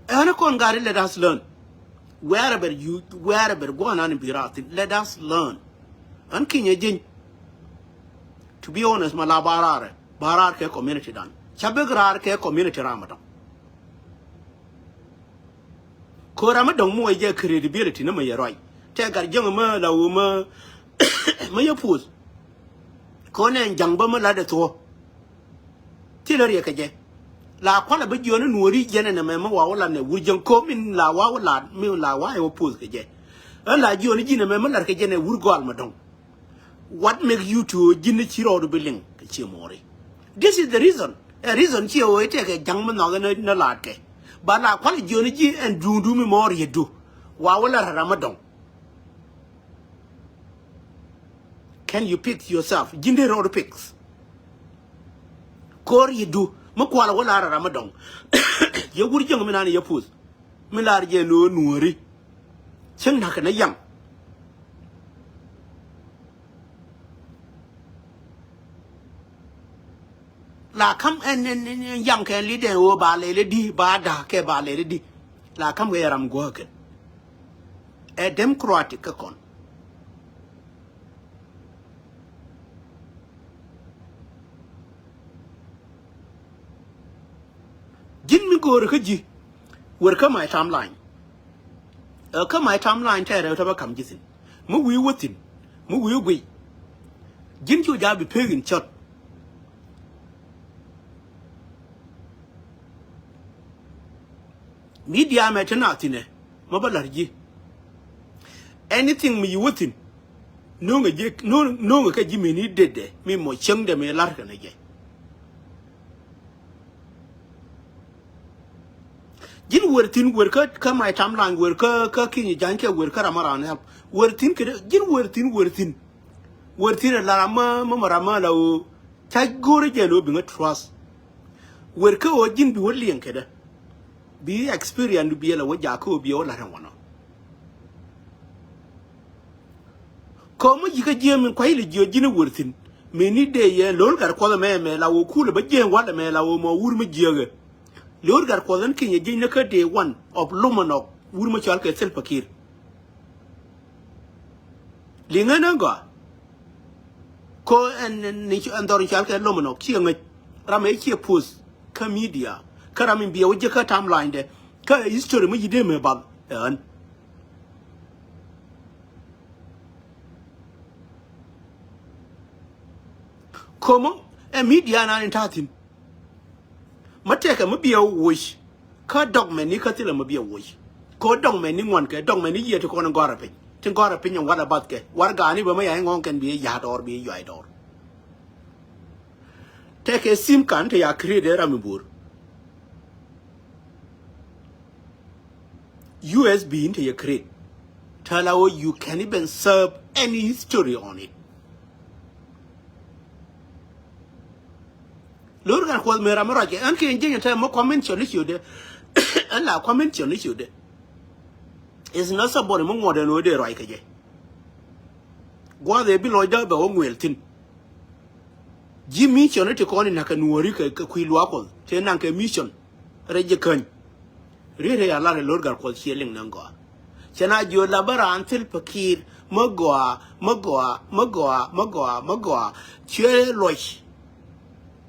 Ɛn kɔn gari let us learn. Wherever you wherever guanan bi rathi let us learn. Ɛn kinyɛ ji̱ny. To be honest ma la ba raar ɛ ba raar kɛ community dan ca bek raar kɛ community ram dɔŋ. Ko ram dɔŋ muɔ jɛ credibility ni ma yɛ ruac tɛ gar jäŋ ma la wä ma ma yɛ puth. Ko nɛ jaŋ bä ma la dɛ thuɔ. Thilɛ riɛk kɛ jɛ. La kualɛ bä jiɔni nuɔri jɛn ɛnɛ mɛ mi wa wä lat nɛ wur jɛn ko min la wa wä lat min la wa ɛ wä puth kɛ jɛ. Ɛ la jiɔni ji̱n ɛmɛ mi lat kɛ jɛ nɛ wur gɔal ma dɔŋ. What make you to ji̱n ni ci rɔɔdu bi liŋ kɛ ci mɔri. This is the reason. Ɛ reason ci ɛ wä itɛ kɛ jaŋ mi nhɔk ɛn nɛ lat kɛ. Ba la kualɛ jiɔni ji̱ ɛn duundu mi mɔri yɛ du. Wa wä lat ram ma dɔŋ. Can you fix yourself? Ji̱n dee rɔɔdu fix. Ko̱r yi du mi kual wä la rara mi dɔŋ. Yɛ wur jäŋ mi nan yɛ puth mi lar jɛ nuɔ nuɔri. Cäŋ nakä ni yaŋ. La kam ɛn ɛn ɛn ɛn yaŋ kɛn li dɛn wä ba lɛl di ba da kɛ ba lɛl di. La kam kɛ yɛ ram guɔ kɛn. Ɛ democratic kä kɔn. Ji̱n mi go̱o̱rä kä ji̱ wër kä my timeline. Ɛ kä my timeline tɛɛrɛ tɛ bä kam ji̱ thi̱n mi wi̱i̱ wä thi̱n mi wi̱i̱ guiy. Ji̱n cu ja̱ bi pek in cɔt. Media mɛ te na thi̱nɛ ma bä la̱r ji̱. Anything mi yi wä thi̱n no̱o̱ŋɛ ji̱ no̱o̱ŋɛ kɛ ji̱ mi ni detdɛ mi mɔ cäŋdɛ mi la̱r kɛnɛ jɛ. Ji̱n wër thi̱n wër kä kä my timeline wër kä kä ki̱ny ja̱ny kɛ wër kä ram around help wër thi̱n kɛ ji̱n wër thi̱n wër thi̱n. Wër thi̱n ɛ la ram ma ma ram ma la ɣöö ca go̱o̱rä jɛ lo̱o̱ biŋä trust. Wër kä ɣöö ji̱n bi wä liɛŋ kɛ dä bi experience du biɛ la wä jakä ɣöö biɛ wä la rɛn wanɔ. Kɔmä ji̱ kä jiɛ min kuay lɛ jiɛ ji̱n ɛ wër thi̱n. Min ni dee yɛ lo̱l gat kuɔth ɛmɛ ɛmɛ la wä kulɛ bä jiɛ walɛ mɛ la wä mɔ wur mi jiɛkɛ. Lo̱l gat kuɔth ɛn kinyɛ ji̱n ni kä dee one of lumanɔk wur mi cɔal kɛ thil pakir. Liŋä ni gɔaa. Ko ɛn ɛn dhɔr cɔal kɛ lumanɔk ciɛ ŋäc. Ram ɛ ciɛ post kä media kä ram in biɛ wä jiɛ kä timeline dɛ kä history mi yi dee mɛ bath ɛ ɣän. Ko̱mä ɛ media nan in ta̱thi̱n. Mä tɛkɛ mä biɛ woc kä dɔk mɛn ni kä thilɛ mä biɛ woc. Ko̱ dɔk mɛn ni ŋuan kɛ dɔk mɛn ni yiëë ti kɔn in gɔrɛ piny ti gɔrɛ piny in walɛ bath kɛ war gaani bɛ mä yay ŋɔŋ kɛn biɛ ya̱a̱ dɔɔr biɛ yuay dɔɔr. Tɛkɛ sim kan te ya create ram mi bur. U S B in te yɛ create. Tell how you can even serve any history on it. Lor kan kuɔth mi ram mi ruac kɛ ɛn kɛ jieny tɛ mi kɔmin cɔni ciötdɛ. Ɛn la kɔmin cɔni ciötdɛ. Is not somebody mi ŋuɔt ɛn wä dee ruac kɛ jɛ. Guath ɛ bi lɔcdä bɛ wä ŋuɛl thi̱n. Ji̱ mission ti kɔn in nakä nuɔ̱ɔ̱ri kɛ kui̱ luaak kuɔth cɛ naŋ kɛ mission. Rɛc jɛ käny. Riet rɛc a lar ɛ lo̱r gat kuɔth ciɛ liŋ naŋ gɔaa. Cɛ na jiö la bä raan thil pakiir mä gɔaa mä gɔaa mä gɔaa mä gɔaa mä gɔaa. Ciɛ luɔc.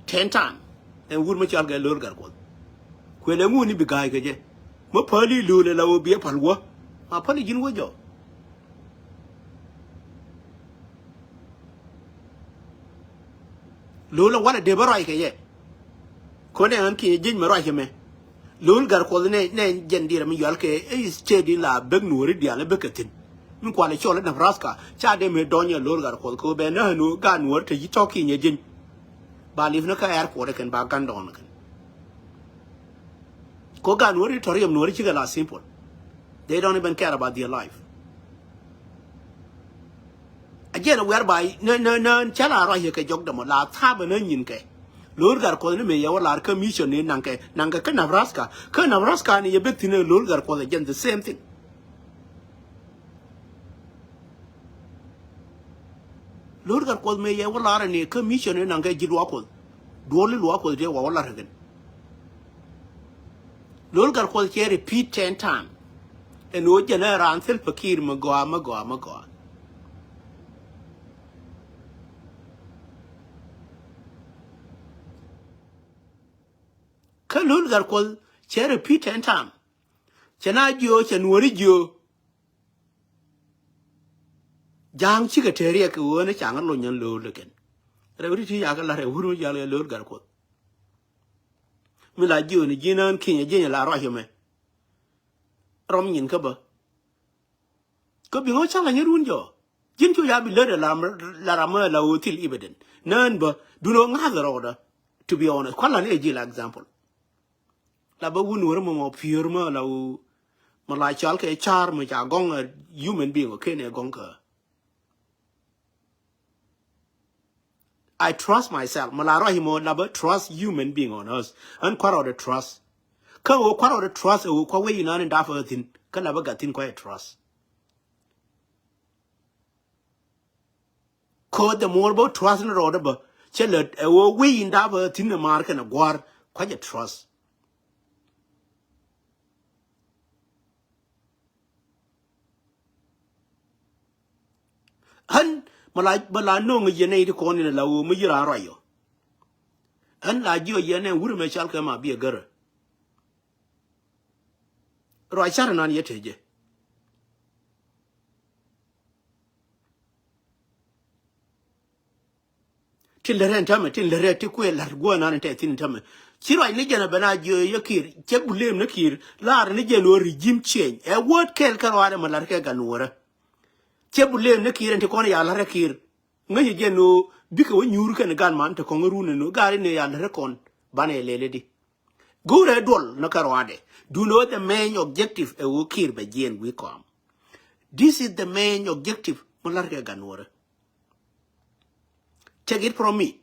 Ten time. Ɛn wur mä cɔal kɛ lo̱r gat kuɔth. Kuël ɛ ŋun i̱ bi ga̱a̱c kɛ jɛ. Mä päli lo̱l ɛ la wä biɛ pal wä. Ma päli ji̱n wä jɔk. Lo̱l ɛ walɛ dee bä ruac kɛ yɛ. Kɔn ɛ ɣän kiɛ jiec mɛ ruac kɛ mɛ. Lo̱l gat kuɔth nɛ nɛ jɛn diɛrɛ mi yual kɛ ɛ state in la bek nuɔ̱ɔ̱ri diaal ɛ bek kɛ thi̱n. Mi kualɛ cɔl ɛ Nebraska ca dee mi dɔ̱ny ɛ lo̱l gat kuɔth kɛ ɣöö bɛ nä ɣän ɣöö gat nuɔ̱ɔ̱ri te ci tɔ̱ kiɛ nyɛ jieny. Ba li̱p ni kä airport ɛ kɛn ba gan dɔɔn ɛ kɛn. Ko gan weri tɔri yɛm nuɔri cikɛ la simple. They don't even care about their life. A jɛn whereby nä nä nä cä la ruac yɛ kɛ jɔk dämɔ la thaap ɛ nä nyin kɛ. Lo̱r Gatkuɔth ni mëë yɛ wä lar kä mission ni naŋkɛ naŋkɛ kä Nebraska kä Nebraska ni yɛ bek thi̱n ɛ Lo̱r Gatkuɔth ɛ jɛn the same thing. Lo̱r Gatkuɔth mëë yɛ wä lar ɛ ni kä mission ni naŋkɛ ji̱ luaak Kuɔth. Duɔli luaak Kuɔth dee wä wä lar ɛ kɛn. Lo̱r Gatkuɔth cɛ repeat ten time. Ɛn ɣöö jɛn ɛ raan thil pekir mi gɔaa mi gɔaa mi gɔaa. Kä Lo̱r Gatkuɔth cɛ repeat ten time. Cɛ na jiö cɛ nuɔri jiö. Ja̱a̱ŋ cikɛ te riɛk kɛ ɣöö ni ca̱ŋ lo̱ny ɛn Lo̱r lɛ kɛn. Rɛw ri ti yakä la̱r ɛ wur mi jal kɛ Lo̱r Gatkuɔth. Mi la jiö ni ji̱n ɣän kinyɛ ji̱n la ruac ɛmɛ. Rɔm nyin kä bä. Kä bi ŋɔ cak anyɛ run jɔ. Ji̱n cu ya bi lät la ram la ram la ɣöö thil evident. Nään bä dun ɣöö ŋa̱th rɔɔdä. To be honest kua̱l la ni ɛ ji̱ la example. La bä wun wär mɔ mɔ piöör mɔ la ɣöö mɔ la cɔal kɛ car mɔ ca gɔŋ a human being ɔ ken ɛ gɔŋ kä. I trust myself. Mɛ la ruac mɔ la bä trust human being on earth. Ɣän kua̱r rɔɔdɛ trust. Kä ɣöö kua̱r rɔɔdɛ trust ɛ ɣöö kua̱ wec inan in dap ɣä thi̱n kä la bä gat thi̱n kua̱ ɛ trust. Kä the more bä trust ni rɔɔdɛ bä cɛ lät ɛ ɣöö wec in dap ɣä thi̱n ɛ maar kɛn ɛ gua̱a̱r kua̱ jɛ trust. Ɣän mɛ la bä la no̱o̱ŋ yɛn nɛy ti kɔn in la ɣöö mi yi raan ruac yɔ. Ɣän la jiɔ yɛn nɛ wurɛ mɛ cal kɛ ma biɛ gärä. Ruac car nan yɛ te jɛ. Tin lät rɛn tämɛ tin lät rɛn ti kuɛ la̱t guɔ nan tɛ thin tämɛ. Ci ruac ni jɛn a bɛ na jiö yɛ kir cɛ bulem ni kir lar ni jɛn wä regime change ɛ word kɛl kɛ ruaadɛ mɛ la̱t kɛ gan wärä. Cɛ bulem ni kir ɛn ti kɔn ya la̱t rɛ kir. Ŋäcɛ jɛn wä bikɛ wä nyuur kɛn gan man ti kɔŋ run ni wä gari ni ya la̱t rɛ kɔn banɛ lɛlɛ di. Go̱o̱rɛ duɔl ni kä ruaadɛ. Do you know the main objective ɛ wä kir bɛ jiɛn wi̱i̱ kɔam. This is the main objective mi la̱t kɛ gan wärä. Take it from me.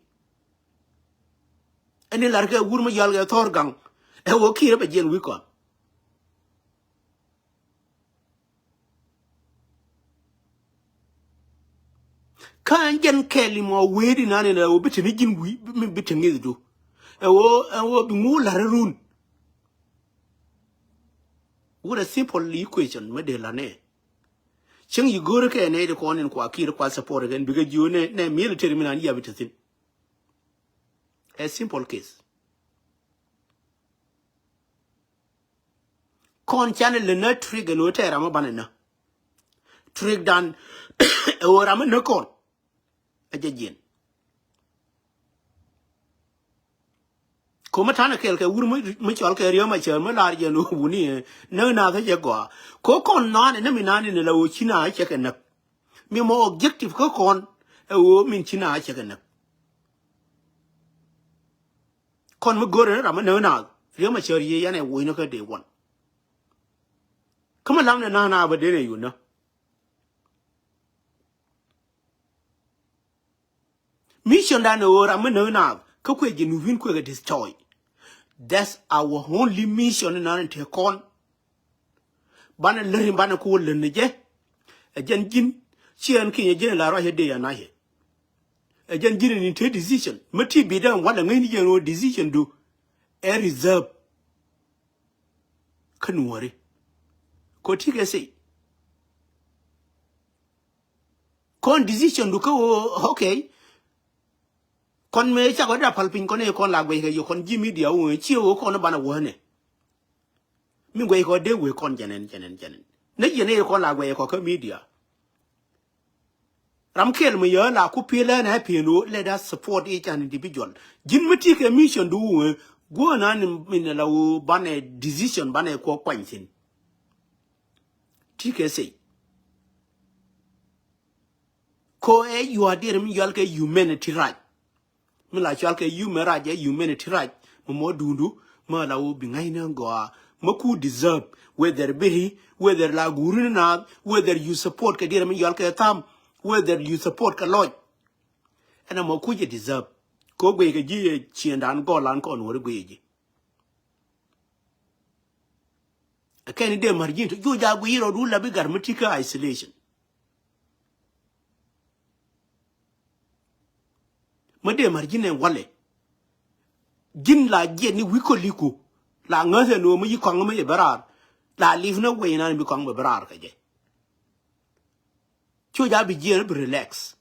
Ɛn in lar kɛ wur mi yɔal kɛ thɔr gaŋ ɛ wä ki̱i̱rä bɛ jiɛn wi̱i̱ kɔn. Kä ɛn jɛn kɛɛl imɔ wee di nan in ɛ wä bi te ni ji̱n wi̱i̱ bi te ŋi̱th du. Ɛ wä ɛ wä bi ŋu lar run. Wut a simple equation mi dee la nɛ. Cäŋ yi go̱o̱rä kɛ nɛ di kɔn in kua ki̱i̱rä kua support kɛn bikɛ jiö nɛ nɛ military mi nan yia bi te thin. A simple case. Kɔn canɛ lɛ nä trick ɛn ɣöö tɛɛr ramä banɛ nä. Trick dan ɛ ɣöö ramä nä kɔn. Ɛ jɛ jiɛn. Ko̱mä tanɛ kɛɛl kɛ wur mi cɔal kɛ riäm a cäär mi laar jɛ ni wuni ɛ näk naath ɛ jɛ gɔaa. Ko̱ kɔn naan ɛ nämi naan in ɛ la ɣöö ci naath ɛ cɛ kɛ näk. Mi mɔ objective kä kɔn ɛ ɣöö min ci naath ɛ cɛ kɛ näk. Kɔn mi go̱rɛ ni ram mi näk naath riäm a cäär yɛ yan ɛ woc ni kä dee wan. Kä mi lam ni naath naath bä dee nɛ yun nä. Mission dan ɛ ɣöö ram mi näk naath kä kuɛ ji̱ nupin kuɛ kɛ destroy. That's our only mission in nan in te kɔn. Banɛ läri banɛ ku wä lät ni jɛ. Ɛ jɛn ji̱n ciɛ ɛn kinyɛ ji̱n la ruac ɛ dee ya na yɛ. Ɛ jɛn ji̱n in te decision mi ti bi dee walɛ ŋäcni jɛn ɣöö decision du ɛ reserve. Kä nuɔri ko ti kɛ sey. Kɔn decision du kä ɣöö okay. Kɔn mëë cakɔ da pal piny kɔn i̱ kɔn la guɛc kɛ yɛ kɔn ji̱ media wä ciɛ ɣöö kɔn banɛ wä nɛ. Mi guɛc kɔ dee wee kɔn jɛnɛn jɛnɛn jɛnɛn nɛ yɛn i̱ kɔn la guɛc kɔ kä media. Ram kɛl mi yɛ la ku pi̱el ɛn ɛ pi̱el ɣöö let us support each an individual. Ji̱n mi ti kɛ mission du wee guɔ na ni min la ɣöö banɛ decision banɛ kuɔ kuany thin. Ti kɛ sey. Ko ɛ yua̱a̱ dier mi yual kɛ humanity right. Mi la cual kɛ human right ɛ humanity right mi mɔ dundu mi la wä bi ŋa̱cni gɔaa Mä ku deserve, whether biri, whether la guru ni naath, whether you support kɛ diɛn mi yɔal kɛ tham, whether you support kɛ lɔc. Ɛn a mä ku jɛ deserve. Kɛ guiy kɛ ji̱ ciëndan gɔlan kɔn wä ri guiy ji̱. Kɛn dee mär ji̱n tɔ juɔc a guiy rɔ du la bi gar mi ti kä isolation. Mä dee mär ji̱n ɛn walɛ. Ji̱n la jiɛt ni wi̱i̱ kɔliku. La ŋäth ɛn ɣöö mi yi kɔaŋ mi yɛ bä raar. La li̱f ni wec nan bi kɔaŋ bɛ bä raar kɛ jɛ. Cu ja bi jiɛn bi relax.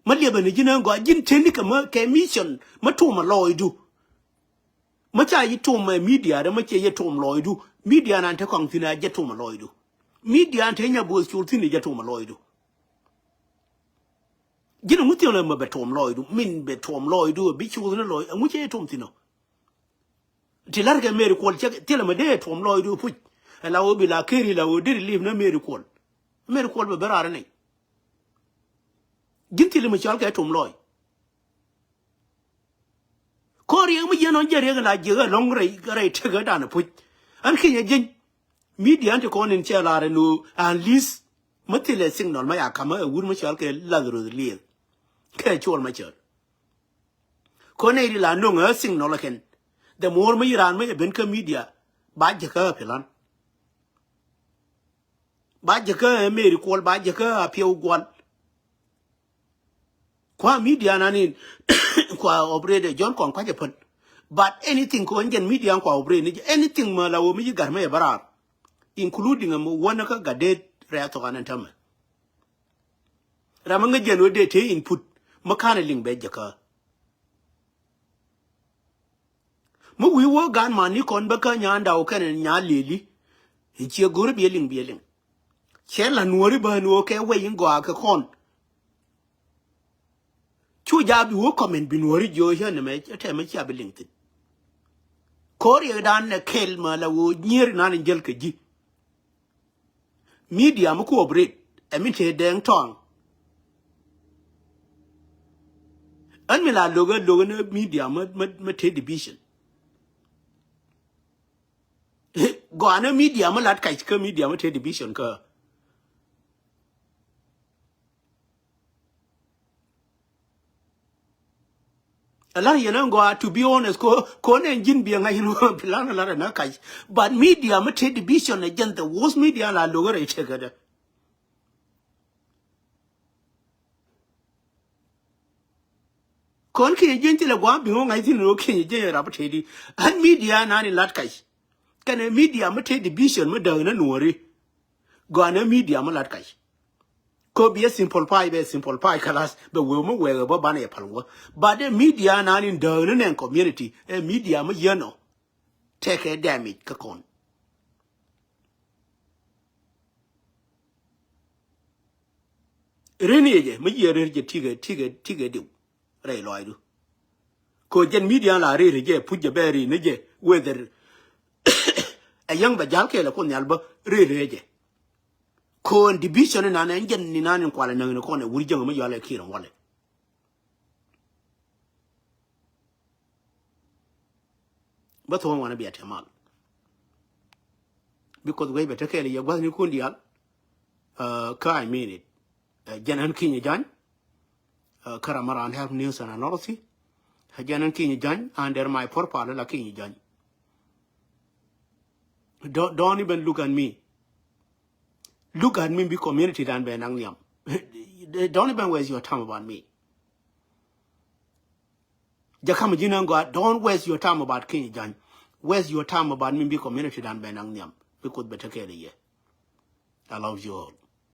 Mä liɛpɛ ni ji̱n ɛn gɔaa ji̱n teni kɛ mä kɛ mission mä tum a lɔɔcdu. Mä ca yi tum ɛ media dɛ mä cɛ yɛ tum lɔɔcdu. Media nan te kɔŋ thin a jɛ tum a lɔɔcdu. Media nan te nya bo̱o̱th col thin a jɛ tum a lɔɔcdu. Ji̱n ɛŋu thiɛŋ lɛ mä bɛ tum lɔɔcdu min bɛ tum lɔɔcdu bi col thin a lɔɔc ɛŋu cɛ yɛ tum thin ɔ. Ti la̱rkɛ Mary Kuɔl cɛ thilɛ mɛ dee tuɔm lɔɔcdu puc. Ɛ la ɣöö bi la keri la ɣöö deri lip ni Mary Kuɔl. Mary Kuɔl bɛ ben raar ni. Ji̱n thilɛ mɛ cɔal kɛ tuɔm lɔɔc. Kɔn riɛk mi jiɛn ɔn jɛ riɛk la jiɛk ɛlɔ̱ŋ rɛy rɛy tek ɛ dan ɛ puc. An kinyɛ ji̱n. Media an ti kɔn in cɛ lar ɛn ɣöö an li̱th. Mi thilɛ signal ma ya kamä ɛ wur mi cɔal kɛ Lazarus Lieth. Kɛ cuɔl ma cɔl. Kɔn nɛy di la no̱ŋ ɛ signal ɛ kɛn. The more mi yi raan mi ɛ ben kä media ba jekä ɛ pilan. Ba jekä ɛ Mary Kuɔl ba jekä ɛ Piɛw Gual. Kua media nan in kua operate ɛ jɔn kɔn kuac ɛ pän. But anything kɔn jɛn media kua operate ni anything ma la wä mi yi gar mi ɛ bä raar. Including ɛ mi wänä kä gat det rɛ̈th thok an ɛn tämɛ. Ram mi ŋäc jɛn wä dee te input mi ka̱n ɛ liŋ bɛ jekä. Mi wi̱i̱ wä gan man ni kɔn bä kä nyan daw kɛn nya leli. I̱ ciɛ go̱ri biɛ liŋ biɛ liŋ. Cɛ la nuɔri bä nuɔ kɛ wec in gɔaa kɛ kɔn. Cu ja bi wä comment bi nuɔri jiɔ cä ni mɛ tɛmɛ cia bi liŋ thin. Ko̱ri dan nɛ kɛl ma la wä nyieri nan in jäl kɛ ji̱. Media mi ku operate ɛ mi te dɛŋ tɔaŋ. Ɣän mi la lo̱k ɣä lo̱k ɣä ni media mi mi mi te division. Gɔaa ni media mi lat kac kä media mi te division kä. A lar yɛn ɛn gɔaa, to be honest, ko ko nɛ ji̱n biɛ ŋa̱c yɛn wä plan a lar ɛn ɛ kac. But media mi te division ɛ jɛn the worst media la lo̱k rɛy tekädä. Kɔn kiɛ ji̱n thilɛ gua̱a̱m bi̱ŋ wä ŋa̱c thi̱n ɛ wä kiɛ ji̱n rap tëëdi. Ɛn media nani lat kac. Kɛnɛ media mi te division mi däk ni nuɔri. Gɔaa ni media mi lat kac. Ko bi ɛ simple pie bɛ simple pie kalas bɛ wee mi wee bä banɛ yɛ pal wä. But ɛ media nan in dääk ni nɛn community ɛ media mi yɛn ɔ. Tɛkɛ damage kä kɔn. Rin yɛ jɛ mi jiɛ rir jɛ tikɛ tikɛ tikɛ diw. Rɛy lɔaacdu. Ko jɛn media la rɛy rɛ jɛ puc jɛ bɛ rɛy ni jɛ whether ɛ yäŋ bɛ jal kɛɛl ɛ kun nhial bä rɛy rɛ jɛ. Ko ɛn division ni nan ɛn jɛn ni nan in kualɛ näŋ ni kɔn ɛ wur jäŋ mi yɔal ɛ ki̱i̱r ɛn walɛ. Bä thuɔ̱ɔ̱ŋ wanɛ bia tɛmal. Because guey bɛ tekɛɛl yɛ gua̱thnikun diaal. Kä I mean it. Jɛn ɣän Kinyɛ Jany. Kä ram mi raan help news and authority. Jɛn ɣän Kinyɛ Jany under my profile la Kinyɛ Jany. Don't, don't even look at me. Look at me bi community dan bɛ naŋ nhiam. Don't even waste your time about me. Jɛ kam ji̱n ɛn gɔaa, don't waste your time about Kinyɛ Jany. Waste your time about me bi community dan bɛ naŋ nhiam. Bi Kuoth bɛ tekɛɛl yɛ. I love you all.